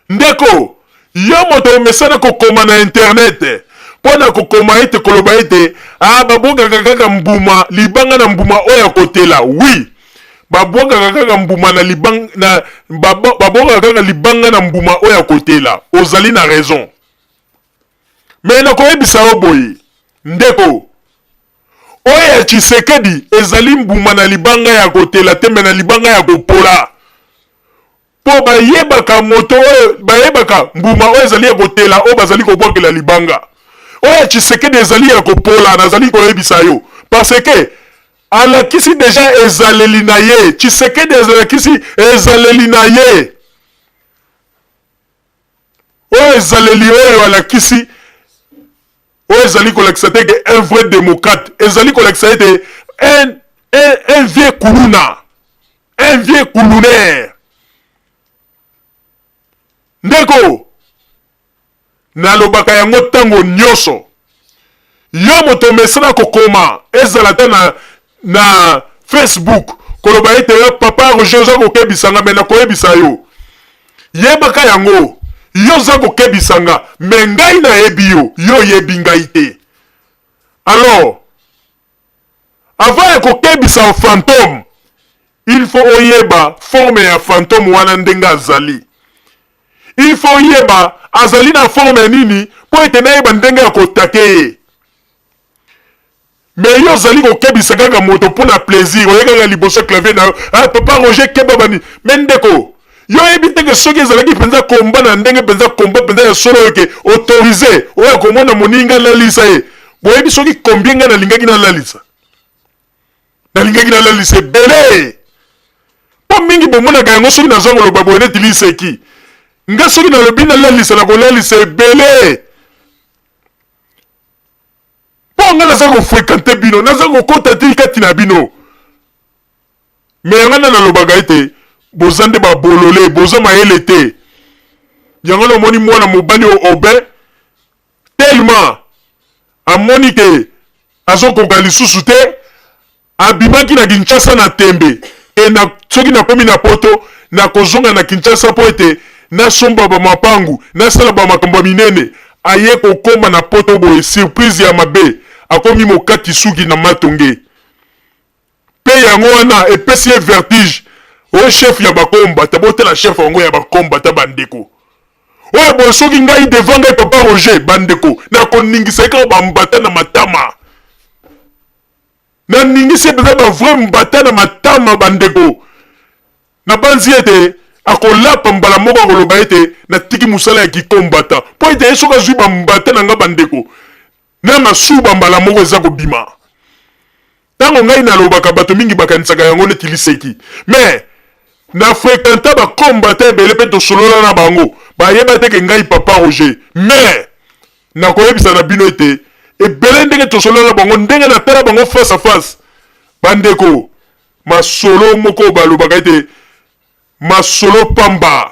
Ndeko yo moto omesana kokoma na internet mpo na kokoma ete koloba ete ah, babwakaka kaka mbuma libanga na mbuma oyo ya kotela oui babwakaka kaka mbuma na libanga na babwakaka kaka libanga na mbuma oyo ya kotela ozali na raison me nakoyebisa yo boye ndeko oyo ya Tshisekedi ezali mbuma na libanga ya kotela te me na libanga ya kopola Mpo bayebaka moto oyo, bayebaka mbuma oyo ezali ya kotela, oyo bazali kobwakela libanga. Oyo ya Tshisekedi ezali ya kopola, nazali koyebisa yo. Parce que alakisi deja ezaleli na ye. Tshisekedi alakisi ezaleli na ye. Oyo ezaleli oyo alakisi, oyo ezali kolakisa te ke un vrai démocrate, ezali kolakisa ete un, un, un vieux kuluna. Un vieux kulunaire. Ndeko, nalobaka yango ntango nyonso. Yo moto omesana kokoma, ezala ata na, na Facebook, koloba ete yo papa Roger oza kokebisa nga, mais nakoyebisa yo, yebaka yango, yo oza kokebisa nga, mais ngai nayebi yo, yo oyebi ngai te. Alors avant ya kokebisa fantome, il faut oyeba forme ya fantome wana ndenge azali. Il faut oyeba azali na forme ya nini mpo ete nayeba ndenge ya kotake ye. Mais yo ozali kokebisa kaka moto mpo na plaisir, oye kaka liboso ya clavier na yo, ah, papa Roger keba bani. Mais ndeko, yo oyebi te ke soki ezalaki mpenza komba na ndenge mpenza komba mpenza ya solo oyo ke autorise oyo akomona moninga alalisa ye, boyebi soki combien ngai nalingaki nalalisa? Nalingaki nalalisa ebele. Mpo mingi bomonaka yango soki naza koloba boye neti liseki. Nga soki nalobi nalalisa, nakolalisa ebele. Mpo nga naza ko frequenter bino, naza kokota ti kati na bino. Mais yango nde nalobaka ete boza nde ba bolole, boza mayele te. Yango nde omoni mwana mobali oyo Aubin tellement amoni ke azokoka lisusu te, Abimaki na Kinshasa na tembe e na soki nakomi na poto nakozonga na Kinshasa mpo ete nasomba ba mapangu, nasala ba makambo ya minene. Aye kokoma na poto boye surprise ya mabe akomi mokati suki na matonge mpe yango wana epesi ye vertige. O chef ya ba kombata, botala chef yango ya ba kombata bandeko. Oyo boye soki ngai devant ngai papa Roger bandeko nakoningisa ye kaka ba mbata na matama. Naningisi ye mpenza ba vrai mbata na matama bandeko. Nabanzi ete akolapa mbala moko akoloba ete natiki mosala ya kikombata mpo ete ye soki azwi ba mbata na nga bandeko na masuba mbala moko eza kobima. Ntango ngai nalobaka bato mingi bakanisaka yango neti liseki mais na frequenta ba combattants ebele mpe tosolola na bango bayeba te ke ngai papa Roger mais Nakoyebisa na bino ete ebele ndenge tosolola na bango, ndenge natala bango face à face, bandeko, masolo moko balobaka ete masolo pamba.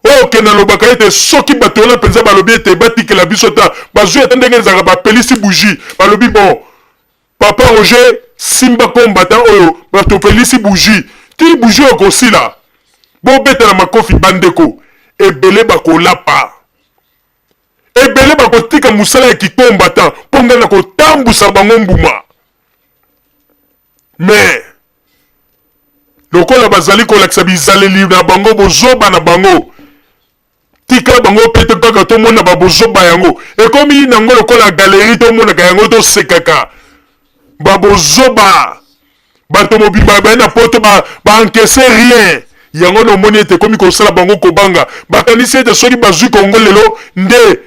Oyo ke nalobaka ete soki bato wana mpenza balobi ete batikela biso ata bazwi ata ndenge ezalaka bapelisi bougie, balobi bon papa Roger simba combattant oyo batopelisi bougie ti bougie oyo ekosila, bobetana makofi bandeko, ebele bakolapa. Ebele bakotika mosala ya ki-combattant mpo ngai nakotambusa bango mbuma. Mais lokola bazali kolakisa bizaleli na bango, bozoba na bango, tika bango mpe te kaka tomona ba bozoba yango. Ekomi nango lokola galerie, tomonaka yango tosekaka ba bozoba. Bato mobimba baye na poto ba, ba encaisser rien. Yango na omoni ete ekomi kosala bango kobanga. Bakanisi ete soki bazwi Congo lelo nde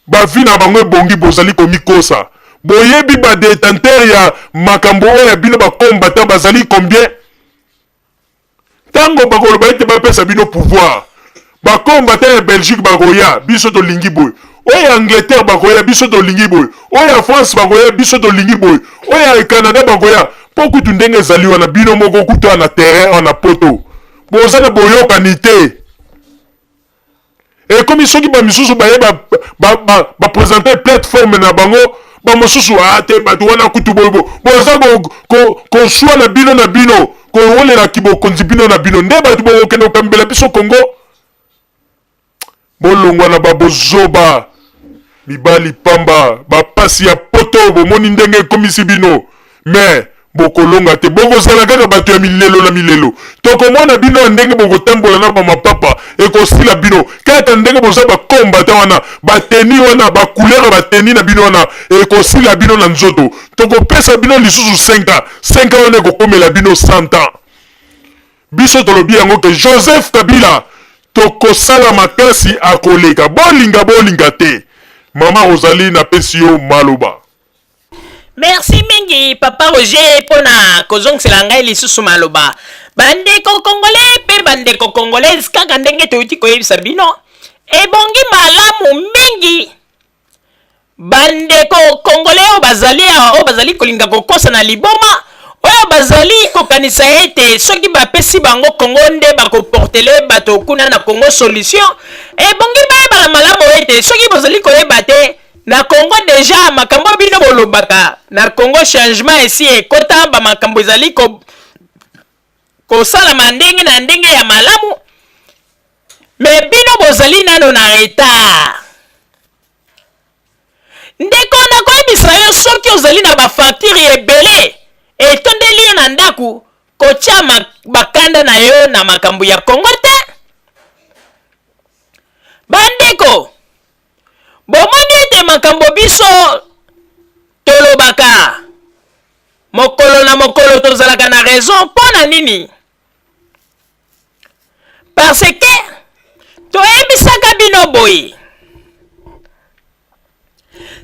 ba vie na bango ebongi. Bozali komikosa. Boyebi ba detenteurs ya makambo oyo ya bino ba combattants bazali combien? Tango bakoloba ete bapesa bino pouvoir, ba combattants ya Belgique bakoya, biso tolingi boye. Oyo ya Angleterre bakoya, biso tolingi boye. Oyo ya France bakoya, biso tolingi boye. Oyo ya Canada bakoya. Po kutu ndenge ezali wana, bino moko kutu awa na terrain awa na poto, boza na boyokani te. Ekomi soki ba misusu baye ba ba ba, ba presenter plateforme na bango, ba mosusu ah te bato wana kutu boye bo boza ko ko koswana bino na bino, kowelela kibokonzi bino na bino, nde bato bokokende kokambela biso Congo. Bolongwa na ba bozoba mibali pamba, ba pasi ya poto bomoni ndenge ekomisi bino, mais bokolonga te, bokozala kaka bato ya milelo na milelo. Tokomona bino ya ndenge bokotambola na ba mapapa, ekosila bino kaka ndenge boza ba combattant wana, ba tenue wana, ba couleur ya ba tenue na bino wana ekosila bino na nzoto. Tokopesa bino lisusu 5 ans, 5 ans wana ekokomela bino 100 ans. Biso tolobi yango ke Joseph Kabila tokosala makasi akoleka, bolinga bolinga te. Mama Rosalie napesi yo maloba. Merci mingi papa Roger pona kozongisela ngai lisusu maloba. Bandeko congolais pe bandeko congolaise kaka ndenge toyuti koyebisa bino ebongi malamu mingi bandeko congolais oyo bazali awa oyo bazali kolinga kokosa na liboma oyo bazali kokanisa ete soki bapesi bango Congo nde bakoportele bato kuna na Congo solution ebongi bayebana malamu ete soki bozali koyeba te Na Congo dejà makambo bino bolobaka na Congo changement esi ekota ba makambo ezali ko. kosalama ndenge na ndenge ya malamu, me bino bozali nano na retard. Ndeko, nakoyebisa yo, soki ozali na bafacture ebele etondeli yo na ndako, kotia bakanda na yo na makambo ya Kongo te. Bandeko, bomoni ete makambo biso tolobaka mokolo na mokolo tozalaka na raison. Mpo na nini? Parce que toyebisaka bino boye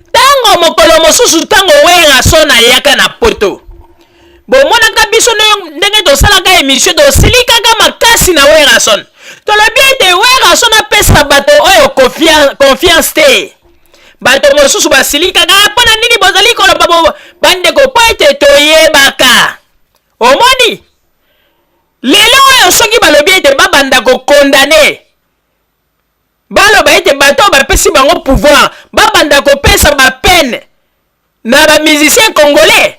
ntango mokolo mosusu, ntango Werrason ayaka na Poto, bomonaka biso ndenge tosalaka émission, tosilikaka makasi na Werrason. Tolobi ete Werrason apesa bato oyo confiance te. Bato mosusu basilikaka, mpo na nini bozali koloba? Bandeko, mpo ete toyebaka. Omoni lelo oyo, soki balobi ete babanda kocondamner, baloba ete bato oyo bapesi bango pouvoir babanda kopesa bapeine na bamusicien congolais,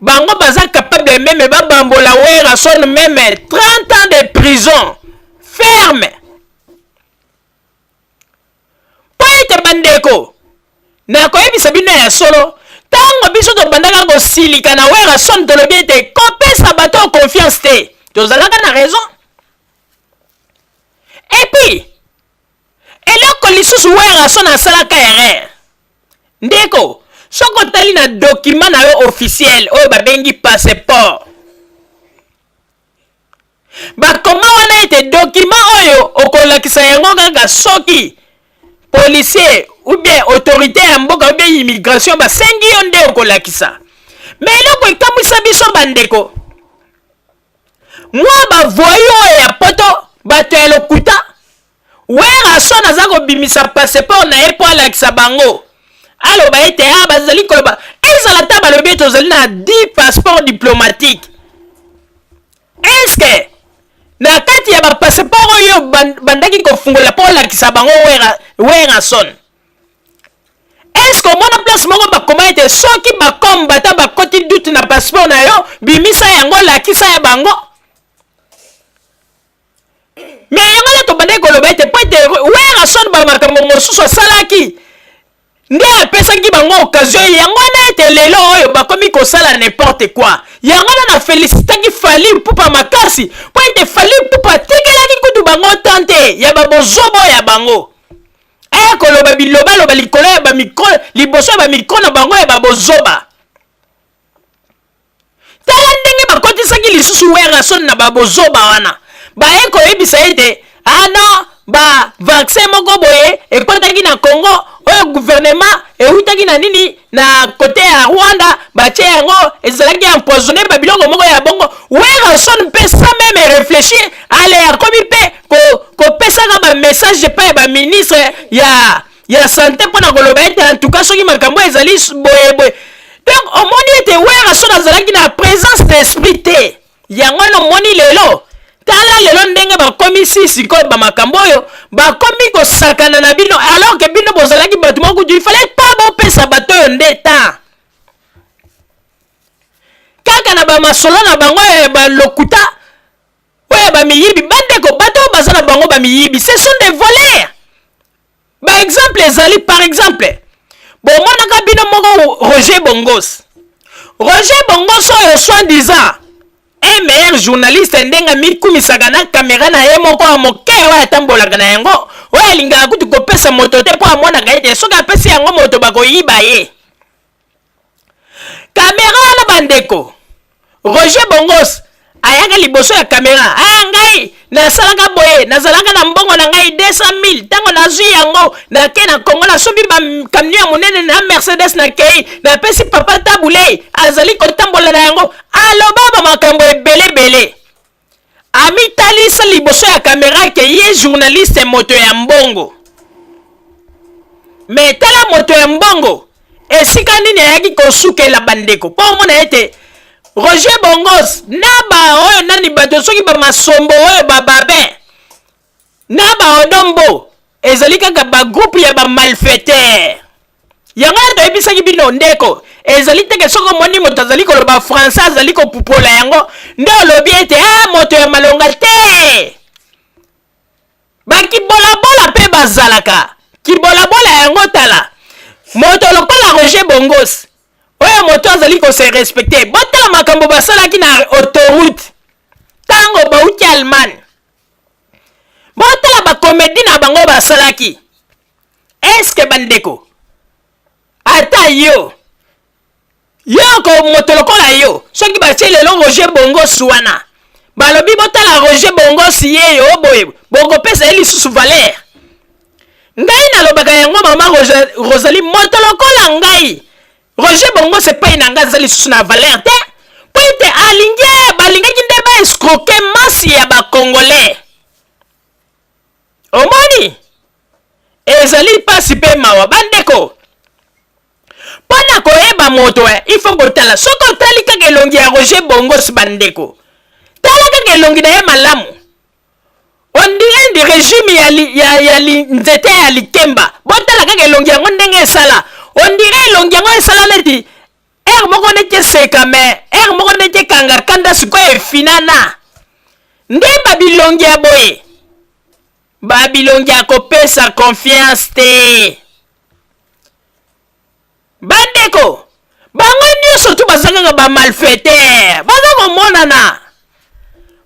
bango baza capable même babambola Werrason même 30 ans de prison ferme. Mpo ete bandeko, nakoyebisa bino ya solo, ntango biso tobandaka kosilika na Werrason, tolobi ete kopesa bato oyo confiance te, tozalaka na raison. Et puis eloko lisusu Werrason asalaka erreur, ndeko, soki otali na document na yo officiel oyo babengi passeport, bakoma wana ete document oyo okolakisa yango kaka soki policier ou bien autorité ya mboka ou bien immigration basengi yo nde okolakisa. Me eloko ekamwisa biso, bandeko, mwa bavoyous oyo ya Poto, bato ya lokuta, Werrason aza kobimisa passeport na ye mpo alakisa bango, aloba ete a bazali koloba, ezala ata balobi ete ozali na 10 passeport diplomatique, est-ce na kati ya bapasseport oyo bandaki kofungola mpo olakisa bango Werrason, est-ce omona place moko bakoma ete soki bakombata bakoti doute na passeport na yo, bimisa yango, lakisa ya bango? Me yango nde tobandaki koloba ete mpo ete Werrason bamakambo mosusu asalaki nde apesaki bango occasion yango wana ete lelo oyo bakomi kosala n'importe quoi. Yango wana na félicitaki Fally Ipupa makasi, mpo ete Fally Ipupa atikelaki kutu bango tante ya babozobo ya bango aya koloba bilobaloba likolo ya bamicro, liboso ya bamicro na bango ya babozoba. Tala ndenge bakotisaki lisusu Werrason na babozoba wana, baye koyebisa ete ah non, ba vaccin moko boye ekotaki na Congo oyo gouvernement eutaki na nini na kote ya Rwanda, batie yango ezalaki empoisonné, babiloko moko ya bongo. Werrason mpe sans même réfléchir, ale akomi mpe kopesaka bamessage epai ya baministre ya santé mpo na koloba ete en tout cas soki makambo ezali boye boye. Donc omoni ete Werrason azalaki na présence d'esprit te. Yango wana omoni lelo, tala lelo ndenge bakomisi sikoyo bamakambo oyo bakomi kosakana na bino, alors que bino bozalaki bato moko kutu il fallait pas bopesa bato oyo nde ta kaka na bamasolo na bango ya balokuta oyo bamiyibi. Bandeko, bato oyo baza na bango bamiyibi, ce sont des voleurs. Baexemple ezali, par exemple bomonaka bino moko Roger Bongos. Roger Bongos oyo soi-disant un meilleur journaliste, ndenge amikumisaka na kamera na ye moko ya moke oyo atambolaka na yango, oyo alingaka kutu kopesa moto te mpo amonaka ete soki apesi yango moto bakoyiba ye kamera wana. Bandeko, Roger Bongos ayaka liboso ya kamera: "Aya, ngai nasalaka boye, nazalaka na mbongo na ngai 200 000. Ntango nazwi yango, nake na Kongo, nasombi bacamion ya monene na Mercedes, nakei napesi papa Tabu Ley, azali kotambola na yango." Aloba bamakambo ebelebele, amitalisa liboso ya kamera ke ye journaliste moto ya mbongo. Me tala moto ya mbongo esika nini ayaki kosukela. Bandeko, mpo omona ete Roger Bongos na baoyo nani, bato soki bamasombo oyo bababe na baodombo, ezali kaka bagroupe ya bamalfaiteur. Yango wana toyebisaki bino, ndeko, Ezali te ke soki omoni moto azali koloba français azali kopupola yango nde olobi ete ah, moto ya malonga te. Bakibolabola mpe bazalaka kibolabola yango. Tala moto lokola Roger Bongos oyo moto azali kose respecte. Botala makambo basalaki na autoroute ntango bauti Allemagne. Botala bakomedi na bango basalaki. Eske bandeko, ata yo yo ko moto lokola yo, soki batie lelo Roger Bongos wana, balobi botala Roger Bongos ye yo boye, bokopesa ye lisusu valeur? Ngai nalobaka yango, mama Rosalie, moto lokola ngai Roger Bongos epai na ngai aza lisusu na valeur te, mpo ete alingi balingaki nde baescroke masse ya bacongolais. Omoni, ezali mpasi mpe mawa bandeko. Mpo na koyeba moto il faut kotala. Soki otali kaka elongi ya Roger Bongos bandeko, tala kaka elongi na ye malamu, ondire ndi regime ya, li, ya, ya li, nzete ya likemba. Botala kaka elongi yango ndenge esala, ondire elongi yango esala neti ere moko neti eseka, me ere moko neti ekanga kanda, sikoyo efinana nde babilongi ya boye, babilongi ya kopesa confiance te. Bandeko, bango nyonso tu baza kaka ba malfaiteur, baza komonana.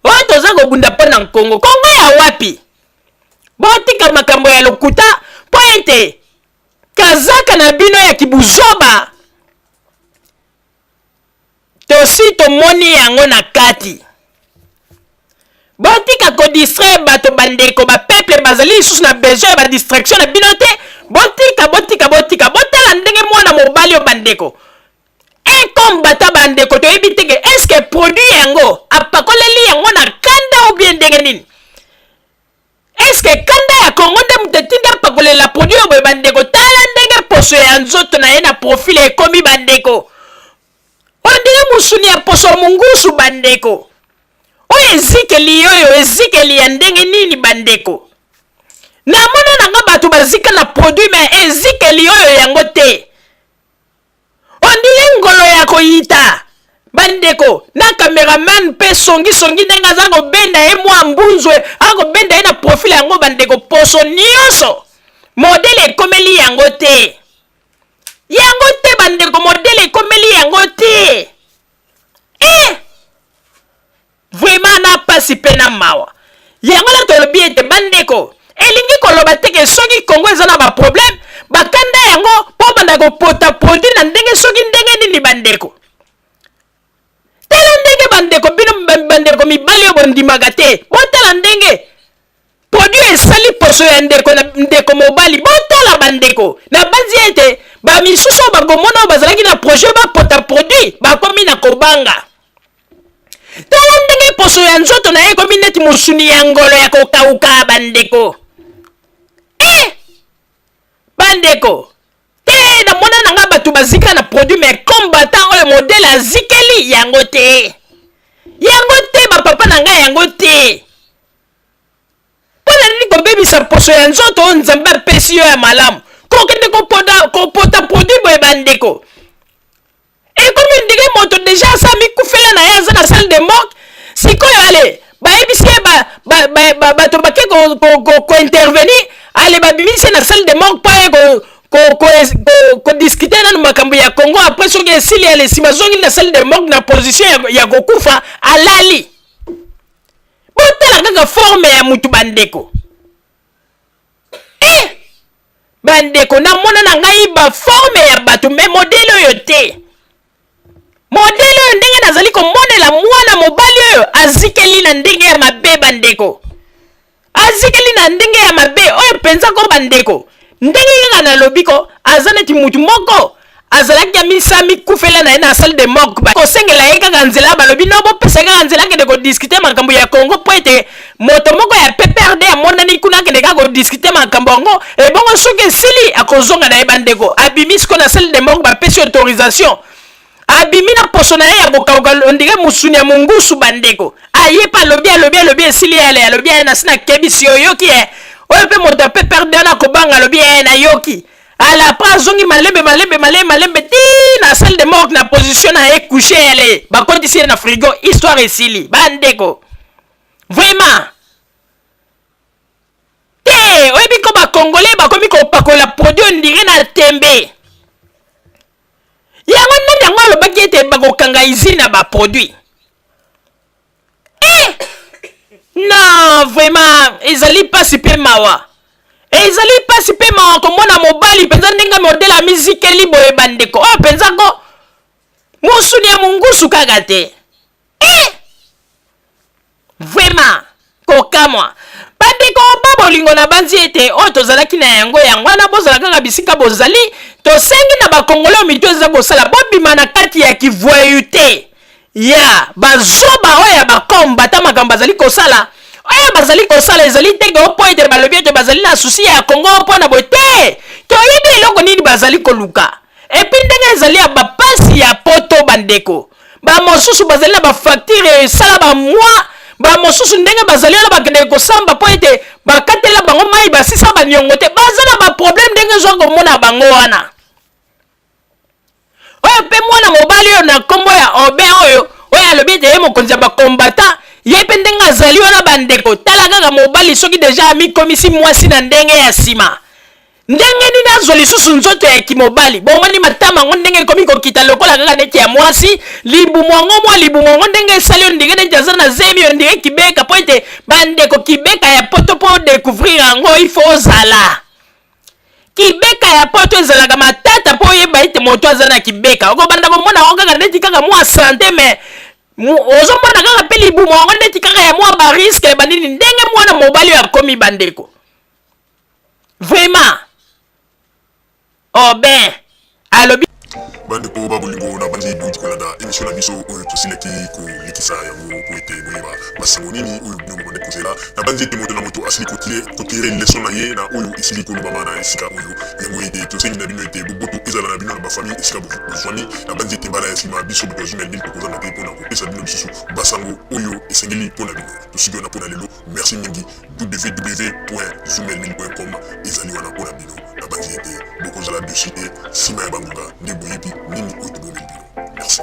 Oyo toza kobunda mpo na Nkongo, Kongo ya wapi? Botika makambo ya lokuta, mpo ete kazaka na bino ya kibuzoba tosi tomoni yango na kati. Botika kodistraire bato bandeko, bapeuple bazali lisusu na besoin ya badistraction na bino te. Botika, botika, botika. Botala ndenge mwana mobali oyo bandeko, un combattant bandeko, toyebi te ke est ce que produit yango apakoleli yango na kanda ou bien ndenge nini. Est ce que kanda ya Congo nde moto etindi apakolela produit oyo boye bandeko? Tala ndenge poso ya nzoto na ye na profil ekomi bandeko, ondire mosuni ya poso mungusu bandeko. Oyo ezikeli oyo ezikeli ya ndenge nini bandeko? Namona na nga bato bazika na produit, me ezikeli oyo yango te. Ondire ngolo ya koyita bandeko. Na cameraman mpe songisongi ndenge aza kobenda ye mwa mbunzwe, akobenda ye na profil yango bandeko, poso nyonso modele ekomeli yango te, yango te bandeko, modele ekomeli yango te. Eh! Vraiment na pasi pe na mawa. Yango na tolobi ete bandeko, elingi koloba te ke soki Congo eza na ba problème, bakanda yango po banda kopota produit na ndenge soki ndenge nini bandeko. Tala ndenge bandeko bino bandeko mibali oyo bondimaka te, botala ndenge produit esali poso ya ndeko na ndeko mobali. Botala bandeko, nabanzi ete bamisusu oyo bakomona oyo bazalaki na projet bapota produit bakomi na kobanga. Tala ndenge poso ya nzoto na ye ekomi neti mosuni ya ngolo ya kokauka bandeko. Eh! Bandeko, te namona na nga bato bazika na produit, mais combattant oyo modele azikeli yango te, yango te bapapa na ngai, yango te. Mpo na nini kobebisa poso ya nzoto oyo Nzambe apesi yo ya malamu, kokende kopota, kopota produit boye bandeko? Ekomi ndenge moto deja asa amikufela na ye, aza na salle de morgue sikoyo. Ale bayebisi ye bato bake kointervenir, ale babimisi ye na salle de morgue mpo aye kodiscute nanu makambo ya Congo. Après soki esili, ale nsima azongi na salle de morgue na position ya kokufa, alali. Botala kaka forme ya mutu bandeko. Eh! Bandeko, namona na ngai baforme ya bato, me modele oyo te. Modele oyo ndenge nazali komonela mwana mobali oyo azikeli na ndenge ya mabe bandeko, azikeli na ndenge ya mabe oyo mpenza ko bandeko. Ndenge kaka nalobi ko, aza neti mutu moko azalaki amisa mikufela na ye na salle de morgue, kosengela ye kaka nzela. Balobi no, bopesa kaka nzela akende kodiskute makambo ya Congo, mpo ete moto moko ya PPRD amonani kuna, akende kaka kodiskute makambo yango, ebongo soki esili akozonga na ye. Bandeko, abimi sikoyo na salle de morgue, bapesi autorisation, abimi na poso na ye ya kokauka ondire mosuni ya mongusu bandeko. Aye mpe alobi, alobi, alobi, esili ye. Ale alobi, aye nasi nakebisi, oyoki ye oyo mpe moto ya PPRD wana akobanga. Alobi, ye nayoki. Ala après azongi malembe malembe malembe malembe ti na salle de morgue na position na ye couche ele bakotisi ye na frigo histoire esili bandeko vraiment te oyebi ko bacongolais bakomi kopakola produit ondire na tembe yango nani yango alobaki ete bakokanga usine ya baproduit eh! non vraiment ezali mpasi mpe mawa ezali mpasi mpe mawa komona mobali mpenza ndenge modele amizikeli boye bandeko oyo mpenza ko mosuni ya mongusu kaka te eh! Vraiment kokamwa. Bandeko ba bolingo nabanzi ete oyo tozalaki na yango yango wana bozala kaka bisika bozali tosengi na bakongole oyo mitu eza kosala bobima na kati ya kivoyu te ya bazoba oyo ya bakombata makambo bazali kosala oyo bazali kosala ezali te ke mpo ete balobi ete bazali na susi ya kongo mpo na boye te toyebi eloko nini bazali koluka epuis ndenge ezali ya bapasi ya poto bandeko Bamosusu bazali na bafaktire esala bamwa, bamosusu ndenge bazali wana bakendeke kosamba mpo ete bakatela bango mai basisa baniongo te, baza na baproblème ndenge ezwa komona bango wana. Oyo mpe mwana mobali oyo na nkombo ya Aubin oyo oyo alobi ete ye mokonzi ya bakombata ye mpe ndenge azali wana bandeko, tala kaka mobali soki deja amikomisi mwasi na ndenge ya nsima Ndenge nini azwa lisusu nzoto ya kimobali? Bomoni matama yango ndenge ekomi kokita lokola kaka neti ya mwasi, libumu yango mwa libumu yango ndenge esali ondire neti aza na zemi, ondire kibeka, mpo ete bandeko kibeka ya poto mpo odecouvrir yango il faut ozala kibeka ya poto ezalaka matata mpo oyeba ete moto aza na kibeka. Okobanda komona yango kaka neti kaka mwa sante mais ozomona kaka mpe libumu yango neti kaka ya mwa bariske banini, ndenge mwana mobali oyo akomi bandeko. Vraiment Aubin alobi. Bandeko ba bolingo na bandi bouti kolanda emission na biso oyo tosilaki kolekisa yango po ete boyeba basango nini oyo bino bobandaki kozela. Nabanzi ete moto na moto asili kotire leson na ye na oyo esili kolobama na esika oyo. Yango ete tosengi na bino ete boboto ezala na bino na bafamille esika bozwami. Nabanzi ete mbala ya nsima biso bato ya Zumel 1000 tokozanga te mpo na kopesa bino lisusu basango oyo esengeli mpo na bino. Tosuki wana mpo na lelo. Merci mingi. www.zoomelmil.com ezali wana mpo na bino. Nabanzi ete bokozala dessus te nsima ya bangonga nde boyebi nini oyo tobomeli bino. Merci.